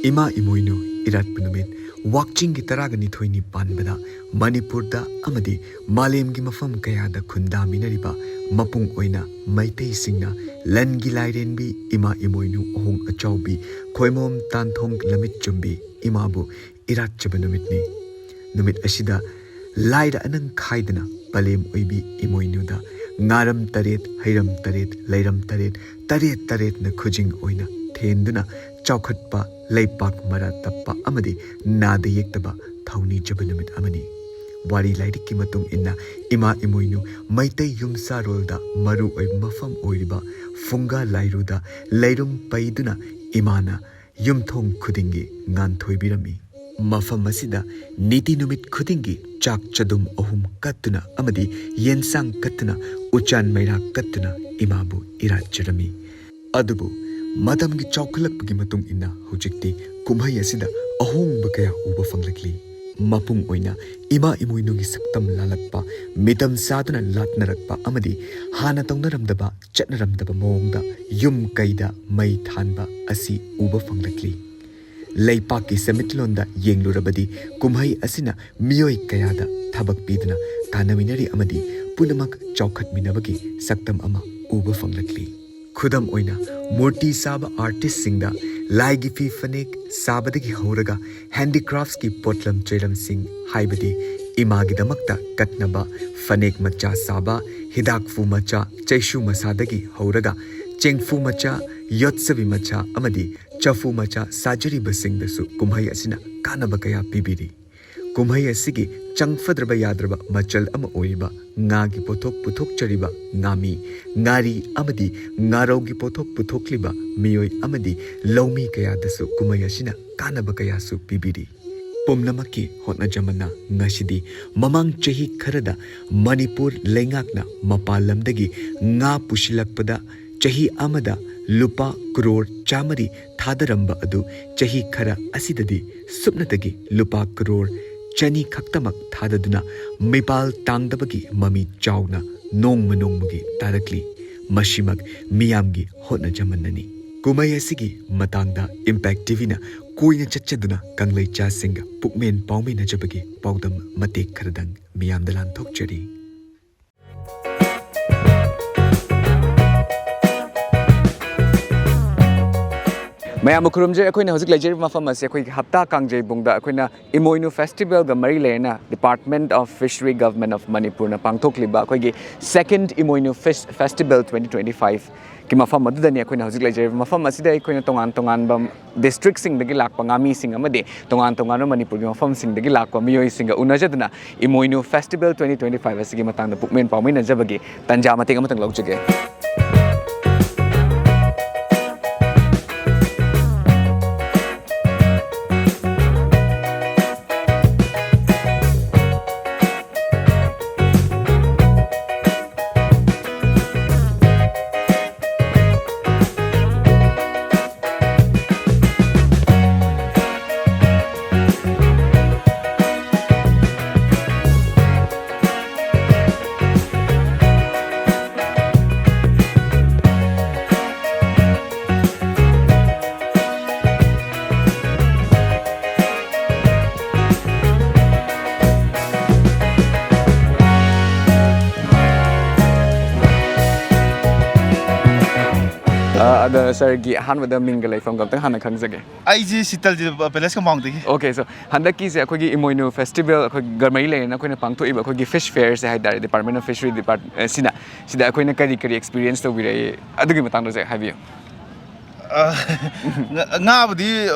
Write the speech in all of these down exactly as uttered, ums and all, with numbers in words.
ꯏꯃꯥ ꯏꯃꯣꯏꯅꯨ ꯏꯔꯥꯠꯄ ꯅꯨꯃꯤꯠ꯫ ꯋꯥꯛꯆꯤꯡꯒꯤ ꯇꯔꯥꯒ ꯅꯤꯊꯣꯏꯅꯤ ꯄꯥꯟꯕꯗ ꯃꯅꯤꯄꯨꯔꯗ ꯑꯃꯗꯤ ꯃꯥꯂꯦꯝꯒꯤ ꯃꯐꯝ ꯀꯌꯥꯗ ꯈꯨꯟꯗꯥꯃꯤꯟꯅꯔꯤꯕ ꯃꯄꯨꯡ ꯑꯣꯏꯅ ꯃꯩꯇꯩꯁꯤꯡꯅ ꯂꯟꯒꯤ ꯂꯥꯏꯔꯦꯟꯕꯤ ꯏꯃꯥ ꯏꯃꯣꯏꯅꯨ ꯑꯍꯣꯡ ꯑꯆꯥꯎꯕꯤ ꯈꯣꯏꯃꯣꯝ ꯇꯥꯟꯊꯣꯡ ꯂꯝꯃꯤꯠ ꯆꯨꯝꯕꯤ ꯏꯃꯥꯕꯨ ꯏꯔꯥꯠꯆꯕ ꯅꯨꯃꯤꯠꯅꯤ꯫ ꯅꯨꯃꯤꯠ ꯑꯁꯤꯗ ꯂꯥꯏꯔ ꯑꯅꯪ ꯈꯥꯏꯗꯅ ꯄꯂꯦꯝ ꯑꯣꯏꯕꯤ ꯏꯃꯣꯏꯅꯨꯗ ꯉꯥꯔꯝ ꯇꯔꯦꯠ, ꯍꯩꯔꯝ ꯇꯔꯦꯠ, ꯂꯩꯔꯝ ꯇꯔꯦꯠ, ꯇꯔꯦꯠ ꯇꯔꯦꯠꯅ ꯈꯨꯖꯤꯡ ꯑꯣꯏꯅ ꯊꯦꯟꯗꯨꯅ ꯆꯥꯎꯈꯠꯄ, ꯂꯩꯄꯥꯛ ꯃꯔꯥ ꯇꯞꯄ ꯑꯃꯗꯤ ꯅꯥꯗ ꯌꯦꯛꯇꯕ ꯊꯧꯅꯤꯖꯕ ꯅꯨꯃꯤꯠ ꯑꯃꯅꯤ꯫ ꯋꯥꯔꯤ ꯂꯥꯏꯔꯤꯛꯀꯤ ꯃꯇꯨꯡ ꯏꯟꯅ ꯏꯃꯥ ꯏꯃꯣꯏꯅꯨ ꯃꯩꯇꯩ ꯌꯨꯝꯁꯥꯔꯣꯜꯗ ꯃꯔꯨ ꯑꯣꯏꯕ ꯃꯐꯝ ꯑꯣꯏꯔꯤꯕ ꯐꯨꯡꯒꯥ ꯂꯥꯏꯔꯨꯗ ꯂꯩꯔꯨꯝ ꯄꯩꯗꯨꯅ ꯏꯃꯥꯅ ꯌꯨꯝꯊꯣꯡ ꯈꯨꯗꯤꯡꯒꯤ ꯉꯥꯟꯊꯣꯏꯕꯤꯔꯝꯃꯤ꯫ ꯃꯐꯝ ꯑꯁꯤꯗ ꯅꯤꯇꯤ ꯅꯨꯃꯤꯠ ꯈꯨꯗꯤꯡꯒꯤ ꯆꯥꯛ ꯆꯗꯨꯝ ꯑꯍꯨꯝ ꯀꯠꯇꯨꯅ ꯑꯃꯗꯤ ꯌꯦꯟꯁꯥꯡ ꯀꯠꯇꯨꯅ, ꯎꯆꯥꯟ ꯃꯩꯔꯥ ꯀꯠꯇꯨꯅ ꯏꯃꯥꯕꯨ ꯏꯔꯥꯠꯆꯔꯝꯃꯤ꯫ ꯑꯗꯨꯕꯨ ꯃꯇꯝꯒꯤ ꯆꯥꯎꯈꯠꯂꯛꯄꯒꯤ ꯃꯇꯨꯡ ꯏꯟꯅ ꯍꯧꯖꯤꯛꯇꯤ ꯀꯨꯝꯍꯩ ꯑꯁꯤꯗ ꯑꯍꯣꯡꯕ ꯀꯌꯥ ꯎꯕ ꯐꯪꯂꯛꯂꯤ꯫ ꯃꯄꯨꯡ ꯑꯣꯏꯅ ꯏꯃꯥ ꯏꯃꯣꯏꯅꯨꯒꯤ ꯁꯛꯇꯝ ꯂꯥꯜꯂꯛꯄ, ꯃꯤꯇꯝ ꯆꯥꯗꯨꯅ ꯂꯥꯠꯅꯔꯛꯄ ꯑꯃꯗꯤ ꯍꯥꯟꯅ ꯇꯧꯅꯔꯝꯗꯕ, ꯆꯠꯅꯔꯝꯗꯕ ꯃꯑꯣꯡꯗ ꯌꯨꯝ ꯀꯩꯗ ꯃꯩ ꯊꯥꯟꯕ ꯑꯁꯤ ꯎꯕ ꯐꯪꯂꯛꯂꯤ꯫ ꯂꯩꯄꯥꯛꯀꯤ ꯁꯦꯟꯃꯤꯠꯂꯣꯟꯗ ꯌꯦꯡꯂꯨꯔꯕꯗꯤ ꯀꯨꯝꯍꯩ ꯑꯁꯤꯅ ꯃꯤꯑꯣꯏ ꯀꯌꯥꯗ ꯊꯕꯛ ꯄꯤꯗꯨꯅ ꯀꯥꯟꯅꯃꯤꯟꯅꯔꯤ ꯑꯃꯗꯤ ꯄꯨꯝꯅꯃꯛ ꯆꯥꯎꯈꯠꯃꯤꯟꯅꯕꯒꯤ ꯁꯛꯇꯝ ꯑꯃ ꯎꯕ ꯐꯪꯂꯛꯂꯤ꯫ ꯈꯨꯗꯝ ꯑꯣꯏꯅ, ꯃꯨꯔꯇꯤ ꯁꯥꯕ ꯑꯥꯔꯇꯤꯁꯁꯤꯡꯗ ꯂꯥꯏꯒꯤ ꯐꯤ ꯐꯅꯦꯛ ꯁꯥꯕꯗꯒꯤ ꯍꯧꯔꯒ ꯍꯦꯟꯗꯤꯀ꯭ꯔꯥꯐꯁꯀꯤ ꯄꯣꯠꯂꯝ ꯆꯩꯔꯝꯁꯤꯡ, ꯍꯥꯏꯕꯗꯤ ꯏꯃꯥꯒꯤꯗꯃꯛꯇ ꯀꯠꯅꯕ ꯐꯅꯦꯛ ꯃꯆꯥ ꯁꯥꯕ, ꯍꯤꯗꯥꯛꯐꯨ ꯃꯆꯥ, ꯆꯩꯁꯨ ꯃꯁꯥꯗꯒꯤ ꯍꯧꯔꯒ ꯆꯦꯡꯐꯨ ꯃꯆꯥ, ꯌꯣꯠꯆꯕꯤ ꯃꯆꯥ ꯑꯃꯗꯤ ꯆꯐꯨ ꯃꯆꯥ ꯁꯥꯖꯔꯤꯕꯁꯤꯡꯗꯁꯨ ꯀꯨꯝꯍꯩ ꯑꯁꯤꯅ ꯀꯥꯟꯅꯕ ꯀꯌꯥ ꯄꯤꯕꯤꯔꯤ꯫ ꯀꯨꯝꯍꯩ ꯑꯁꯤꯒꯤ ꯆꯪꯐꯗ꯭ꯔꯕ ꯌꯥꯗ꯭ꯔꯕ ꯃꯆꯜ ꯑꯃ ꯑꯣꯏꯔꯤꯕ ꯉꯥꯒꯤ ꯄꯣꯠꯊꯣꯛ ꯄꯨꯊꯣꯛꯆꯔꯤꯕ ꯉꯥꯃꯤ, ꯉꯥꯔꯤ ꯑꯃꯗꯤ ꯉꯥꯔꯧꯒꯤ ꯄꯣꯠꯊꯣꯛ ꯄꯨꯊꯣꯛꯂꯤꯕ ꯃꯤꯑꯣꯏ ꯑꯃꯗꯤ ꯂꯧꯃꯤ ꯀꯌꯥꯗꯁꯨ ꯀꯨꯝꯍꯩ ꯑꯁꯤꯅ ꯀꯥꯟꯅꯕ ꯀꯌꯥꯁꯨ ꯄꯤꯕꯤꯔꯤ꯫ ꯄꯨꯝꯅꯃꯛꯀꯤ ꯍꯣꯠꯅꯖꯃꯟꯅ ꯉꯁꯤꯗꯤ ꯃꯃꯥꯡ ꯆꯍꯤ ꯈꯔꯗ ꯃꯅꯤꯄꯨꯔ ꯂꯩꯉꯥꯛꯅ ꯃꯄꯥꯟ ꯂꯝꯗꯒꯤ ꯉꯥ ꯄꯨꯁꯤꯜꯂꯛꯄꯗ ꯆꯍꯤ ꯑꯃꯗ ꯂꯨꯄꯥ ꯀ꯭ꯔꯣꯔ ꯆꯥꯃꯔꯤ ꯊꯥꯗꯔꯝꯕ ꯑꯗꯨ ꯆꯍꯤ ꯈꯔ ꯑꯁꯤꯗꯗꯤ ꯁꯨꯞꯅꯇꯒꯤ ꯂꯨꯄꯥ ꯀ꯭ꯔꯣꯔ ꯆꯅꯤ ꯈꯛꯇꯃꯛ ꯊꯥꯗꯗꯨꯅ ꯃꯤꯄꯥꯜ ꯇꯥꯡꯗꯕꯒꯤ ꯃꯃꯤ ꯆꯥꯎꯅ ꯅꯣꯡꯃ ꯅꯣꯡꯃꯒꯤ ꯇꯥꯔꯛꯂꯤ꯫ ꯃꯁꯤꯃꯛ ꯃꯤꯌꯥꯝꯒꯤ ꯍꯣꯠꯅꯖꯃꯟꯅꯅꯤ꯫ ꯀꯨꯝꯍꯩ ꯑꯁꯤꯒꯤ ꯃꯇꯥꯡꯗ ꯏꯝꯄꯦꯛ ꯇꯤꯚꯤꯅ ꯀꯣꯏꯅ ꯆꯠꯆꯗꯨꯅ ꯀꯪꯂꯩꯆꯥꯁꯤꯡꯒ ꯄꯨꯛꯃꯦꯟ ꯄꯥꯎꯃꯤꯟꯅꯖꯕꯒꯤ ꯄꯥꯎꯗꯝ ꯃꯇꯦꯛ ꯈꯔꯗꯪ ꯃꯤꯌꯥꯝꯗ ꯂꯥꯟꯊꯣꯛꯆꯔꯤ꯫ ꯃꯌꯥꯝꯕꯨ ꯈꯨꯔꯨꯝꯖꯔꯤ꯫ ꯑꯩꯈꯣꯏꯅ ꯍꯧꯖꯤꯛ ꯂꯩꯖꯔꯤꯕ ꯃꯐꯝ ꯑꯁꯤ ꯑꯩꯈꯣꯏꯒꯤ ꯍꯞꯇꯥ ꯀꯥꯡꯖꯩꯕꯨꯡꯗ ꯑꯩꯈꯣꯏꯅ ꯏꯃꯣꯏꯅꯨ ꯐꯦꯁꯇꯤꯚꯦꯜꯒ ꯃꯔꯤ ꯂꯩꯅꯅ Department of Fishery, Government of ꯃꯅꯤꯄꯨꯔꯅ ꯄꯥꯡꯊꯣꯛꯂꯤꯕ ꯑꯩꯈꯣꯏꯒꯤ second ꯏꯃꯣꯏꯅꯨ fish festival twenty twenty five ꯀꯤ ꯃꯐꯝ ꯑꯗꯨꯗꯅꯤ ꯑꯩꯈꯣꯏꯅ ꯍꯧꯖꯤꯛ ꯂꯩꯖꯔꯤꯕ꯫ ꯃꯐꯝ ꯑꯁꯤꯗ ꯑꯩꯈꯣꯏꯅ ꯇꯣꯉꯥꯟ ꯇꯣꯉꯥꯟꯕ ꯗꯤꯁꯇ꯭ꯔꯤꯛꯁꯤꯡꯗꯒꯤ ꯂꯥꯛꯄ ꯉꯥꯃꯤꯁꯤꯡ ꯑꯃꯗꯤ ꯇꯣꯉꯥꯟ ꯇꯣꯉꯥꯟꯕ ꯃꯅꯤꯄꯨꯔꯒꯤ ꯃꯐꯝꯁꯤꯡꯗꯒꯤ ꯂꯥꯛꯄ ꯃꯤꯑꯣꯏꯁꯤꯡꯒ ꯎꯅꯖꯗꯨꯅ ꯏꯃꯣꯏꯅꯨ ꯐꯦꯁꯇꯤꯚꯦꯜ twenty twenty five ꯑꯁꯤꯒꯤ ꯃꯇꯥꯡꯗ ꯄꯨꯛꯃꯦꯟ ꯄꯥꯎꯃꯤꯟꯅꯖꯕꯒꯤ ꯇꯟꯖꯥ ꯃꯇꯦꯛ ꯑꯃꯇꯪ ꯂꯧꯖꯒꯦ꯫ ꯑ, ꯑꯗ ꯁꯥꯔꯒꯤ ꯑꯍꯥꯟꯕꯗ ꯃꯤꯡꯒ ꯂꯩꯐꯝꯒ ꯑꯝꯇꯪ ꯍꯥꯟꯅ ꯈꯪꯖꯒꯦ꯫ ꯑꯩꯁꯦ ꯁꯤꯇꯜ ꯄꯦꯂꯦꯁ ꯀꯝꯄꯥꯎꯟꯗꯒꯤ꯫ Okay, so ꯍꯟꯗꯛꯀꯤꯁꯦ ꯑꯩꯈꯣꯏꯒꯤ ꯏꯃꯣꯏꯅꯨ ꯐꯦꯁꯇꯤꯚꯦꯜ ꯑꯩꯈꯣꯏ ꯒꯔꯃꯔꯤ ꯂꯩꯔꯦꯅ ꯑꯩꯈꯣꯏꯅ ꯄꯥꯡꯊꯣꯛꯏꯕ ꯑꯩꯈꯣꯏꯒꯤ ꯐꯤꯁ ꯐꯦꯌꯔꯁꯦ ꯍꯥꯏ ꯇꯥꯔꯦ, Department of Fishery Department, ꯑ, ꯁꯤꯅ, ꯁꯤꯗ ꯑꯩꯈꯣꯏꯅ ꯀꯔꯤ ꯀꯔꯤ ꯑꯦꯛꯁꯄꯤꯔꯤꯌꯦꯟꯁ ꯇꯧꯕꯤꯔꯛꯏ, ꯑꯗꯨꯒꯤ ꯃꯇꯥꯡꯗꯁꯨ ꯍꯥꯏꯕꯤꯌꯨ꯫ ꯑ, ꯉꯥ-, ꯉꯥꯕꯨꯗꯤ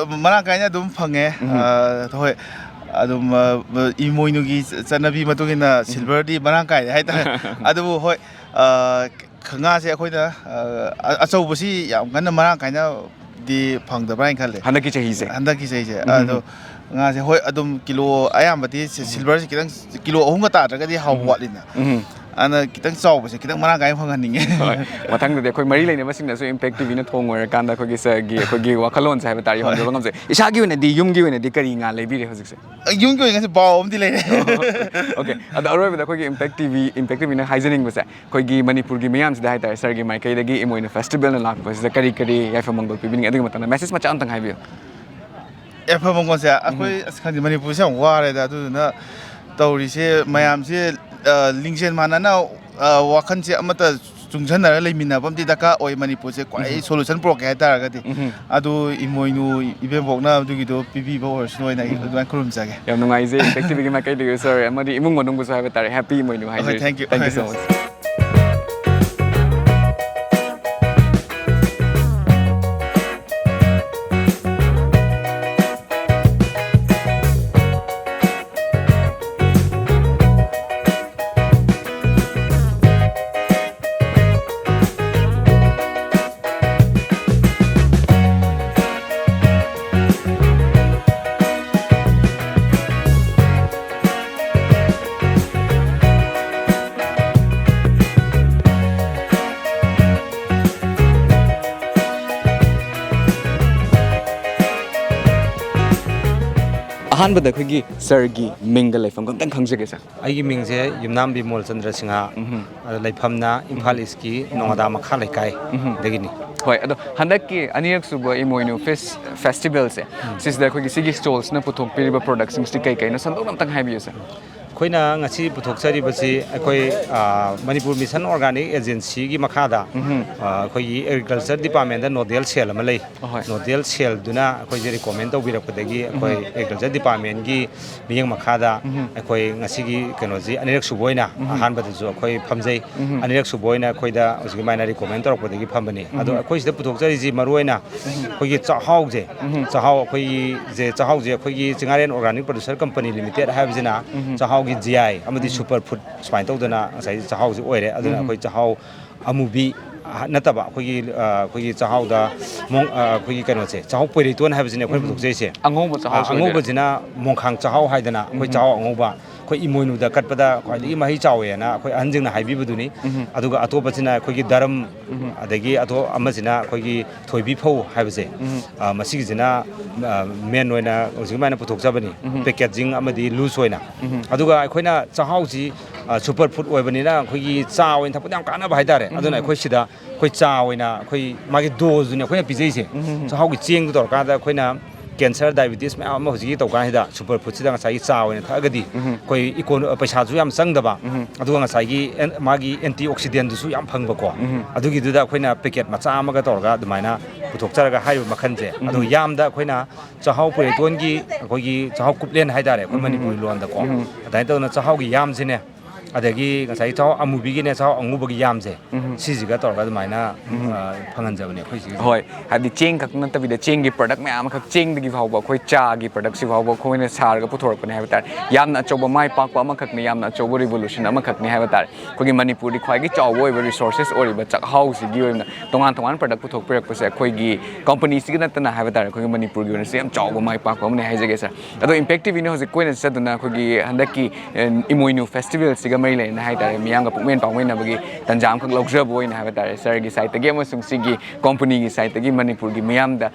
ꯃꯔꯥꯡ ꯀꯥꯏꯅ ꯑꯗꯨꯝ ꯐꯪꯉꯦ꯫ ꯎꯝ꯫ ꯑ, ꯍꯣꯏ, ꯑꯗꯨꯝ, ꯑ, ꯏꯃꯣꯏꯅꯨꯒꯤ ꯆꯠꯅꯕꯤ ꯃꯇꯨꯡ ꯏꯟꯅ ꯎꯝ꯫ ꯁꯤꯜꯚꯔꯗꯤ ꯃꯔꯥꯡ ꯀꯥꯏꯔꯦ ꯍꯥꯏꯇꯥꯔꯦ꯫ ꯑꯗꯨꯕꯨ ꯍꯣꯏ, ꯑ, ꯉꯥꯁꯦ ꯑꯩꯈꯣꯏꯅ, ꯑ, ꯑ-, ꯑꯆꯧꯕꯁꯤ ꯌꯥꯝ ꯀꯟꯅ ꯃꯔꯥꯡ ꯀꯥꯏꯅꯗꯤ ꯐꯪꯗꯕ꯭ꯔꯥ ꯍꯥꯏꯅ ꯈꯜꯂꯦ꯫ ꯍꯟꯗꯛꯀꯤ ꯆꯍꯤꯁꯦ? ꯍꯟꯗꯛꯀꯤ ꯆꯍꯤꯁꯦ꯫ ꯎꯝ꯫ ꯑꯗꯣ ꯉꯥꯁꯦ, ꯍꯣꯏ, ꯑꯗꯨꯝ ꯀꯤꯂꯣ ꯑꯌꯥꯝꯕꯗꯤ ꯁꯤ-, ꯎꯝ꯫ ꯁꯤꯜꯚꯔꯁꯤ ꯈꯤꯇꯪ ꯀꯤꯂꯣ ꯑꯍꯨꯝꯒ ꯇꯥꯗ꯭ꯔꯒꯗꯤ ꯍꯥꯎꯕ ꯎꯝ꯫ ꯋꯥꯠꯂꯤꯅ꯫ ꯎꯝ꯫ ꯑꯗꯨꯅ ꯈꯤꯇꯪ ꯆꯥꯎꯕꯁꯦ ꯈꯤꯇꯪ ꯃꯔꯥꯡ ꯀꯥꯏꯅ ꯐꯪꯍꯟꯅꯤꯡꯉꯦ꯫ ꯍꯣꯏ꯫ ꯃꯊꯪꯗꯗꯤ ꯑꯩꯈꯣꯏ ꯃꯔꯤ ꯂꯩꯅꯕꯁꯤꯡꯅꯁꯨ ꯏꯝꯄꯦꯛ ꯇꯤꯚꯤꯅ ꯊꯣꯡ ꯑꯣꯏꯔꯀꯥꯟꯗ ꯑꯩꯈꯣꯏꯒꯤ ꯁꯥꯔꯒꯤ ꯑꯩꯈꯣꯏꯒꯤ ꯋꯥꯈꯜꯂꯣꯟꯁꯦ ꯍꯥꯏꯕ ꯇꯥꯔꯦ ꯍꯣꯏ꯫ ꯌꯧꯍꯟꯖꯕ ꯉꯝꯖꯩ꯫ ꯏꯁꯥꯒꯤ ꯑꯣꯏꯅꯗꯤ, ꯌꯨꯝꯒꯤ ꯑꯣꯏꯅꯗꯤ ꯀꯔꯤ ꯉꯥ ꯂꯩꯕꯤꯔꯦ ꯍꯧꯖꯤꯛꯁꯦ? ꯌꯨꯝꯒꯤ ꯑꯣꯏꯅꯁꯨ ꯄꯥꯎ ꯑꯃꯗꯤ ꯂꯩꯔꯦ꯫ ꯑꯣꯀꯦ꯫ ꯑꯗꯣ ꯑꯔꯣꯏꯕꯗ ꯑꯩꯈꯣꯏꯒꯤ ꯏꯝꯄꯦꯛ ꯇꯤꯚꯤ, ꯏꯝꯄꯦꯛ ꯇꯤꯚꯤꯅ ꯍꯥꯏꯖꯅꯤꯡꯕꯁꯦ, ꯑꯩꯈꯣꯏꯒꯤ ꯃꯅꯤꯄꯨꯔꯒꯤ ꯃꯤꯌꯥꯝꯁꯤꯗ ꯍꯥꯏꯇꯥꯔꯦ, ꯁꯥꯔꯒꯤ ꯃꯥꯏꯀꯩꯗꯒꯤ ꯏꯃꯣꯏꯅꯨ ꯐꯦꯁꯇꯤꯚꯦꯜꯅ ꯂꯥꯛꯄꯁꯤꯗ ꯀꯔꯤ ꯀꯔꯤ ꯌꯥꯏꯐ ꯃꯪꯒꯣꯜ ꯄꯤꯕꯤꯅꯤꯡꯉꯤ? ꯑꯗꯨꯒꯤ ꯃꯇꯥꯡꯗ ꯃꯦꯁꯦꯖ ꯃꯆꯥ ꯑꯝꯇꯪ ꯍꯥꯏꯕꯤꯌꯨ꯫ ꯌꯥꯏꯐ ꯃꯪꯒꯣꯜꯁꯦ ꯑꯩꯈꯣꯏ, ꯎꯝ꯫ ꯑꯁ, ꯈꯪꯗꯦ, ꯃꯅꯤꯄꯨꯔꯁꯦ ꯌꯥꯝ ꯋꯥꯔꯦꯗ꯫ ꯑꯗꯨꯗꯨꯅ ꯇꯧꯔꯤꯁꯦ ꯃꯌꯥꯝꯁꯦ, ꯑ, ꯂꯤꯡꯖꯦꯜ ꯃꯥꯟꯅꯅ, ꯑ, ꯋꯥꯈꯜꯁꯦ ꯑꯃꯠꯇ ꯆꯨꯡꯁꯟꯅꯔ ꯂꯩꯃꯤꯟꯅꯕ ꯑꯃꯗꯤ ꯗꯔꯀꯥꯔ ꯑꯣꯏ ꯃꯅꯤꯄꯨꯔꯁꯦ꯫ ꯈ꯭ꯋꯥꯏ, ꯎꯝ꯫ ꯁꯣꯂꯨꯁꯟ ꯄꯨꯔꯛꯀꯦ ꯍꯥꯏ ꯇꯥꯔꯒꯗꯤ꯫ ꯎꯝ꯫ ꯑꯗꯨ ꯏꯃꯣꯏꯅꯨ ꯏꯕꯦꯝꯕꯣꯛꯅ ꯑꯗꯨꯒꯤꯗꯣ ꯄꯤꯕꯤꯕ ꯑꯣꯏꯔꯁꯅꯨ ꯍꯥꯏꯅ ꯑꯩ, ꯎꯝ꯫ ꯑꯗꯨꯃꯥꯏꯅ ꯈꯨꯔꯨꯝꯖꯒꯦ꯫ ꯌꯥꯝ ꯅꯨꯡꯉꯥꯏꯖꯩ, ꯏꯝꯄꯦꯛ ꯇꯤꯚꯤꯒꯤ ꯃꯥꯏꯀꯩꯗꯒꯤ ꯁꯥꯔ ꯑꯃꯗꯤ ꯏꯃꯨꯡ ꯃꯅꯨꯡꯕꯨꯁꯨ ꯍꯥꯏꯕ ꯇꯥꯔꯦ, ꯍꯦꯄꯤ ꯏꯃꯣꯏꯅꯨ ꯍꯣꯏ, ꯍꯥꯏꯖꯔꯤ꯫ Thank you꯫ Thank you so much꯫ ꯑꯍꯥꯟꯕꯗ ꯑꯩꯈꯣꯏꯒꯤ ꯁꯥꯔꯒꯤ ꯃꯤꯡꯒ ꯂꯩꯐꯝꯒ ꯑꯝꯇꯪ ꯈꯪꯖꯒꯦ, ꯁꯥꯔ꯫ ꯑꯩꯒꯤ ꯃꯤꯡꯁꯦ ꯌꯨꯝꯅꯥꯝ ꯕꯤꯃꯣꯜ ꯆꯟꯗ꯭ꯔ ꯁꯤꯡꯍ꯫ ꯎꯝꯍꯨꯝ꯫ ꯑꯗ ꯂꯩꯐꯝꯅ ꯏꯝꯐꯥꯜ ꯏꯁꯀꯤ ꯅꯣꯉꯥꯗꯥ ꯃꯈꯥ ꯂꯩꯀꯥꯏ ꯎꯝꯍꯨꯝ꯫ ꯗꯒꯤꯅꯤ꯫ ꯍꯣꯏ, ꯑꯗꯣ ꯍꯟꯗꯛꯀꯤ ꯑꯅꯤꯔꯛ ꯁꯨꯕ ꯏꯃꯣꯏꯅꯨ ꯐꯦꯁ-, ꯐꯦꯁꯇꯤꯚꯦꯜꯁꯦ, ꯎꯝ꯫ ꯁꯤꯁꯤꯗ ꯑꯩꯈꯣꯏꯒꯤ ꯁꯤꯒꯤ ꯁ꯭ꯇꯣꯜꯁꯅ ꯄꯨꯊꯣꯛꯄꯤꯔꯤꯕ ꯄ꯭ꯔꯣꯗꯛꯁꯤꯡꯁꯤꯗꯤ ꯀꯩ ꯀꯩꯅꯣ ꯁꯟꯗꯣꯛꯅ ꯑꯝꯇꯪ ꯍꯥꯏꯕꯤꯌꯨ, ꯁꯥꯔ꯫ ꯑꯩꯈꯣꯏꯅ ꯉꯁꯤ ꯄꯨꯊꯣꯛꯆꯔꯤꯕꯁꯤ ꯑꯩꯈꯣꯏ, ꯑ, ꯃꯅꯤꯄꯨꯔ ꯃꯤꯁꯟ ꯑꯣꯔꯒꯥꯅꯤꯛ ꯑꯦꯖꯦꯟꯁꯤꯒꯤ ꯃꯈꯥꯗ, ꯎꯝꯍꯨꯝ꯫ ꯑ, ꯑꯩꯈꯣꯏꯒꯤ ꯑꯦꯒ꯭ꯔꯤꯀꯜꯆꯔ ꯗꯤꯄꯥꯔꯠꯃꯦꯟꯗ ꯅꯣꯗꯦꯜ ꯁꯦꯜ ꯑꯃ ꯂꯩ꯫ ꯑꯍꯣꯏ꯫ ꯅꯣꯗꯦꯜ ꯁꯦꯜꯗꯨꯅ ꯑꯩꯈꯣꯏꯁꯦ ꯔꯤꯀꯣꯃꯦꯟ ꯇꯧꯕꯤꯔꯛꯄꯗꯒꯤ ꯑꯩꯈꯣꯏ ꯎꯝꯍꯨꯝ꯫ ꯑꯦꯒ꯭ꯔꯤꯀꯜꯆꯔ ꯗꯤꯄꯥꯔꯠꯃꯦꯟꯒꯤ ꯃꯤꯠꯌꯦꯡ ꯃꯈꯥꯗ ꯎꯝꯍꯨꯝ꯫ ꯑꯩꯈꯣꯏ ꯉꯁꯤꯒꯤ ꯀꯩꯅꯣꯁꯤ ꯑꯅꯤꯔꯛ ꯁꯨꯕ ꯑꯣꯏꯅ ꯎꯝꯍꯨꯝ꯫ ꯑꯍꯥꯟꯕꯗꯁꯨ ꯑꯩꯈꯣꯏ ꯐꯝꯖꯩ꯫ ꯎꯝꯍꯨꯝ꯫ ꯑꯅꯤꯔꯛ ꯁꯨꯕ ꯑꯣꯏꯅ ꯑꯩꯈꯣꯏꯗ ꯍꯧꯖꯤꯛ ꯑꯗꯨꯃꯥꯏꯅ ꯔꯤꯀꯣꯃꯦꯟ ꯇꯧꯔꯛꯄꯗꯒꯤ ꯐꯝꯕꯅꯤ꯫ ꯑꯗꯣ ꯎꯝꯍꯨꯝ꯫ ꯑꯩꯈꯣꯏ ꯁꯤꯗ ꯄꯨꯊꯣꯛꯆꯔꯤꯁꯤ ꯃꯔꯨꯑꯣꯏꯅ ꯎꯝꯍꯨꯝ꯫ ꯑꯩꯈꯣꯏꯒꯤ ꯆꯥꯛꯍꯥꯎꯁꯦ, ꯎꯝꯍꯨꯝ꯫ ꯆꯥꯛꯍꯥꯎ ꯑꯩꯈꯣꯏꯒꯤ ꯁꯦ, ꯆꯥꯛꯍꯥꯎꯁꯦ ꯑꯩꯈꯣꯏꯒꯤ ꯆꯤꯡꯉꯥꯔꯦꯟ ꯑꯣꯔꯒꯥꯅꯤꯛ ꯄ꯭ꯔꯣꯗ꯭ꯌꯨꯁꯔ ꯀꯝꯄꯅꯤ ꯂꯤꯃꯤꯇꯦꯠ ꯍꯥꯏꯕꯁꯤꯅ ꯎꯝꯍꯨꯝ꯫ ꯆꯥꯛꯍꯥꯎꯒꯤ ꯖꯤ ꯑꯥꯏ ꯑꯃꯗꯤ ꯎꯝꯍꯨꯝ꯫ ꯁꯨꯄꯔ ꯐꯨꯗ ꯁꯨꯃꯥꯏꯅ ꯇꯧꯗꯅ ꯉꯁꯥꯏ ꯆꯥꯛꯍꯥꯎꯁꯦ ꯑꯣꯏꯔꯦ꯫ ꯑꯗꯨꯅ ꯎꯝꯍꯨꯝ꯫ ꯑꯩꯈꯣꯏ ꯆꯥꯛꯍꯥꯎ ꯑꯃꯨꯕꯤ ꯑ, ꯅꯠꯇꯕ, ꯑꯩꯈꯣꯏꯒꯤ, ꯑ, ꯑꯩꯈꯣꯏꯒꯤ ꯆꯥꯛꯍꯥꯎꯗ ꯃꯣꯡ-, ꯑ, ꯑꯩꯈꯣꯏꯒꯤ ꯀꯩꯅꯣꯁꯦ, ꯆꯥꯛꯍꯥꯎ ꯄꯣꯏꯔꯩꯇꯣꯟ ꯍꯥꯏꯕꯁꯤꯅꯦ ꯑꯩꯈꯣꯏꯅ ꯄꯨꯊꯣꯛꯆꯩꯁꯦ꯫ ꯑꯉꯧꯕ ꯑ, ꯆꯥꯛꯍꯥꯎꯁꯨ ꯑꯣꯏꯗꯣꯏꯔꯥ? ꯑꯉꯧꯕꯁꯤꯅ ꯃꯣꯡꯈꯥꯡ ꯆꯥꯛꯍꯥꯎ ꯍꯥꯏꯗꯅ ꯑꯩꯈꯣꯏ ꯎꯝ꯫ ꯆꯥꯛꯍꯥꯎ ꯑꯉꯧꯕ, ꯑꯩꯈꯣꯏ ꯏꯃꯣꯏꯅꯨꯗ ꯀꯠꯄꯗ ꯈ꯭ꯋꯥꯏꯗꯒꯤ ꯃꯍꯩ ꯆꯥꯎꯋꯦꯅ ꯑꯩꯈꯣꯏ ꯑꯍꯟꯁꯤꯡꯅ ꯍꯥꯏꯕꯤꯕꯗꯨꯅꯤ꯫ ꯎꯝ꯫ ꯑꯗꯨꯒ ꯑꯇꯣꯞꯄꯁꯤꯅ ꯑꯩꯈꯣꯏꯒꯤ ꯗꯔꯝ, ꯎꯝ꯫ ꯑꯗꯒꯤ ꯑꯇꯣꯞ-, ꯑꯃꯁꯤꯅ ꯑꯩꯈꯣꯏꯒꯤ ꯊꯣꯏꯕꯤ ꯐꯧ ꯍꯥꯏꯕꯁꯦ, ꯎꯝ꯫ ꯑ, ꯃꯁꯤꯒꯤꯁꯤꯅ, ꯑ, ꯃꯦꯟ ꯑꯣꯏꯅ ꯍꯧꯖꯤꯛ ꯑꯗꯨꯃꯥꯏꯅ ꯄꯨꯊꯣꯛꯆꯕꯅꯤ, ꯎꯝ꯫ ꯄꯦꯀꯦꯖꯤꯡ ꯑꯃꯗꯤ ꯂꯨꯖ ꯑꯣꯏꯅ꯫ ꯎꯝ꯫ ꯑꯗꯨꯒ ꯑꯩꯈꯣꯏꯅ ꯆꯥꯛꯍꯥꯎꯁꯤ, ꯑ, ꯁꯨꯄꯔ ꯐꯨꯗ ꯑꯣꯏꯕꯅꯤꯅ ꯑꯩꯈꯣꯏꯒꯤ ꯆꯥ ꯑꯣꯏꯅ ꯊꯛꯄꯗ ꯌꯥꯝ ꯀꯥꯟꯅꯕ ꯍꯥꯏꯇꯥꯔꯦ꯫ ꯎꯝ꯫ ꯑꯗꯨꯅ ꯑꯩꯈꯣꯏ ꯁꯤꯗ ꯑꯩꯈꯣꯏ ꯆꯥ ꯑꯣꯏꯅ ꯑꯩꯈꯣꯏ ꯃꯥꯒꯤ ꯗꯣꯁꯇꯨꯅꯦ ꯑꯩꯈꯣꯏꯅ ꯄꯤꯖꯩꯁꯦ꯫ ꯎꯝ꯫ ꯆꯥꯛꯍꯥꯎꯒꯤ ꯆꯦꯡꯗꯨ ꯇꯧꯔꯀꯥꯟꯗ ꯑꯩꯈꯣꯏꯅ ꯀꯦꯟꯁꯔ, ꯗꯥꯏꯕꯤꯇꯤꯁ ꯃꯌꯥꯝ ꯑꯃ ꯍꯧꯖꯤꯛꯀꯤ ꯇꯧꯀꯥꯟꯁꯤꯗ ꯁꯨꯄꯔ ꯐꯨꯗꯁꯤꯗ ꯉꯁꯥꯏꯒꯤ ꯆꯥ ꯑꯣꯏꯅ ꯊꯛꯑꯒꯗꯤ ꯎꯝ꯫ ꯑꯩꯈꯣꯏ ꯏꯀꯣꯅꯣ-, ꯄꯩꯁꯥꯁꯨ ꯌꯥꯝ ꯆꯪꯗꯕ, ꯎꯝ꯫ ꯑꯗꯨꯒ ꯉꯁꯥꯏꯒꯤ ꯑꯦꯟ-, ꯃꯥꯒꯤ ꯑꯦꯟꯇꯤ ꯑꯣꯛꯁꯤꯗꯦꯟꯗꯨꯁꯨ ꯌꯥꯝ ꯐꯪꯕꯀꯣ꯫ ꯎꯝ꯫ ꯑꯗꯨꯒꯤꯗꯨꯗ ꯑꯩꯈꯣꯏꯅ ꯄꯦꯀꯦꯠ ꯃꯆꯥ ꯑꯃꯒ ꯇꯧꯔꯒ ꯑꯗꯨꯃꯥꯏꯅ ꯄꯨꯊꯣꯛꯆꯔꯒ ꯍꯥꯏꯔꯤꯕ ꯃꯈꯜꯁꯦ, ꯎꯝ꯫ ꯑꯗꯣ ꯌꯥꯝꯗ ꯑꯩꯈꯣꯏꯅ ꯆꯥꯛꯍꯥꯎ ꯄꯣꯏꯔꯩꯇꯣꯟꯒꯤ ꯑꯩꯈꯣꯏꯒꯤ ꯆꯥꯛꯍꯥꯎ ꯀꯨꯞꯂꯦꯟ ꯍꯥꯏꯇꯥꯔꯦ ꯑꯩꯈꯣꯏ ꯎꯝ꯫ ꯃꯅꯤꯄꯨꯔꯤ ꯂꯣꯟꯗꯀꯣ꯫ ꯎꯝ꯫ ꯑꯗꯨꯃꯥꯏꯅ ꯇꯧꯗꯅ ꯆꯥꯛꯍꯥꯎꯒꯤ ꯌꯥꯝꯁꯤꯅꯦ, ꯑꯗꯒꯤ ꯉꯁꯥꯏꯒꯤ ꯆꯥꯛꯍꯥꯎ ꯑꯃꯨꯕꯤꯒꯤꯅꯦ, ꯆꯥꯛꯍꯥꯎ ꯑꯉꯧꯕꯒꯤ ꯌꯥꯝꯁꯦ, ꯎꯝ꯫ ꯁꯤꯁꯤꯒ ꯇꯧꯔꯒ ꯑꯗꯨꯃꯥꯏꯅ, ꯎꯝ꯫ ꯑ, ꯐꯪꯍꯟꯖꯕꯅꯦ ꯑꯩꯈꯣꯏ ꯁꯤꯒꯤꯁꯦ꯫ ꯍꯣꯏ, ꯍꯥꯏꯕꯗꯤ ꯆꯦꯡ ꯈꯛ ꯅꯠꯇꯕꯤꯗ ꯆꯦꯡꯒꯤ ꯄ꯭ꯔꯗꯛ ꯃꯌꯥꯝ ꯑꯃꯈꯛ, ꯆꯦꯡꯗꯒꯤ ꯐꯥꯎꯕ ꯑꯩꯈꯣꯏ ꯆꯥꯒꯤ ꯄ꯭ꯔꯗꯛꯁꯤ ꯐꯥꯎꯕ ꯑꯩꯈꯣꯏꯅ ꯁꯥꯔꯒ ꯄꯨꯊꯣꯔꯛꯄꯅꯦ ꯍꯥꯏꯕ ꯇꯥꯔꯦ꯫ ꯌꯥꯝꯅ ꯑꯆꯧꯕ ꯃꯥꯏ ꯄꯥꯛꯄ ꯑꯃꯈꯛꯅꯤ, ꯌꯥꯝꯅ ꯑꯆꯧꯕ ꯔꯤꯚꯣꯂꯨꯁꯟ ꯑꯃꯈꯛꯅꯤ ꯍꯥꯏꯕ ꯇꯥꯔꯦ꯫ ꯑꯩꯈꯣꯏꯒꯤ ꯃꯅꯤꯄꯨꯔꯗꯤ ꯈ꯭ꯋꯥꯏꯗꯒꯤ ꯆꯥꯎꯕ ꯑꯣꯏꯕ ꯔꯤꯁꯣꯔꯁꯦꯁ ꯑꯣꯏꯔꯤꯕ ꯆꯥꯛꯍꯥꯎꯁꯤꯒꯤ ꯑꯣꯏꯅ ꯇꯣꯉꯥꯟ ꯇꯣꯉꯥꯟꯕ ꯄ꯭ꯔꯗꯛ ꯄꯨꯊꯣꯛꯄꯤꯔꯛꯄꯁꯦ ꯑꯩꯈꯣꯏꯒꯤ ꯀꯝꯄꯅꯤꯁꯤꯒꯤ ꯅꯠꯇꯅ ꯍꯥꯏꯕ ꯇꯥꯔꯦ, ꯑꯩꯈꯣꯏꯒꯤ ꯃꯅꯤꯄꯨꯔꯒꯤ ꯑꯣꯏꯅꯁꯨ ꯌꯥꯝ ꯆꯥꯎꯕ ꯃꯥꯏ ꯄꯥꯛꯄ ꯑꯃꯅꯤ ꯍꯥꯏꯖꯒꯦ ꯁꯥꯔ꯫ ꯑꯗꯣ ꯏꯝꯄꯦꯛ ꯇꯤꯚꯤꯅ ꯍꯧꯖꯤꯛ ꯀꯣꯏꯅ ꯆꯠꯆꯗꯨꯅ ꯑꯩꯈꯣꯏꯒꯤ ꯍꯟꯗꯛꯀꯤ, ꯑꯦ, ꯏꯃꯣꯏꯅꯨ ꯐꯦꯁꯇꯤꯚꯦꯜꯁꯤꯒ ꯃꯔꯤ ꯂꯩꯅꯅ ꯍꯥꯏ ꯇꯥꯔꯦ, ꯃꯤꯌꯥꯝꯒ ꯄꯨꯛꯃꯦꯟ ꯄꯥꯎꯃꯦꯟꯅꯕꯒꯤ ꯇꯟꯖꯥ ꯑꯃꯈꯛ ꯂꯧꯖꯕ ꯑꯣꯏꯅ ꯍꯥꯏꯕ ꯇꯥꯔꯦ, ꯁꯥꯔꯒꯤ ꯁꯥꯏꯠꯇꯒꯤ ꯑꯃꯁꯨꯡ ꯁꯤꯒꯤ ꯀꯝꯄꯅꯤꯒꯤ ꯁꯥꯏꯠꯇꯒꯤ ꯃꯅꯤꯄꯨꯔꯒꯤ ꯃꯤꯌꯥꯝꯗ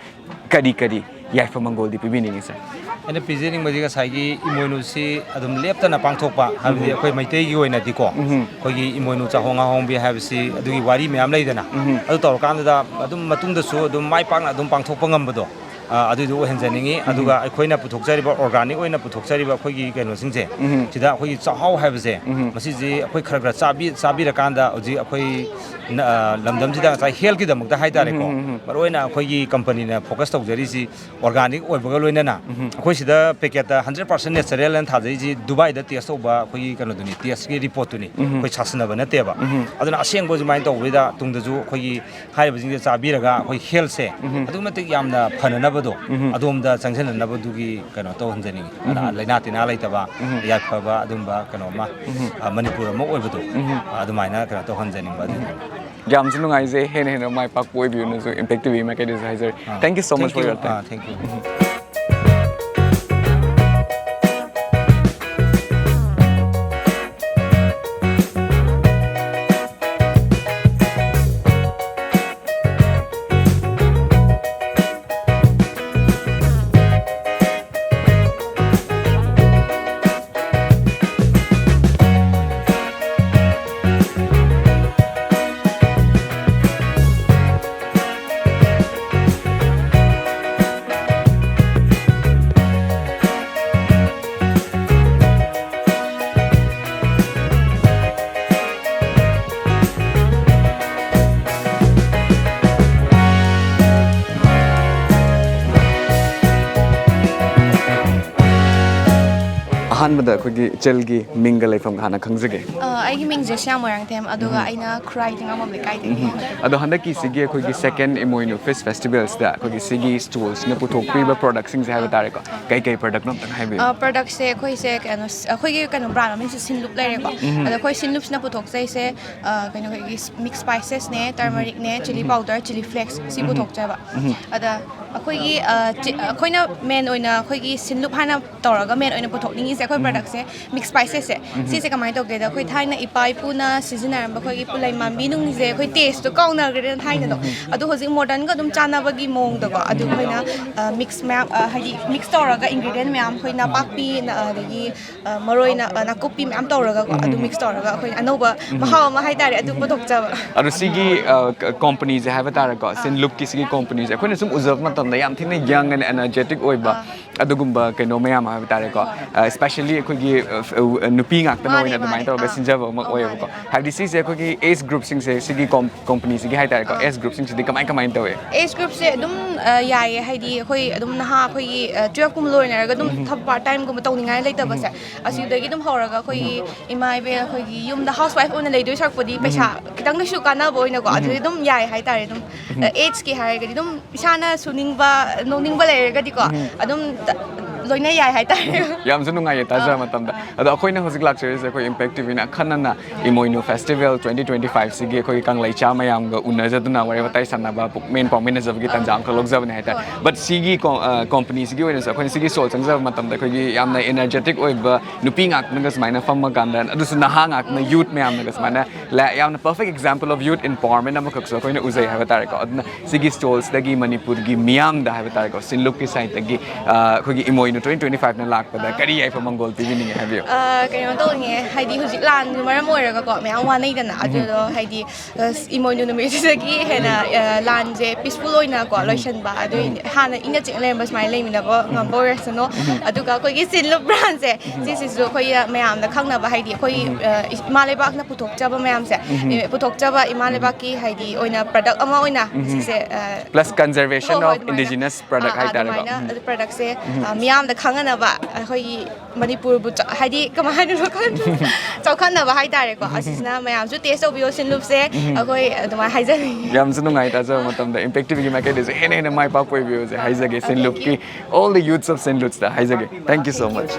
ꯀꯔꯤ ꯀꯔꯤ ꯌꯥꯏꯐ ꯃꯪꯒꯣꯜꯗꯤ ꯄꯤꯕꯤꯅꯤꯡꯉꯤ ꯁꯥꯔ? ꯑꯩꯅ ꯄꯤꯖꯅꯤꯡꯕꯁꯤ ꯉꯁꯥꯏꯒꯤ ꯏꯃꯣꯏꯅꯨꯁꯤ ꯑꯗꯨꯝ ꯂꯦꯞꯇꯅ ꯄꯥꯡꯊꯣꯛꯄ, ꯍꯥꯏꯕꯗꯤ ꯎꯝ꯫ ꯑꯩꯈꯣꯏ ꯃꯩꯇꯩꯒꯤ ꯑꯣꯏꯅꯗꯤꯀꯣ, ꯎꯝ꯫ ꯑꯩꯈꯣꯏꯒꯤ ꯏꯃꯣꯏꯅꯨ ꯆꯥꯛꯍꯣꯡ ꯉꯥꯍꯣꯡꯕꯤ ꯍꯥꯏꯕꯁꯤ ꯑꯗꯨꯒꯤ ꯋꯥꯔꯤ ꯃꯌꯥꯝ ꯂꯩꯗꯅ, ꯎꯝ꯫ ꯑꯗꯨ ꯇꯧꯔꯀꯥꯟꯗꯨꯗ ꯑꯗꯨꯝ ꯃꯇꯨꯡꯗꯁꯨ ꯑꯗꯨꯝ ꯃꯥꯏ ꯄꯥꯛꯅ ꯑꯗꯨꯝ ꯄꯥꯡꯊꯣꯛꯄ ꯉꯝꯕꯗꯣ, ꯑ, ꯑꯗꯨꯏꯗꯨ ꯑꯣꯏꯍꯟꯖꯅꯤꯡꯉꯤ꯫ ꯎꯝ꯫ ꯑꯗꯨꯒ ꯑꯩꯈꯣꯏꯅ ꯄꯨꯊꯣꯛꯆꯔꯤꯕ, ꯑꯣꯔꯒꯥꯅꯤꯛ ꯑꯣꯏꯅ ꯄꯨꯊꯣꯛꯆꯔꯤꯕ ꯑꯩꯈꯣꯏꯒꯤ ꯀꯩꯅꯣꯁꯤꯡꯁꯦ, ꯎꯝ꯫ ꯁꯤꯗ ꯑꯩꯈꯣꯏꯒꯤ ꯆꯥꯛꯍꯥꯎ ꯍꯥꯏꯕꯁꯦ, ꯎꯝ꯫ ꯃꯁꯤꯁꯤ ꯑꯩꯈꯣꯏ ꯈꯔ ꯈꯔ ꯆꯥꯕꯤ-, ꯆꯥꯕꯤꯔꯀꯥꯟꯗ ꯍꯧꯖꯤꯛ ꯑꯩꯈꯣꯏ ꯅ-, ꯑ, ꯂꯝꯗꯝꯁꯤꯗ ꯉꯁꯥꯏ ꯍꯦꯜꯠꯀꯤꯗꯃꯛꯇ ꯍꯥꯏ ꯇꯥꯔꯦꯀꯣ, ꯎꯝ, ꯎꯝ, ꯎꯝ꯫ ꯃꯔꯨꯑꯣꯏꯅ ꯑꯩꯈꯣꯏꯒꯤ ꯀꯝꯄꯅꯤꯅ ꯐꯣꯀꯁ ꯇꯧꯖꯔꯤꯁꯤ ꯑꯣꯔꯒꯥꯅꯤꯛ ꯑꯣꯏꯕꯒ ꯂꯣꯏꯅꯅ, ꯎꯝ꯫ ꯑꯩꯈꯣꯏ ꯁꯤꯗ ꯄꯦꯀꯦꯠꯇ ꯍꯟꯗ꯭ꯔꯦꯠ ꯄꯥꯔꯁꯦꯟ ꯅꯦꯆꯔꯦꯜ ꯍꯥꯏꯅ ꯊꯥꯖꯩꯁꯤ ꯗꯨꯕꯥꯏꯗ ꯇꯦꯁ ꯇꯧꯕ ꯑꯩꯈꯣꯏꯒꯤ ꯀꯩꯅꯣꯗꯨꯅꯤ, ꯇꯦꯁꯀꯤ ꯔꯤꯄꯣꯔꯠꯇꯨꯅꯤ, ꯎꯝ꯫ ꯑꯩꯈꯣꯏ ꯁꯥꯁꯤꯟꯅꯕ ꯅꯠꯇꯦꯕ꯫ ꯎꯝ꯫ ꯑꯗꯨꯅ ꯑꯁꯦꯡꯕ ꯁꯨꯃꯥꯏꯅ ꯇꯧꯕꯁꯤꯗ ꯇꯨꯡꯗꯁꯨ ꯑꯩꯈꯣꯏꯒꯤ ꯍꯥꯏꯔꯤꯕꯁꯤꯡꯁꯦ ꯆꯥꯕꯤꯔꯒ ꯑꯩꯈꯣꯏ ꯍꯦꯜꯠꯁꯦ ꯎꯝ꯫ ꯑꯗꯨꯛꯀꯤ ꯃꯇꯤꯛ ꯌꯥꯝꯅ ꯐꯅꯅꯕꯗꯣ, ꯎꯝ꯫ ꯑꯗꯣꯝꯗ ꯆꯪꯁꯤꯟꯅꯅꯕꯗꯨꯒꯤ ꯀꯩꯅꯣ ꯇꯧꯍꯟꯖꯅꯤꯡꯉꯤ꯫ ꯎꯝ꯫ ꯂꯥꯏꯅꯥ ꯇꯤꯟꯅꯥ ꯂꯩꯇꯕ, ꯎꯝ꯫ ꯌꯥꯏꯐꯕ ꯑꯗꯨꯝꯕ ꯀꯩꯅꯣ ꯑꯃ, ꯎꯝ꯫ ꯑ, ꯃꯅꯤꯄꯨꯔ ꯑꯃ ꯑꯣꯏꯕꯗꯣ, ꯎꯝ꯫ ꯑꯗꯨꯃꯥꯏꯅ ꯀꯩꯅꯣ ꯇꯧꯍꯟꯖꯅꯤꯡꯕ ꯑꯗꯨꯒꯤꯅꯤ꯫ ꯌꯥꯝꯁꯨ ꯅꯨꯡꯉꯥꯏꯖꯩ꯫ ꯍꯦꯟꯅ ꯍꯦꯟꯅ ꯃꯥꯏ ꯄꯥꯛꯄ ꯑꯣꯏꯕꯤꯌꯨꯅꯁꯨ Impact T V ꯃꯥꯏꯀꯩꯗꯩꯁꯨ ꯍꯥꯏꯖꯔꯤ꯫ Thank you so much for your time. Thank you. ꯑꯍꯥꯟꯕꯗ ꯑꯩꯈꯣꯏꯒꯤ ꯏꯆꯜꯒꯤ ꯃꯤꯡꯒ ꯂꯩꯐꯝꯒ ꯍꯥꯟꯅ ꯈꯪꯖꯒꯦ꯫ ꯑ, ꯑꯩꯒꯤ ꯃꯤꯡꯁꯦ ꯁꯤꯌꯥꯝ ꯃꯣꯏꯔꯥꯡꯊꯦꯝ, ꯑꯗꯨꯒ ꯑꯩꯅ ꯈꯨꯔꯥꯏ ꯊꯦꯡꯉꯥꯡꯕꯝ ꯂꯩꯀꯥꯏꯗꯒꯤ꯫ ꯑꯗꯣ ꯍꯟꯗꯛꯀꯤ ꯁꯤꯒꯤ ꯑꯩꯈꯣꯏꯒꯤ Second ꯏꯃꯣꯏꯅꯨ Fish Festivalꯁꯤꯗ ꯑꯩꯈꯣꯏꯒꯤ ꯁꯤꯒꯤ stallꯁꯤꯅ ꯄꯨꯊꯣꯛꯄꯤꯕ productꯁꯤꯡꯁꯦ ꯍꯥꯏꯕ ꯇꯥꯔꯦꯀꯣ, ꯀꯩ ꯀꯩ productꯅꯣ ꯑꯝꯇꯪ ꯍꯥꯏꯕꯤꯌꯨ꯫ ꯑ, productꯁꯦ ꯑꯩꯈꯣꯏꯁꯦ ꯀꯩꯅꯣ, ꯑꯩꯈꯣꯏꯒꯤ ꯀꯩꯅꯣ brand ꯃꯃꯤꯡꯁꯦ ꯁꯤꯟꯂꯨꯞ ꯂꯩꯔꯦꯀꯣ꯫ ꯑꯗꯣ ꯑꯩꯈꯣꯏ ꯁꯤꯟꯂꯨꯞꯁꯤꯅ ꯄꯨꯊꯣꯛꯆꯩꯁꯦ, ꯑ, ꯀꯩꯅꯣ, ꯑꯩꯈꯣꯏꯒꯤ mix spicesꯅꯦ, turmericꯅꯦ, chilli powder, chili flakes ꯁꯤ ꯄꯨꯊꯣꯛꯆꯩꯕ꯫ ꯑꯗ ꯑꯩꯈꯣꯏꯒꯤ, ꯑ, ꯆꯤ-, ꯑꯩꯈꯣꯏꯅ main ꯑꯣꯏꯅ ꯑꯩꯈꯣꯏꯒꯤ ꯁꯤꯟꯂꯨꯞ ꯍꯥꯏꯅ ꯇꯧꯔꯒ main ꯑꯣꯏꯅ ꯄꯨꯊꯣꯛꯅꯤꯡꯉꯤꯁꯦ ꯑꯩꯈꯣꯏ productꯁꯦ, mix spicesꯁꯦ꯫ ꯁꯤꯁꯦ ꯀꯃꯥꯏꯅ ꯇꯧꯒꯦꯗ, ꯑꯩꯈꯣꯏ ꯊꯥꯏꯅ ꯏꯄꯥ ꯏꯄꯨꯅ ꯁꯤꯖꯤꯟꯅꯔꯝꯕ ꯑꯩꯈꯣꯏꯒꯤ ꯄꯨꯂꯩ ꯃꯥꯟꯕꯤ ꯅꯨꯡꯁꯦ ꯑꯩꯈꯣꯏ tasteꯇꯣ ꯀꯥꯎꯅꯈ꯭ꯔꯦꯗꯅ ꯊꯥꯏꯅꯗꯣ꯫ ꯑꯗꯣ ꯍꯧꯖꯤꯛ modernꯒ ꯑꯗꯨꯝ ꯆꯥꯟꯅꯕꯒꯤ ꯃꯑꯣꯡꯗꯀꯣ, ꯑꯗꯨ ꯑꯩꯈꯣꯏꯅ, ꯑ, mix ꯃꯌꯥꯝ, ꯑ, ꯍꯥꯏꯗꯤ mix ꯇꯧꯔꯒ ingredient ꯃꯌꯥꯝ ꯑꯩꯈꯣꯏ ꯅꯄꯥꯛꯄꯤ, ꯅ-, ꯑꯗꯒꯤ, ꯑ, ꯃꯔꯣꯏ, ꯅ-, ꯑ, ꯅꯥꯀꯨꯞꯄꯤ ꯃꯌꯥꯝ ꯇꯧꯔꯒꯀꯣ, ꯑꯗꯨ mix ꯇꯧꯔꯒ ꯑꯩꯈꯣꯏ ꯑꯅꯧꯕ ꯃꯍꯥꯎ ꯑꯃ ꯍꯥꯏꯇꯥꯔꯦ, ꯑꯗꯨ ꯄꯨꯊꯣꯛꯆꯕ꯫ ꯑꯗꯣ ꯁꯤꯒꯤ companyꯁꯦ ꯍꯥꯏꯕ ꯇꯥꯔꯦꯀꯣ, ꯁꯤꯟꯂꯨꯞꯀꯤ ꯁꯤꯒꯤ companyꯁꯦ ꯑꯩꯈꯣꯏꯅ ꯁꯨꯝ ꯎꯖꯕ ꯃꯇꯝꯗ ꯌꯥꯝ ꯊꯤꯅ young and energetic ꯑꯣꯏꯕ ꯑꯗꯨꯒꯨꯝꯕ ꯀꯩꯅꯣ ꯃꯌꯥꯝ ꯍꯥꯏꯕ ꯇꯥꯔꯦꯀꯣ, especially ꯑꯩꯈꯣꯏꯒꯤ, ꯑ, ꯅꯨꯄꯤ ꯉꯥꯛꯇꯅ ꯃꯥꯅꯦ, ꯑꯣꯏꯅ ꯑꯗꯨꯃꯥꯏꯅ ꯃꯥꯅꯦ, ꯇꯧꯔꯒ ꯑꯥ꯫ ꯁꯤꯟꯖꯕ ꯑꯃ ꯑꯧ, ꯑꯣꯏꯌꯦꯕꯀꯣ꯫ ꯃꯥꯅꯦ, ꯑꯥ꯫ ꯍꯥꯏꯕꯗꯤ ꯁꯤꯁꯦ ꯑꯩꯈꯣꯏꯒꯤ age groupꯁꯤꯡꯁꯦ ꯁꯤꯒꯤ companyꯁꯤꯒꯤ ꯍꯥꯏ ꯇꯥꯔꯦꯀꯣ, age groupꯁꯤꯡꯁꯤꯗꯤ ꯀꯃꯥꯏ ꯀꯃꯥꯏꯅ ꯇꯧꯋꯦ? Age groupꯁꯦ ꯑꯗꯨꯝ, ꯑ, ꯌꯥꯏꯌꯦ, ꯍꯥꯏꯗꯤ ꯑꯩꯈꯣꯏ ꯑꯗꯨꯝ ꯅꯍꯥ ꯑꯩꯈꯣꯏꯒꯤ, ꯑ, twelveꯀꯨꯝꯕ ꯂꯣꯏꯅꯔꯒ ꯑꯗꯨꯝ ꯊꯕꯛ part timeꯒꯨꯝꯕ ꯇꯧꯅꯤꯡꯉꯥꯏ ꯂꯩꯇꯕꯁꯦ, ꯑꯁꯤꯗꯒꯤ ꯑꯗꯨꯝ ꯍꯧꯔꯒ ꯑꯩꯈꯣꯏꯒꯤ ꯏꯃꯥ ꯏꯕꯦꯜ ꯑꯩꯈꯣꯏꯒꯤ ꯌꯨꯝꯗ housewife ꯑꯣꯏꯅ ꯂꯩꯗꯣꯏ ꯁꯔꯨꯛꯄꯨꯗꯤ ꯄꯩꯁꯥ ꯈꯤꯇꯪꯗꯁꯨ ꯀꯥꯟꯅꯕ ꯑꯣꯏꯅꯀꯣ, ꯑꯗꯨꯗꯤ ꯑꯗꯨꯝ ꯌꯥꯏ ꯍꯥꯏꯇꯥꯔꯦ꯫ ꯑꯗꯨꯝ, ꯑ, ageꯀꯤ ꯍꯥꯏꯔꯒꯗꯤ ꯑꯗꯨꯝ ꯏꯁꯥꯅ ꯁꯨꯅꯤꯡꯕ, ꯅꯣꯛꯅꯤꯡꯕ ꯂꯩꯔꯒꯗꯤꯀꯣ, ꯑꯗꯨꯝ ꯇ-, ꯂꯣꯏꯅ ꯌꯥꯏ ꯍꯥꯏꯇꯥꯔꯦ꯫ ꯌꯥꯝꯁꯨ ꯅꯨꯡꯉꯥꯏꯌꯦ ꯇꯥꯖꯕ ꯃꯇꯝꯗ꯫ ꯑꯗꯣ ꯑꯩꯈꯣꯏꯅ ꯍꯧꯖꯤꯛ ꯂꯥꯛꯆꯔꯤꯁꯦ ꯑꯩꯈꯣꯏ ꯏꯝꯄꯦꯛ ꯇꯤꯚꯤꯅ ꯑꯈꯟꯅꯅ ꯏꯃꯣꯏꯅꯨ ꯐꯦꯁꯇꯤꯚꯦꯜ ꯇ꯭ꯋꯦꯟꯇꯤ ꯇ꯭ꯋꯦꯟꯇꯤ ꯐꯥꯏꯚꯁꯤꯒꯤ ꯑꯩꯈꯣꯏꯒꯤ ꯀꯪꯂꯩꯆꯥ ꯃꯌꯥꯝꯒ ꯎꯅꯖꯗꯨꯅ ꯋꯥꯔꯤ ꯋꯥꯇꯥꯏ ꯁꯥꯟꯅꯕ, ꯄꯨꯛꯃꯦꯟ ꯄꯥꯎꯃꯤꯟꯅꯖꯕꯒꯤ ꯇꯥꯟꯖꯥ ꯑꯃꯈꯛ ꯂꯧꯖꯕꯅꯦ ꯍꯥꯏꯇꯥꯔꯦ꯫ ꯕꯠ ꯁꯤꯒꯤ ꯀꯣ- ꯑ, ꯀꯣꯝꯄꯅꯤꯁꯤꯒꯤ ꯑꯣꯏꯅꯁꯨ ꯑꯩꯈꯣꯏꯅ ꯁꯤꯒꯤ ꯁ꯭ꯇꯣꯜ ꯆꯪꯖꯕ ꯃꯇꯝꯗ ꯑꯩꯈꯣꯏꯒꯤ ꯌꯥꯝꯅ ꯏꯅꯔꯖꯦꯇꯤꯛ ꯑꯣꯏꯕ ꯅꯨꯄꯤ ꯉꯥꯛꯇꯅꯒ ꯁꯨꯃꯥꯏꯅ ꯐꯝꯃꯀꯥꯟꯗ, ꯑꯗꯨꯁꯨ ꯅꯍꯥ ꯉꯥꯛꯇꯅ, ꯌꯨꯠ ꯃꯌꯥꯝꯅꯒ ꯁꯨꯃꯥꯏꯅ ꯂ- ꯌꯥꯝꯅ perfect example of youth empowerment ꯑꯃꯈꯛꯁꯨ ꯑꯩꯈꯣꯏꯅ ꯎꯖꯩ ꯍꯥꯏꯕ ꯇꯥꯔꯦꯀꯣ꯫ ꯑꯗꯨꯅ ꯁꯤꯒꯤ ꯁ꯭ꯇꯣꯜꯁꯤꯗꯒꯤ ꯃꯅꯤꯄꯨꯔꯒꯤ ꯃꯤꯌꯥꯝꯗ ꯍꯥꯏꯕ ꯇꯥꯔꯦꯀꯣ, ꯁꯤꯟꯂꯨꯞꯀꯤ ꯁꯥꯏꯠꯇꯒꯤ, ꯑ, ꯑꯩꯈꯣꯏꯒꯤ ꯏꯃꯣꯏꯅꯨ ꯇ꯭ꯋꯦꯟꯇꯤ ꯇ꯭ꯋꯦꯟꯇꯤ ꯐꯥꯏꯚꯅ ꯂꯥꯛꯄꯗ ꯀꯔꯤ ꯌꯥꯏꯐ ꯃꯪꯒꯣꯜ ꯄꯤꯕꯤꯅꯤꯡꯉꯦ ꯍꯥꯏꯕꯤꯌꯨ꯫ ꯑ, ꯀꯩꯅꯣ ꯇꯧꯅꯤꯡꯉꯦ, ꯍꯥꯏꯗꯤ ꯍꯧꯖꯤꯛ ꯂꯥꯟꯒꯤ ꯃꯔꯝ ꯑꯣꯏꯔꯒꯀꯣ ꯃꯌꯥꯝ ꯋꯥꯅꯩꯗꯅ, ꯑꯗꯨꯗꯣ ꯍꯥꯏꯗꯤ ꯑ, ꯏꯃꯣꯏꯅꯨ ꯅꯨꯃꯤꯠꯁꯤꯗꯒꯤ ꯍꯦꯟꯅ ꯑ, ꯂꯥꯟꯁꯦ ꯄꯤꯁꯐꯨꯜ ꯑꯣꯏꯅꯀꯣ ꯂꯣꯏꯁꯟꯕ, ꯑꯗꯨ ꯍꯥꯟꯅ ꯏꯪꯅ ꯆꯤꯛꯅ ꯂꯩꯔꯝꯕ ꯁꯨꯃꯥꯏꯅ ꯂꯩꯃꯤꯟꯅꯕ ꯉꯝꯕ ꯑꯣꯏꯔꯁꯅꯨ꯫ ꯑꯗꯨꯒ ꯑꯩꯈꯣꯏꯒꯤ ꯁꯤꯟꯂꯨꯞ ꯕ꯭ꯔꯥꯟꯁꯦ ꯁꯤꯁꯤꯁꯨ ꯑꯩꯈꯣꯏ ꯃꯌꯥꯝꯅ ꯈꯪꯅꯕ, ꯍꯥꯏꯗꯤ ꯑꯩꯈꯣꯏ ꯑ, ꯏꯃꯥ ꯂꯩꯕꯥꯛꯅ ꯄꯨꯊꯣꯛꯆꯕ ꯃꯌꯥꯝꯁꯦ, ꯑꯦ, ꯄꯨꯊꯣꯛꯆꯕ ꯏꯃꯥ ꯂꯩꯕꯥꯛꯀꯤ ꯍꯥꯏꯗꯤ ꯑꯣꯏꯅ ꯄ꯭ꯔꯗꯛ ꯑꯃ ꯑꯣꯏꯅ ꯁꯤꯁꯦ ꯑ, Plus conservation ꯍꯣꯏ, ꯍꯣꯏ, of ꯑꯗꯨꯃꯥꯏꯅ꯫ indigenous product ꯑꯥ, ꯑꯥ, ꯍꯥꯏꯇꯥꯔꯦꯀꯣ꯫ ꯑꯗꯨꯃꯥꯏꯅ ꯎꯝ꯫ ꯑꯗꯨ ꯄ꯭ꯔꯗꯛꯁꯦ ꯑ, ꯃꯤꯌꯥꯝꯗ ꯈꯪꯍꯟꯅꯕ ꯑꯩꯈꯣꯏꯒꯤ ꯃꯅꯤꯄꯨꯔꯕꯨ ꯆ- ꯍꯥꯏꯗꯤ ꯀꯃꯥꯏ ꯍꯥꯏꯗꯣꯏꯅꯣ ꯈꯪꯗ꯭ꯔꯦ꯫ ꯆꯥꯎꯈꯠꯅꯕ ꯍꯥꯏꯇꯥꯔꯦꯀꯣ, ꯑꯁꯤꯁꯤꯅ ꯃꯌꯥꯝꯁꯨ ꯇꯦꯁ ꯇꯧꯕꯤꯌꯣ ꯁꯤꯟꯂꯨꯞꯁꯦ꯫ ꯑꯩꯈꯣꯏ ꯑꯗꯨꯃꯥꯏꯅ ꯍꯥꯏꯖꯅꯤꯡꯉꯤ꯫ ꯌꯥꯝꯁꯨ ꯅꯨꯡꯉꯥꯏ ꯇꯥꯖꯕ ꯃꯇꯝꯗ꯫ ꯏꯝꯄꯦꯛ ꯇꯤꯚꯤꯒꯤ ꯃꯥꯏꯀꯩꯗꯁꯨ ꯍꯦꯟꯅ ꯍꯦꯟꯅ ꯃꯥꯏ ꯄꯥꯛꯄ ꯑꯣꯏꯕꯤꯌꯨꯁꯦ ꯍꯥꯏꯖꯒꯦ, ꯁꯤꯟꯂꯨꯞꯀꯤ, all the youths of ꯁꯤꯟꯂꯨꯞꯁꯇ ꯍꯥꯏꯖꯒꯦ꯫ Thank you so much.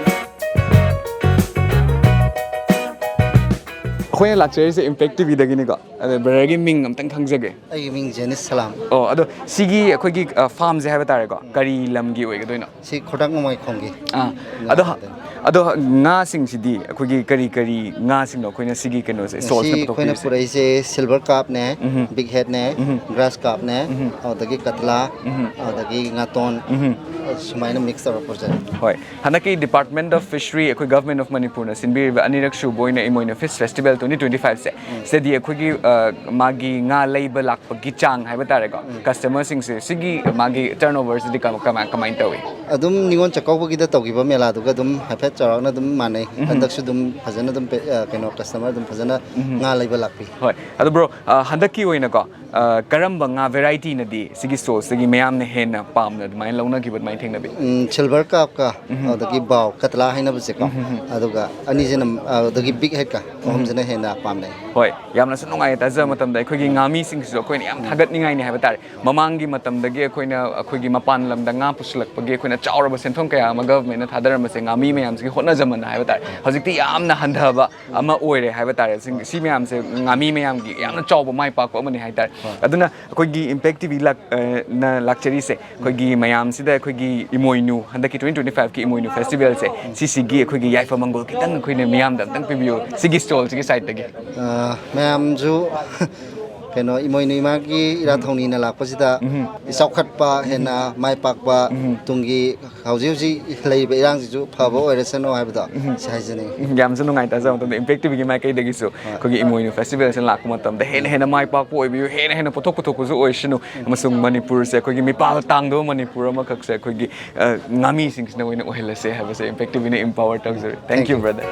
ꯑꯩꯈꯣꯏꯅ ꯂꯥꯛꯆꯔꯤꯁꯦ ꯏꯝꯄꯦꯛ ꯇꯤꯚꯤꯗꯒꯤꯅꯤꯀꯣ꯫ ꯑꯗꯣ ꯕ꯭ꯔꯗꯔꯒꯤ ꯃꯤꯡ ꯑꯝꯇꯪ ꯈꯪꯖꯒꯦ꯫ ꯑꯩꯒꯤ ꯃꯤꯡ ꯖꯦꯅꯤꯁ ꯁꯂꯥꯝ꯫ ꯑꯣ, ꯑꯗꯣ ꯁꯤꯒꯤ ꯑꯩꯈꯣꯏꯒꯤ, ꯑ, ꯐꯥꯔꯝꯁꯦ ꯍꯥꯏꯕ ꯇꯥꯔꯦꯀꯣ, ꯀꯔꯤ ꯂꯝꯒꯤ ꯑꯣꯏꯒꯗꯣꯏꯅꯣ? ꯁꯤ ꯈꯨꯗꯥꯛ ꯃꯃꯥꯏꯈꯣꯡꯒꯤ꯫ ꯑꯥ, ꯑꯗꯣ ꯑꯗꯣ ꯉꯥꯁꯤꯡꯁꯤꯗꯤ ꯑꯩꯈꯣꯏꯒꯤ ꯀꯔꯤ ꯀꯔꯤ ꯉꯥꯁꯤꯡꯅꯣ ꯑꯩꯈꯣꯏꯅ ꯁꯤꯒꯤ ꯀꯩꯅꯣꯁꯦ, ꯉꯁꯤ ꯁ꯭ꯇꯣꯜꯁꯤꯗ ꯑꯩꯈꯣꯏꯅ ꯄꯨꯊꯣꯛꯄꯤꯔꯤꯁꯦ? ꯄꯨꯔꯛꯏꯁꯦ ꯁꯤꯜꯚꯔ ꯀꯥꯞꯅꯦ, ꯕꯤꯛ ꯍꯦꯠꯅꯦ, ꯒ꯭ꯔꯥꯁ ꯀꯥꯞꯅꯦ, ꯑꯗꯨꯗꯒꯤ ꯀꯇꯂꯥ, ꯑꯗꯨꯗꯒꯤ ꯉꯥꯇꯣꯟ, ꯁꯨꯃꯥꯏꯅ ꯃꯤꯛꯁ ꯇꯧꯔ ꯄꯨꯔꯛꯆꯔꯦ꯫ ꯍꯣꯏ, ꯍꯟꯗꯛꯀꯤ Department of Fishery, ꯑꯩꯈꯣꯏ Government of ꯃꯅꯤꯄꯨꯔꯅ ꯁꯤꯟꯕꯤꯔꯤꯕ ꯑꯅꯤꯔꯛ ꯁꯨꯕ ꯑꯣꯏꯅ ꯏꯃꯣꯏꯅꯨ ꯐꯤꯁ ꯐꯦꯁꯇꯤꯚꯦꯜ ꯇ꯭ꯋꯦꯟꯇꯤ ꯇ꯭ꯋꯦꯟꯇꯤ ꯐꯥꯏꯚꯁꯦ, ꯁꯤꯗꯗꯤ ꯑꯩꯈꯣꯏꯒꯤ, ꯑ, ꯃꯥꯒꯤ ꯉꯥ ꯂꯩꯕ ꯂꯥꯛꯄꯒꯤ ꯆꯥꯡ ꯍꯥꯏꯕ ꯇꯥꯔꯦꯀꯣ, ꯀꯁꯇꯃꯔꯁꯤꯡꯁꯦ, ꯁꯤꯒꯤ ꯃꯥꯒꯤ ꯇꯔꯟ ꯑꯣꯚꯔꯁꯤꯗꯤ ꯀꯃꯥꯏ ꯀꯃꯥꯏꯅ ꯇꯧꯏ? ꯑꯗꯨꯝ ꯅꯤꯉꯣꯜ ꯆꯥꯛꯀꯧꯕꯒꯤꯗ ꯇꯧꯈꯤꯕ ꯃꯦꯂꯥꯗꯨꯒ ꯑꯗꯨꯝ ꯍꯥꯏꯐꯦꯠ ꯆꯥꯎꯔꯥꯛꯅ ꯑꯗꯨꯝ ꯃꯥꯟꯅꯩ꯫ ꯎꯝ꯫ ꯍꯟꯗꯛꯁꯨ ꯑꯗꯨꯝ ꯐꯖꯅ ꯑꯗꯨꯝ ꯄꯦ-, ꯑ, ꯀꯩꯅꯣ, customer ꯑꯗꯨꯝ ꯐꯖꯅ ꯎꯝ꯫ ꯉꯥ ꯂꯩꯕ ꯂꯥꯛꯄꯤ꯫ ꯍꯣꯏ꯫ ꯑꯗꯨ bro, ꯑ, ꯍꯟꯗꯛꯀꯤ ꯑꯣꯏꯅꯀꯣ, ꯑ, ꯀꯔꯝꯕ ꯉꯥ variety ꯅꯗꯤ ꯁꯤꯒꯤ stall ꯁꯤꯒꯤ ꯃꯌꯥꯝꯅ ꯍꯦꯟꯅ ꯄꯥꯝꯅ ꯑꯗꯨꯃꯥꯏꯅ ꯂꯧꯅꯈꯤꯕ ꯑꯗꯨꯃꯥꯏꯅ ꯊꯦꯡꯅꯕꯤ? ꯎꯝ, silver carp ꯀ, ꯎꯝ꯫ ꯑꯗꯒꯤ ꯕꯥꯎ, ꯀꯇꯂꯥ ꯍꯥꯏꯅꯕꯁꯦꯀꯣ꯫ ꯎꯝ, ꯎꯝ, ꯎꯝ꯫ ꯑꯗꯨꯒ ꯑꯅꯤꯁꯤꯅ, ꯑꯗꯒꯤ big head ꯀ, ꯎꯝ꯫ ꯑꯍꯨꯝꯁꯤꯅ ꯍꯦꯟꯅ ꯄꯥꯝꯅꯩ꯫ ꯍꯣꯏ, ꯌꯥꯝꯅꯁꯨ ꯅꯨꯡꯉꯥꯏꯌꯦ ꯇꯥꯖꯕ ꯃꯇꯝꯗ꯫ ꯑꯩꯈꯣꯏꯒꯤ ꯉꯥꯃꯤꯁꯤꯡꯁꯤꯁꯨ ꯑꯩꯈꯣꯏꯅ ꯌꯥꯝ ꯊꯥꯒꯠꯅꯤꯡꯉꯥꯏꯅꯤ ꯍꯥꯏꯕ ꯇꯥꯔꯦ꯫ ꯃꯃꯥꯡꯒꯤ ꯃꯇꯝꯗꯒꯤ ꯑꯩꯈꯣꯏꯅ, ꯑꯩꯈꯣꯏꯒꯤ ꯃꯄꯥꯟ ꯂꯝꯗ ꯉꯥ ꯄꯨꯁꯤꯜꯂꯛꯄꯒꯤ ꯑꯩꯈꯣꯏꯅ ꯆꯥꯎꯔꯕ ꯁꯦꯟꯐꯝ ꯀꯌꯥ ꯑꯃ government ꯅ ꯊꯥꯗꯔꯝꯕꯁꯦ ꯉꯥꯃꯤ ꯃꯌꯥꯝꯁꯤꯒꯤ ꯍꯣꯠꯅꯖꯃꯟ ꯍꯥꯏꯕ ꯇꯥꯔꯦ꯫ ꯍꯧꯖꯤꯛꯇꯤ ꯌꯥꯝꯅ ꯍꯟꯊꯕ ꯑꯃ ꯑꯣꯏꯔꯦ ꯍꯥꯏꯕ ꯇꯥꯔꯦ꯫ ꯁꯤ, ꯁꯤ ꯃꯌꯥꯝꯁꯦ ꯉꯥꯃꯤ ꯃꯌꯥꯝꯒꯤ ꯌꯥꯝꯅ ꯆꯥꯎꯕ ꯃꯥꯏ ꯄꯥꯛꯄ ꯑꯃꯅꯤ ꯍꯥꯏ ꯇꯥꯔꯦ꯫ ꯍꯣꯏ꯫ ꯑꯗꯨꯅ ꯑꯩꯈꯣꯏꯒꯤ Impact T V ꯂꯥꯛ-, ꯑ, ꯅ ꯂꯥꯛꯆꯔꯤꯁꯦ, ꯑꯩꯈꯣꯏꯒꯤ ꯃꯌꯥꯝꯁꯤꯗ ꯑꯩꯈꯣꯏꯒꯤ ꯏꯃꯣꯏꯅꯨ, ꯍꯟꯗꯛꯀꯤ twenty twenty-five ꯀꯤ ꯏꯃꯣꯏꯅꯨ festival ꯁꯦ, ꯁꯤꯁꯤꯒꯤ ꯑꯩꯈꯣꯏꯒꯤ ꯌꯥꯏꯐ ꯃꯪꯒꯣꯜ ꯈꯤꯇꯪ ꯑꯩꯈꯣꯏꯅ ꯃꯤꯌꯥꯝꯗ ꯑꯝꯇꯪ ꯄꯤꯕꯤꯌꯨ, ꯁꯤꯒꯤ stall ꯁꯤꯒꯤ side ꯇꯒꯤ꯫ ꯑ, ꯃꯌꯥꯝꯁꯨ ꯀꯩꯅꯣ, ꯏꯃꯣꯏꯅꯨ ꯏꯃꯥꯒꯤ ꯏꯔꯥꯠ ꯊꯧꯅꯤꯅ ꯂꯥꯛꯄꯁꯤꯗ ꯎꯝ꯫ ꯆꯥꯎꯈꯠꯄ, ꯍꯦꯟꯅ ꯃꯥꯏ ꯄꯥꯛꯄ, ꯎꯝ꯫ ꯇꯨꯡꯒꯤ ꯍꯧꯖꯤꯛ ꯍꯧꯖꯤꯛ ꯂꯩꯔꯤꯕ ꯏꯔꯥꯡꯁꯤꯁꯨ ꯐꯕ ꯑꯣꯏꯔꯁꯅꯨ ꯍꯥꯏꯕꯗꯣ ꯎꯝ꯫ ꯁꯤ ꯍꯥꯏꯖꯅꯤꯡꯉꯤ꯫ ꯎꯝ, ꯌꯥꯝꯁꯨ ꯅꯨꯡꯉꯥꯏ ꯇꯥꯖꯕ ꯃꯇꯝꯗ Impact T V ꯒꯤ ꯃꯥꯏꯀꯩꯗꯒꯤꯁꯨ ꯍꯣꯏ꯫ ꯑꯩꯈꯣꯏꯒꯤ ꯏꯃꯣꯏꯅꯨ festival ꯁꯦ ꯂꯥꯛꯄ ꯃꯇꯝꯗ ꯍꯦꯟꯅ ꯍꯦꯟꯅ ꯃꯥꯏ ꯄꯥꯛꯄ ꯑꯣꯏꯕꯤꯌꯨ, ꯍꯦꯟꯅ ꯍꯦꯟꯅ ꯄꯨꯊꯣꯛ ꯄꯨꯊꯣꯛꯄꯁꯨ ꯑꯣꯏꯁꯅꯨ, ꯑꯃꯁꯨꯡ ꯃꯅꯤꯄꯨꯔꯁꯦ ꯑꯩꯈꯣꯏꯒꯤ ꯃꯤꯄꯥꯜ ꯇꯥꯡꯗꯕ ꯃꯅꯤꯄꯨꯔ ꯑꯃꯈꯛꯁꯦ ꯑꯩꯈꯣꯏꯒꯤ, ꯑ, ꯉꯥꯃꯤꯁꯤꯡꯁꯤꯅ ꯑꯣꯏꯅ ꯑꯣꯏꯍꯜꯂꯁꯦ ꯍꯥꯏꯕꯁꯦ Impact T V ꯅ empower ꯇꯧꯖꯔꯤ꯫ Thank you, thank you꯫ Brother꯫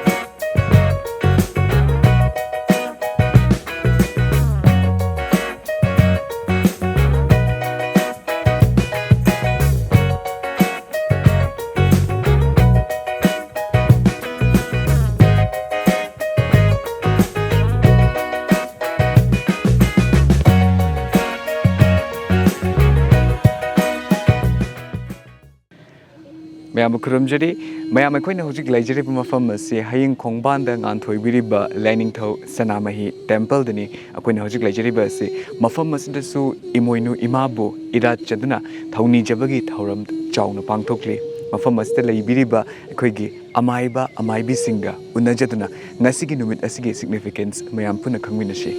ꯃꯌꯥꯝꯕꯨ ꯈꯨꯔꯨꯝꯖꯔꯤ꯫ ꯃꯌꯥꯝ, ꯑꯩꯈꯣꯏꯅ ꯍꯧꯖꯤꯛ ꯂꯩꯖꯔꯤꯕ ꯃꯐꯝ ꯑꯁꯤ ꯍꯌꯤꯡ ꯈꯣꯡꯕꯥꯟꯗ ꯉꯥꯟꯊꯣꯏꯕꯤꯔꯤꯕ ꯂꯥꯏꯅꯤꯡꯊꯧ ꯁꯅꯥꯃꯍꯤ temple ꯗꯅꯤ꯫ ꯑꯩꯈꯣꯏꯅ ꯍꯧꯖꯤꯛ ꯂꯩꯖꯔꯤꯕ ꯑꯁꯤ ꯃꯐꯝ ꯑꯁꯤꯗꯁꯨ ꯏꯃꯣꯏꯅꯨ ꯏꯃꯥꯕꯨ ꯏꯔꯥꯠꯆꯗꯨꯅ ꯊꯧꯅꯤꯖꯕꯒꯤ ꯊꯧꯔꯝ ꯆꯥꯎꯅ ꯄꯥꯡꯊꯣꯛꯂꯤ꯫ ꯃꯐꯝ ꯑꯁꯤꯗ ꯂꯩꯕꯤꯔꯤꯕ ꯑꯩꯈꯣꯏꯒꯤ ꯑꯃꯥꯏꯕ ꯑꯃꯥꯏꯕꯤꯁꯤꯡꯒ ꯎꯅꯖꯗꯨꯅ ꯉꯁꯤꯒꯤ ꯅꯨꯃꯤꯠ ꯑꯁꯤꯒꯤ significance ꯃꯌꯥꯝ ꯄꯨꯟꯅ ꯈꯪꯃꯤꯟꯅꯁꯤ꯫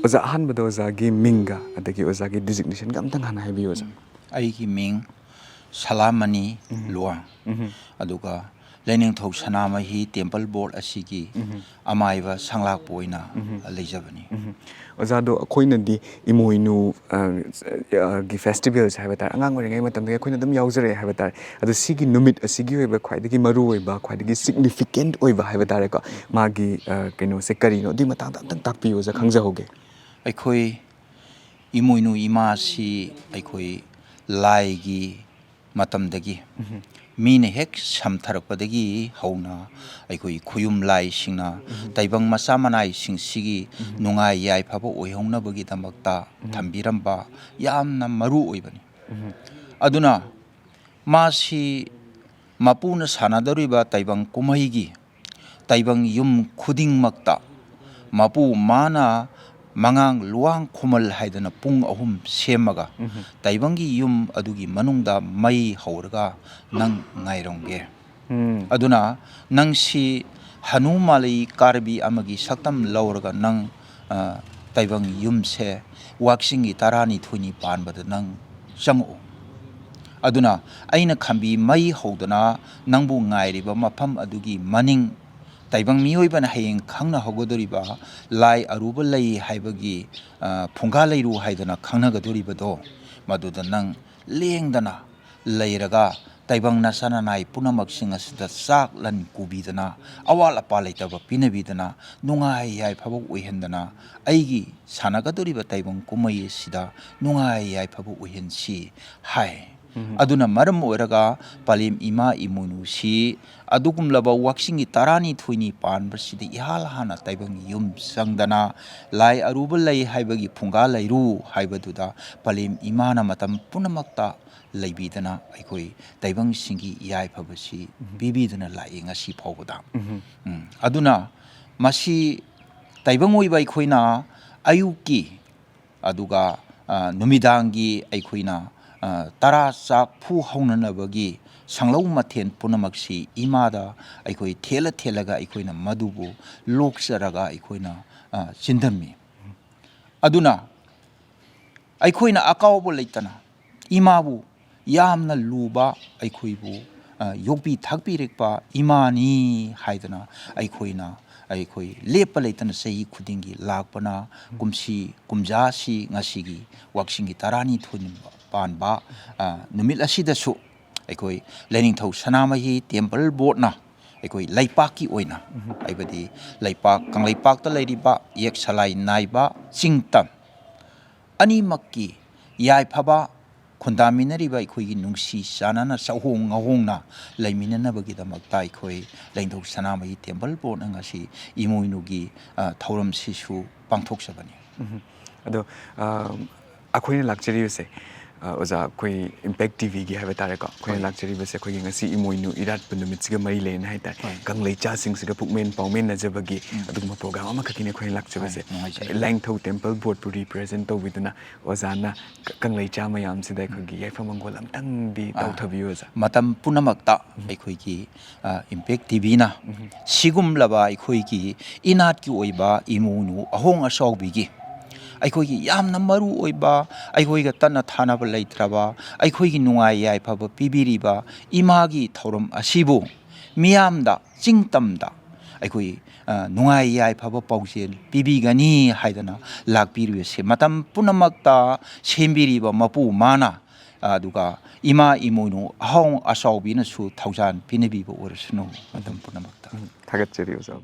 ꯑꯣꯖꯥ, ꯑꯍꯥꯟꯕꯗ ꯑꯣꯖꯥꯒꯤ ꯃꯤꯡꯒ ꯑꯗꯒꯤ ꯑꯣꯖꯥꯒꯤ ꯗꯤꯖꯤꯒꯅꯦꯁꯟꯒ ꯑꯝꯇꯪ ꯍꯥꯟꯅ ꯍꯥꯏꯕꯤꯌꯨ, ꯑꯣꯖꯥ꯫ ꯑꯩꯒꯤ ꯃꯤꯡ ꯁꯂꯥꯃꯅꯤ ꯎꯝ꯫ ꯂꯨꯋꯥꯡ꯫ ꯎꯝ꯫ ꯑꯗꯨꯒ ꯂꯩꯅꯤꯡꯊꯧ ꯁꯅꯥꯃꯍꯤ ꯇꯦꯝꯄꯜ ꯕꯣꯔꯗ ꯑꯁꯤꯒꯤ ꯎꯝ꯫ ꯑꯃꯥꯏꯕ ꯁꯪꯂꯥꯛꯄ ꯑꯣꯏꯅ ꯎꯝ꯫ ꯂꯩꯖꯕꯅꯤ꯫ ꯎꯝ꯫ ꯑꯣꯖꯥꯗꯣ, ꯑꯩꯈꯣꯏꯅꯗꯤ ꯏꯃꯣꯏꯅꯨ, ꯑ, ꯑ, ꯒꯤ ꯐꯦꯁꯇꯤꯚꯦꯜꯁ ꯍꯥꯏꯕ ꯇꯥꯔꯦ, ꯑꯉꯥꯡ ꯑꯣꯏꯔꯤꯉꯩ ꯃꯇꯝꯗꯒꯤ ꯑꯩꯈꯣꯏꯅ ꯑꯗꯨꯝ ꯌꯥꯎꯖꯔꯛꯑꯦ ꯍꯥꯏꯕ ꯇꯥꯔꯦ꯫ ꯑꯗꯣ ꯁꯤꯒꯤ ꯅꯨꯃꯤꯠ ꯑꯁꯤꯒꯤ ꯑꯣꯏꯕ ꯈ꯭ꯋꯥꯏꯗꯒꯤ ꯃꯔꯨ ꯑꯣꯏꯕ, ꯈ꯭ꯋꯥꯏꯗꯒꯤ ꯁꯤꯒꯅꯤꯐꯤꯀꯦꯟꯠ ꯑꯣꯏꯕ ꯍꯥꯏꯕ ꯇꯥꯔꯦꯀꯣ, ꯃꯥꯒꯤ, ꯑ, ꯀꯩꯅꯣꯁꯦ ꯀꯔꯤꯅꯣ? ꯑꯗꯨꯒꯤ ꯃꯇꯥꯡꯗ ꯑꯝꯇꯪ ꯇꯥꯛꯄꯤꯌꯨ, ꯑꯣꯖꯥ, ꯈꯪꯖꯍꯧꯒꯦ꯫ ꯑꯩꯈꯣꯏ ꯏꯃꯣꯏꯅꯨ ꯏꯃꯥꯁꯤ ꯑꯩꯈꯣꯏ ꯂꯥꯏꯒꯤ ꯃꯇꯝꯗꯒꯤ, ꯎꯝ꯫ ꯃꯤꯅ ꯍꯦꯛ ꯁꯝꯊꯔꯛꯄꯗꯒꯤ ꯍꯧꯅ ꯑꯩꯈꯣꯏ ꯈꯨꯌꯨꯝ ꯂꯥꯏꯁꯤꯡꯅ ꯎꯝ꯫ ꯇꯥꯏꯕꯪ ꯃꯆꯥ ꯃꯅꯥꯏꯁꯤꯡꯁꯤꯒꯤ ꯎꯝ꯫ ꯅꯨꯡꯉꯥꯏ ꯌꯥꯏꯐꯕ ꯑꯣꯏꯍꯧꯅꯕꯒꯤꯗꯃꯛꯇ ꯎꯝ꯫ ꯊꯝꯕꯤꯔꯝꯕ ꯌꯥꯝꯅ ꯃꯔꯨ ꯑꯣꯏꯕꯅꯤ꯫ ꯎꯝ꯫ ꯑꯗꯨꯅ ꯃꯥꯁꯤ ꯃꯄꯨꯅ ꯁꯥꯟꯅꯗꯧꯔꯤꯕ ꯇꯥꯏꯕꯪ ꯀꯨꯝꯍꯩꯒꯤ ꯇꯥꯏꯕꯪ ꯌꯨꯝ ꯈꯨꯗꯤꯡꯃꯛꯇ ꯃꯄꯨ ꯃꯥꯅ ꯃꯉꯥꯡ ꯂꯨꯋꯥꯡ ꯈꯨꯃꯜ ꯍꯥꯏꯗꯅ ꯄꯨꯡ ꯑꯍꯨꯝ ꯁꯦꯝꯃꯒ ꯎꯝ꯫ ꯇꯥꯏꯕꯪꯒꯤ ꯌꯨꯝ ꯑꯗꯨꯒꯤ ꯃꯅꯨꯡꯗ ꯃꯩ ꯍꯧꯔꯒ ꯅꯪ ꯉꯥꯏꯔꯝꯒꯦ꯫ ꯎꯝ꯫ ꯑꯗꯨꯅ ꯅꯪꯁꯤ ꯍꯅꯨ ꯃꯥꯂꯩ ꯀꯥꯔꯕꯤ ꯑꯃꯒꯤ ꯁꯛꯇꯝ ꯂꯧꯔꯒ ꯅꯪ, ꯑ, ꯇꯥꯏꯕꯪ ꯌꯨꯝꯁꯦ ꯋꯥꯛꯆꯤꯡꯒꯤ ꯇꯔꯥꯅꯤꯊꯣꯏꯅꯤ ꯄꯥꯟꯕꯗ ꯅꯪ ꯆꯪꯉꯛꯎ꯫ ꯑꯗꯨꯅ ꯑꯩꯅ ꯈꯝꯕꯤ ꯃꯩ ꯍꯧꯗꯅ ꯅꯪꯕꯨ ꯉꯥꯏꯔꯤꯕ ꯃꯐꯝ ꯑꯗꯨꯒꯤ ꯃꯅꯤꯡ, ꯇꯥꯏꯕꯪ ꯃꯤꯑꯣꯏꯕꯅ ꯍꯌꯦꯡ ꯈꯪꯅꯍꯧꯒꯗꯧꯔꯤꯕ ꯂꯥꯏ ꯑꯔꯨꯕ ꯂꯩ ꯍꯥꯏꯕꯒꯤ, ꯑ, ꯐꯨꯡꯒꯥ ꯂꯩꯔꯨ ꯍꯥꯏꯗꯅ ꯈꯪꯅꯒꯗꯧꯔꯤꯕꯗꯣ, ꯃꯗꯨꯗ ꯅꯪ ꯂꯦꯡꯗꯅ ꯂꯩꯔꯒ ꯇꯥꯏꯕꯪ ꯅꯆꯥ ꯅꯅꯥꯏ ꯄꯨꯝꯅꯃꯛꯁꯤꯡ ꯑꯁꯤꯗ ꯆꯥꯛ ꯂꯟ ꯀꯨꯕꯤꯗꯅ, ꯑꯋꯥꯠ ꯑꯄꯥ ꯂꯩꯇꯕ ꯄꯤꯅꯕꯤꯗꯅ, ꯅꯨꯡꯉꯥꯏ ꯌꯥꯏꯐꯕ ꯑꯣꯏꯍꯟꯗꯅ, ꯑꯩꯒꯤ ꯁꯥꯟꯅꯒꯗꯧꯔꯤꯕ ꯇꯥꯏꯕꯪ ꯀꯨꯝꯍꯩ ꯑꯁꯤꯗ ꯅꯨꯡꯉꯥꯏ ꯌꯥꯏꯐꯕ ꯑꯣꯏꯍꯟꯁꯤ ꯍꯥꯏ꯫ ꯎꯝ꯫ ꯑꯗꯨꯅ ꯃꯔꯝ ꯑꯣꯏꯔꯒ ꯄꯂꯦꯝ ꯏꯃꯥ ꯏꯃꯣꯏꯅꯨꯁꯤ ꯑꯗꯨꯒꯨꯝꯂꯕ ꯋꯥꯛꯆꯤꯡꯒꯤ ꯇꯔꯥꯅꯤꯊꯣꯏꯅꯤ ꯄꯥꯟꯕꯁꯤꯗ ꯏꯍꯥꯟ ꯍꯥꯟꯅ ꯇꯥꯏꯕꯪ ꯌꯨꯝ ꯆꯪꯗꯅ, ꯂꯥꯏ ꯑꯔꯨꯕ ꯂꯩ ꯍꯥꯏꯕꯒꯤ ꯐꯨꯡꯒꯥ ꯂꯩꯔꯨ ꯍꯥꯏꯕꯗꯨꯗ ꯄꯂꯦꯝ ꯏꯃꯥꯅ ꯃꯇꯝ ꯄꯨꯝꯅꯃꯛꯇ ꯂꯩꯕꯤꯗꯅ ꯑꯩꯈꯣꯏ ꯇꯥꯏꯕꯪꯁꯤꯡꯒꯤ ꯌꯥꯏꯐꯕꯁꯤ ꯄꯤꯕꯤꯗꯨꯅ ꯂꯥꯛꯏ ꯉꯁꯤ ꯐꯥꯎꯕꯗ꯫ ꯎꯝ꯫ ꯎꯝ, ꯑꯗꯨꯅ ꯃꯁꯤ ꯇꯥꯏꯕꯪ ꯑꯣꯏꯕ ꯑꯩꯈꯣꯏꯅ ꯑꯌꯨꯛꯀꯤ ꯑꯗꯨꯒ, ꯑ, ꯅꯨꯃꯤꯗꯥꯡꯒꯤ ꯑꯩꯈꯣꯏꯅ, ꯑ, ꯇꯔꯥ ꯆꯥꯛꯐꯨ ꯍꯧꯅꯅꯕꯒꯤ ꯁꯪꯂꯧ ꯃꯊꯦꯜ ꯄꯨꯝꯅꯃꯛꯁꯤ ꯏꯃꯥꯗ ꯑꯩꯈꯣꯏ ꯊꯦꯜꯂ ꯊꯦꯜꯂꯒ ꯑꯩꯈꯣꯏꯅ ꯃꯗꯨꯕꯨ ꯂꯣꯛꯆꯔꯒ ꯑꯩꯈꯣꯏꯅ, ꯑ, ꯆꯤꯟꯗꯝꯃꯤ꯫ ꯑꯗꯨꯅ ꯑꯩꯈꯣꯏꯅ ꯑꯀꯥꯎꯕ ꯂꯩꯇꯅ ꯏꯃꯥꯕꯨ ꯌꯥꯝꯅ ꯂꯨꯕ, ꯑꯩꯈꯣꯏꯕꯨ, ꯑ, ꯌꯣꯛꯄꯤ ꯊꯥꯛꯄꯤꯔꯛꯄ ꯏꯃꯥꯅꯤ ꯍꯥꯏꯗꯅ ꯑꯩꯈꯣꯏꯅ, ꯑꯩꯈꯣꯏ ꯂꯦꯞꯄ ꯂꯩꯇꯅ ꯆꯍꯤ ꯈꯨꯗꯤꯡꯒꯤ ꯂꯥꯛꯄꯅ ꯀꯨꯝꯁꯤ ꯀꯨꯝꯖꯥꯁꯤ ꯉꯁꯤꯒꯤ ꯋꯥꯛꯆꯤꯡꯒꯤ ꯇꯔꯥꯅꯤꯊꯣꯏ ꯄꯥꯟꯕ, ꯑ, ꯅꯨꯃꯤꯠ ꯑꯁꯤꯗꯁꯨ ꯑꯩꯈꯣꯏ ꯂꯥꯏꯅꯤꯡꯊꯧ ꯁꯅꯥꯃꯍꯤ ꯇꯦꯝꯄꯜ ꯕꯣꯔꯗꯅ ꯑꯩꯈꯣꯏ ꯂꯩꯄꯥꯛꯀꯤ ꯑꯣꯏꯅ, ꯍꯥꯏꯕꯗꯤ ꯂꯩꯄꯥꯛ, ꯀꯪꯂꯩꯄꯥꯛꯇ ꯂꯩꯔꯤꯕ ꯌꯦꯛ ꯁꯂꯥꯏ ꯅꯥꯏꯕ ꯆꯤꯡꯇꯝ ꯑꯅꯤꯃꯛꯀꯤ ꯌꯥꯏꯐꯕ ꯈꯨꯟꯗꯥꯃꯤꯟꯅꯔꯤꯕ ꯑꯩꯈꯣꯏꯒꯤ ꯅꯨꯡꯁꯤ ꯆꯥꯟꯅꯅ ꯆꯍꯣꯡ ꯉꯍꯣꯡꯅ ꯂꯩꯃꯤꯟꯅꯅꯕꯒꯤꯗꯃꯛꯇ ꯑꯩꯈꯣꯏ ꯂꯥꯏꯅꯤꯡꯊꯧ ꯁꯅꯥꯃꯍꯤ ꯇꯦꯝꯄꯜ ꯕꯣꯔꯗꯅ ꯉꯁꯤ ꯏꯃꯣꯏꯅꯨꯒꯤ, ꯑ, ꯊꯧꯔꯝꯁꯤꯁꯨ ꯄꯥꯡꯊꯣꯛꯆꯕꯅꯤ꯫ ꯎꯝ꯫ ꯑꯗꯣ, ꯑ, ꯑꯩꯈꯣꯏꯅ ꯂꯥꯛꯆꯔꯤꯕꯁꯦ, ꯑ, ꯑꯣꯖꯥ, ꯑꯩꯈꯣꯏ ꯏꯝꯄꯦꯛ ꯇꯤ ꯚꯤꯒꯤ ꯍꯥꯏꯕ ꯇꯥꯔꯦꯀꯣ, ꯑꯩꯈꯣꯏꯅ ꯍꯣꯏ꯫ ꯂꯥꯛꯆꯔꯤꯕꯁꯦ ꯑꯩꯈꯣꯏꯒꯤ ꯉꯁꯤ ꯏꯃꯣꯏꯅꯨ ꯏꯔꯥꯠꯄ ꯅꯨꯃꯤꯠꯁꯤꯒ ꯃꯔꯤ ꯂꯩꯅꯅ ꯍꯥꯏ ꯇꯥꯔꯦ, ꯍꯣꯏ꯫ ꯀꯪꯂꯩꯆꯥꯁꯤꯡꯁꯤꯒ ꯄꯨꯛꯃꯦꯟ ꯄꯥꯎꯃꯦꯟꯅꯖꯕꯒꯤ ꯎꯝ꯫ ꯑꯗꯨꯒꯨꯝꯕ ꯄ꯭ꯔꯣꯒ꯭ꯔꯥꯝ ꯑꯃꯈꯛꯀꯤꯅꯤ ꯑꯩꯈꯣꯏꯅ ꯂꯥꯛꯆꯕꯁꯦ꯫ ꯍꯣꯏ, ꯅꯨꯡꯉꯥꯏꯖꯩ꯫ ꯂꯥꯏꯅꯤꯡꯊꯧ ꯇꯦꯝꯄꯜ ꯕꯣꯔꯗꯄꯨ ꯔꯤꯄ꯭ꯔꯖꯦꯟ ꯇꯧꯕꯤꯗꯨꯅ ꯑꯣꯖꯥꯅ ꯀ-, ꯀꯪꯂꯩꯆꯥ ꯃꯌꯥꯝꯁꯤꯗ ꯑꯩꯈꯣꯏꯒꯤ ꯌꯥꯏꯐ ꯃꯪꯒꯣꯜ ꯑꯝꯇꯪꯗꯤ ꯑꯥ, ꯇꯧꯊꯕꯤꯌꯨ, ꯑꯣꯖꯥ꯫ ꯃꯇꯝ ꯄꯨꯝꯅꯃꯛꯇ ꯎꯝ꯫ ꯑꯩꯈꯣꯏꯒꯤ, ꯑ, ꯏꯝꯄꯦꯛ ꯇꯤ ꯚꯤꯅ ꯎꯝ꯫ ꯁꯤꯒꯨꯝꯂꯕ ꯑꯩꯈꯣꯏꯒꯤ ꯏꯅꯥꯠꯀꯤ ꯑꯣꯏꯕ ꯏꯃꯣꯏꯅꯨ ꯑꯍꯣꯡ ꯑꯆꯥꯎꯕꯤꯒꯤ ꯑꯩꯈꯣꯏꯒꯤ ꯌꯥꯝꯅ ꯃꯔꯨ ꯑꯣꯏꯕ, ꯑꯩꯈꯣꯏꯒ ꯇꯠꯅ ꯊꯥꯅꯕ ꯂꯩꯇ꯭ꯔꯕ, ꯑꯩꯈꯣꯏꯒꯤ ꯅꯨꯡꯉꯥꯏ ꯌꯥꯏꯐꯕ ꯄꯤꯕꯤꯔꯤꯕ ꯏꯃꯥꯒꯤ ꯊꯧꯔꯝ ꯑꯁꯤꯕꯨ ꯃꯤꯌꯥꯝꯗ, ꯆꯤꯡꯇꯝꯗ ꯑꯩꯈꯣꯏ, ꯑ, ꯅꯨꯡꯉꯥꯏ ꯌꯥꯏꯐꯕ ꯄꯥꯎꯖꯦꯜ ꯄꯤꯕꯤꯒꯅꯤ ꯍꯥꯏꯗꯅ ꯂꯥꯛꯄꯤꯔꯤꯕꯁꯦ, ꯃꯇꯝ ꯄꯨꯝꯅꯃꯛꯇ ꯁꯦꯝꯕꯤꯔꯤꯕ ꯃꯄꯨ ꯃꯥꯅ, ꯑꯗꯨꯒ ꯏꯃꯥ ꯏꯃꯣꯏꯅꯨ ꯑꯍꯣꯡ ꯑꯆꯥꯎꯕꯤꯅꯁꯨ ꯊꯧꯖꯥꯜ ꯄꯤꯅꯕꯤꯕ ꯑꯣꯏꯔꯁꯅꯨ ꯃꯇꯝ ꯄꯨꯝꯅꯃꯛꯇ꯫ ꯎꯝ, ꯊꯥꯒꯠꯆꯔꯤ, ꯑꯣꯖꯥ꯫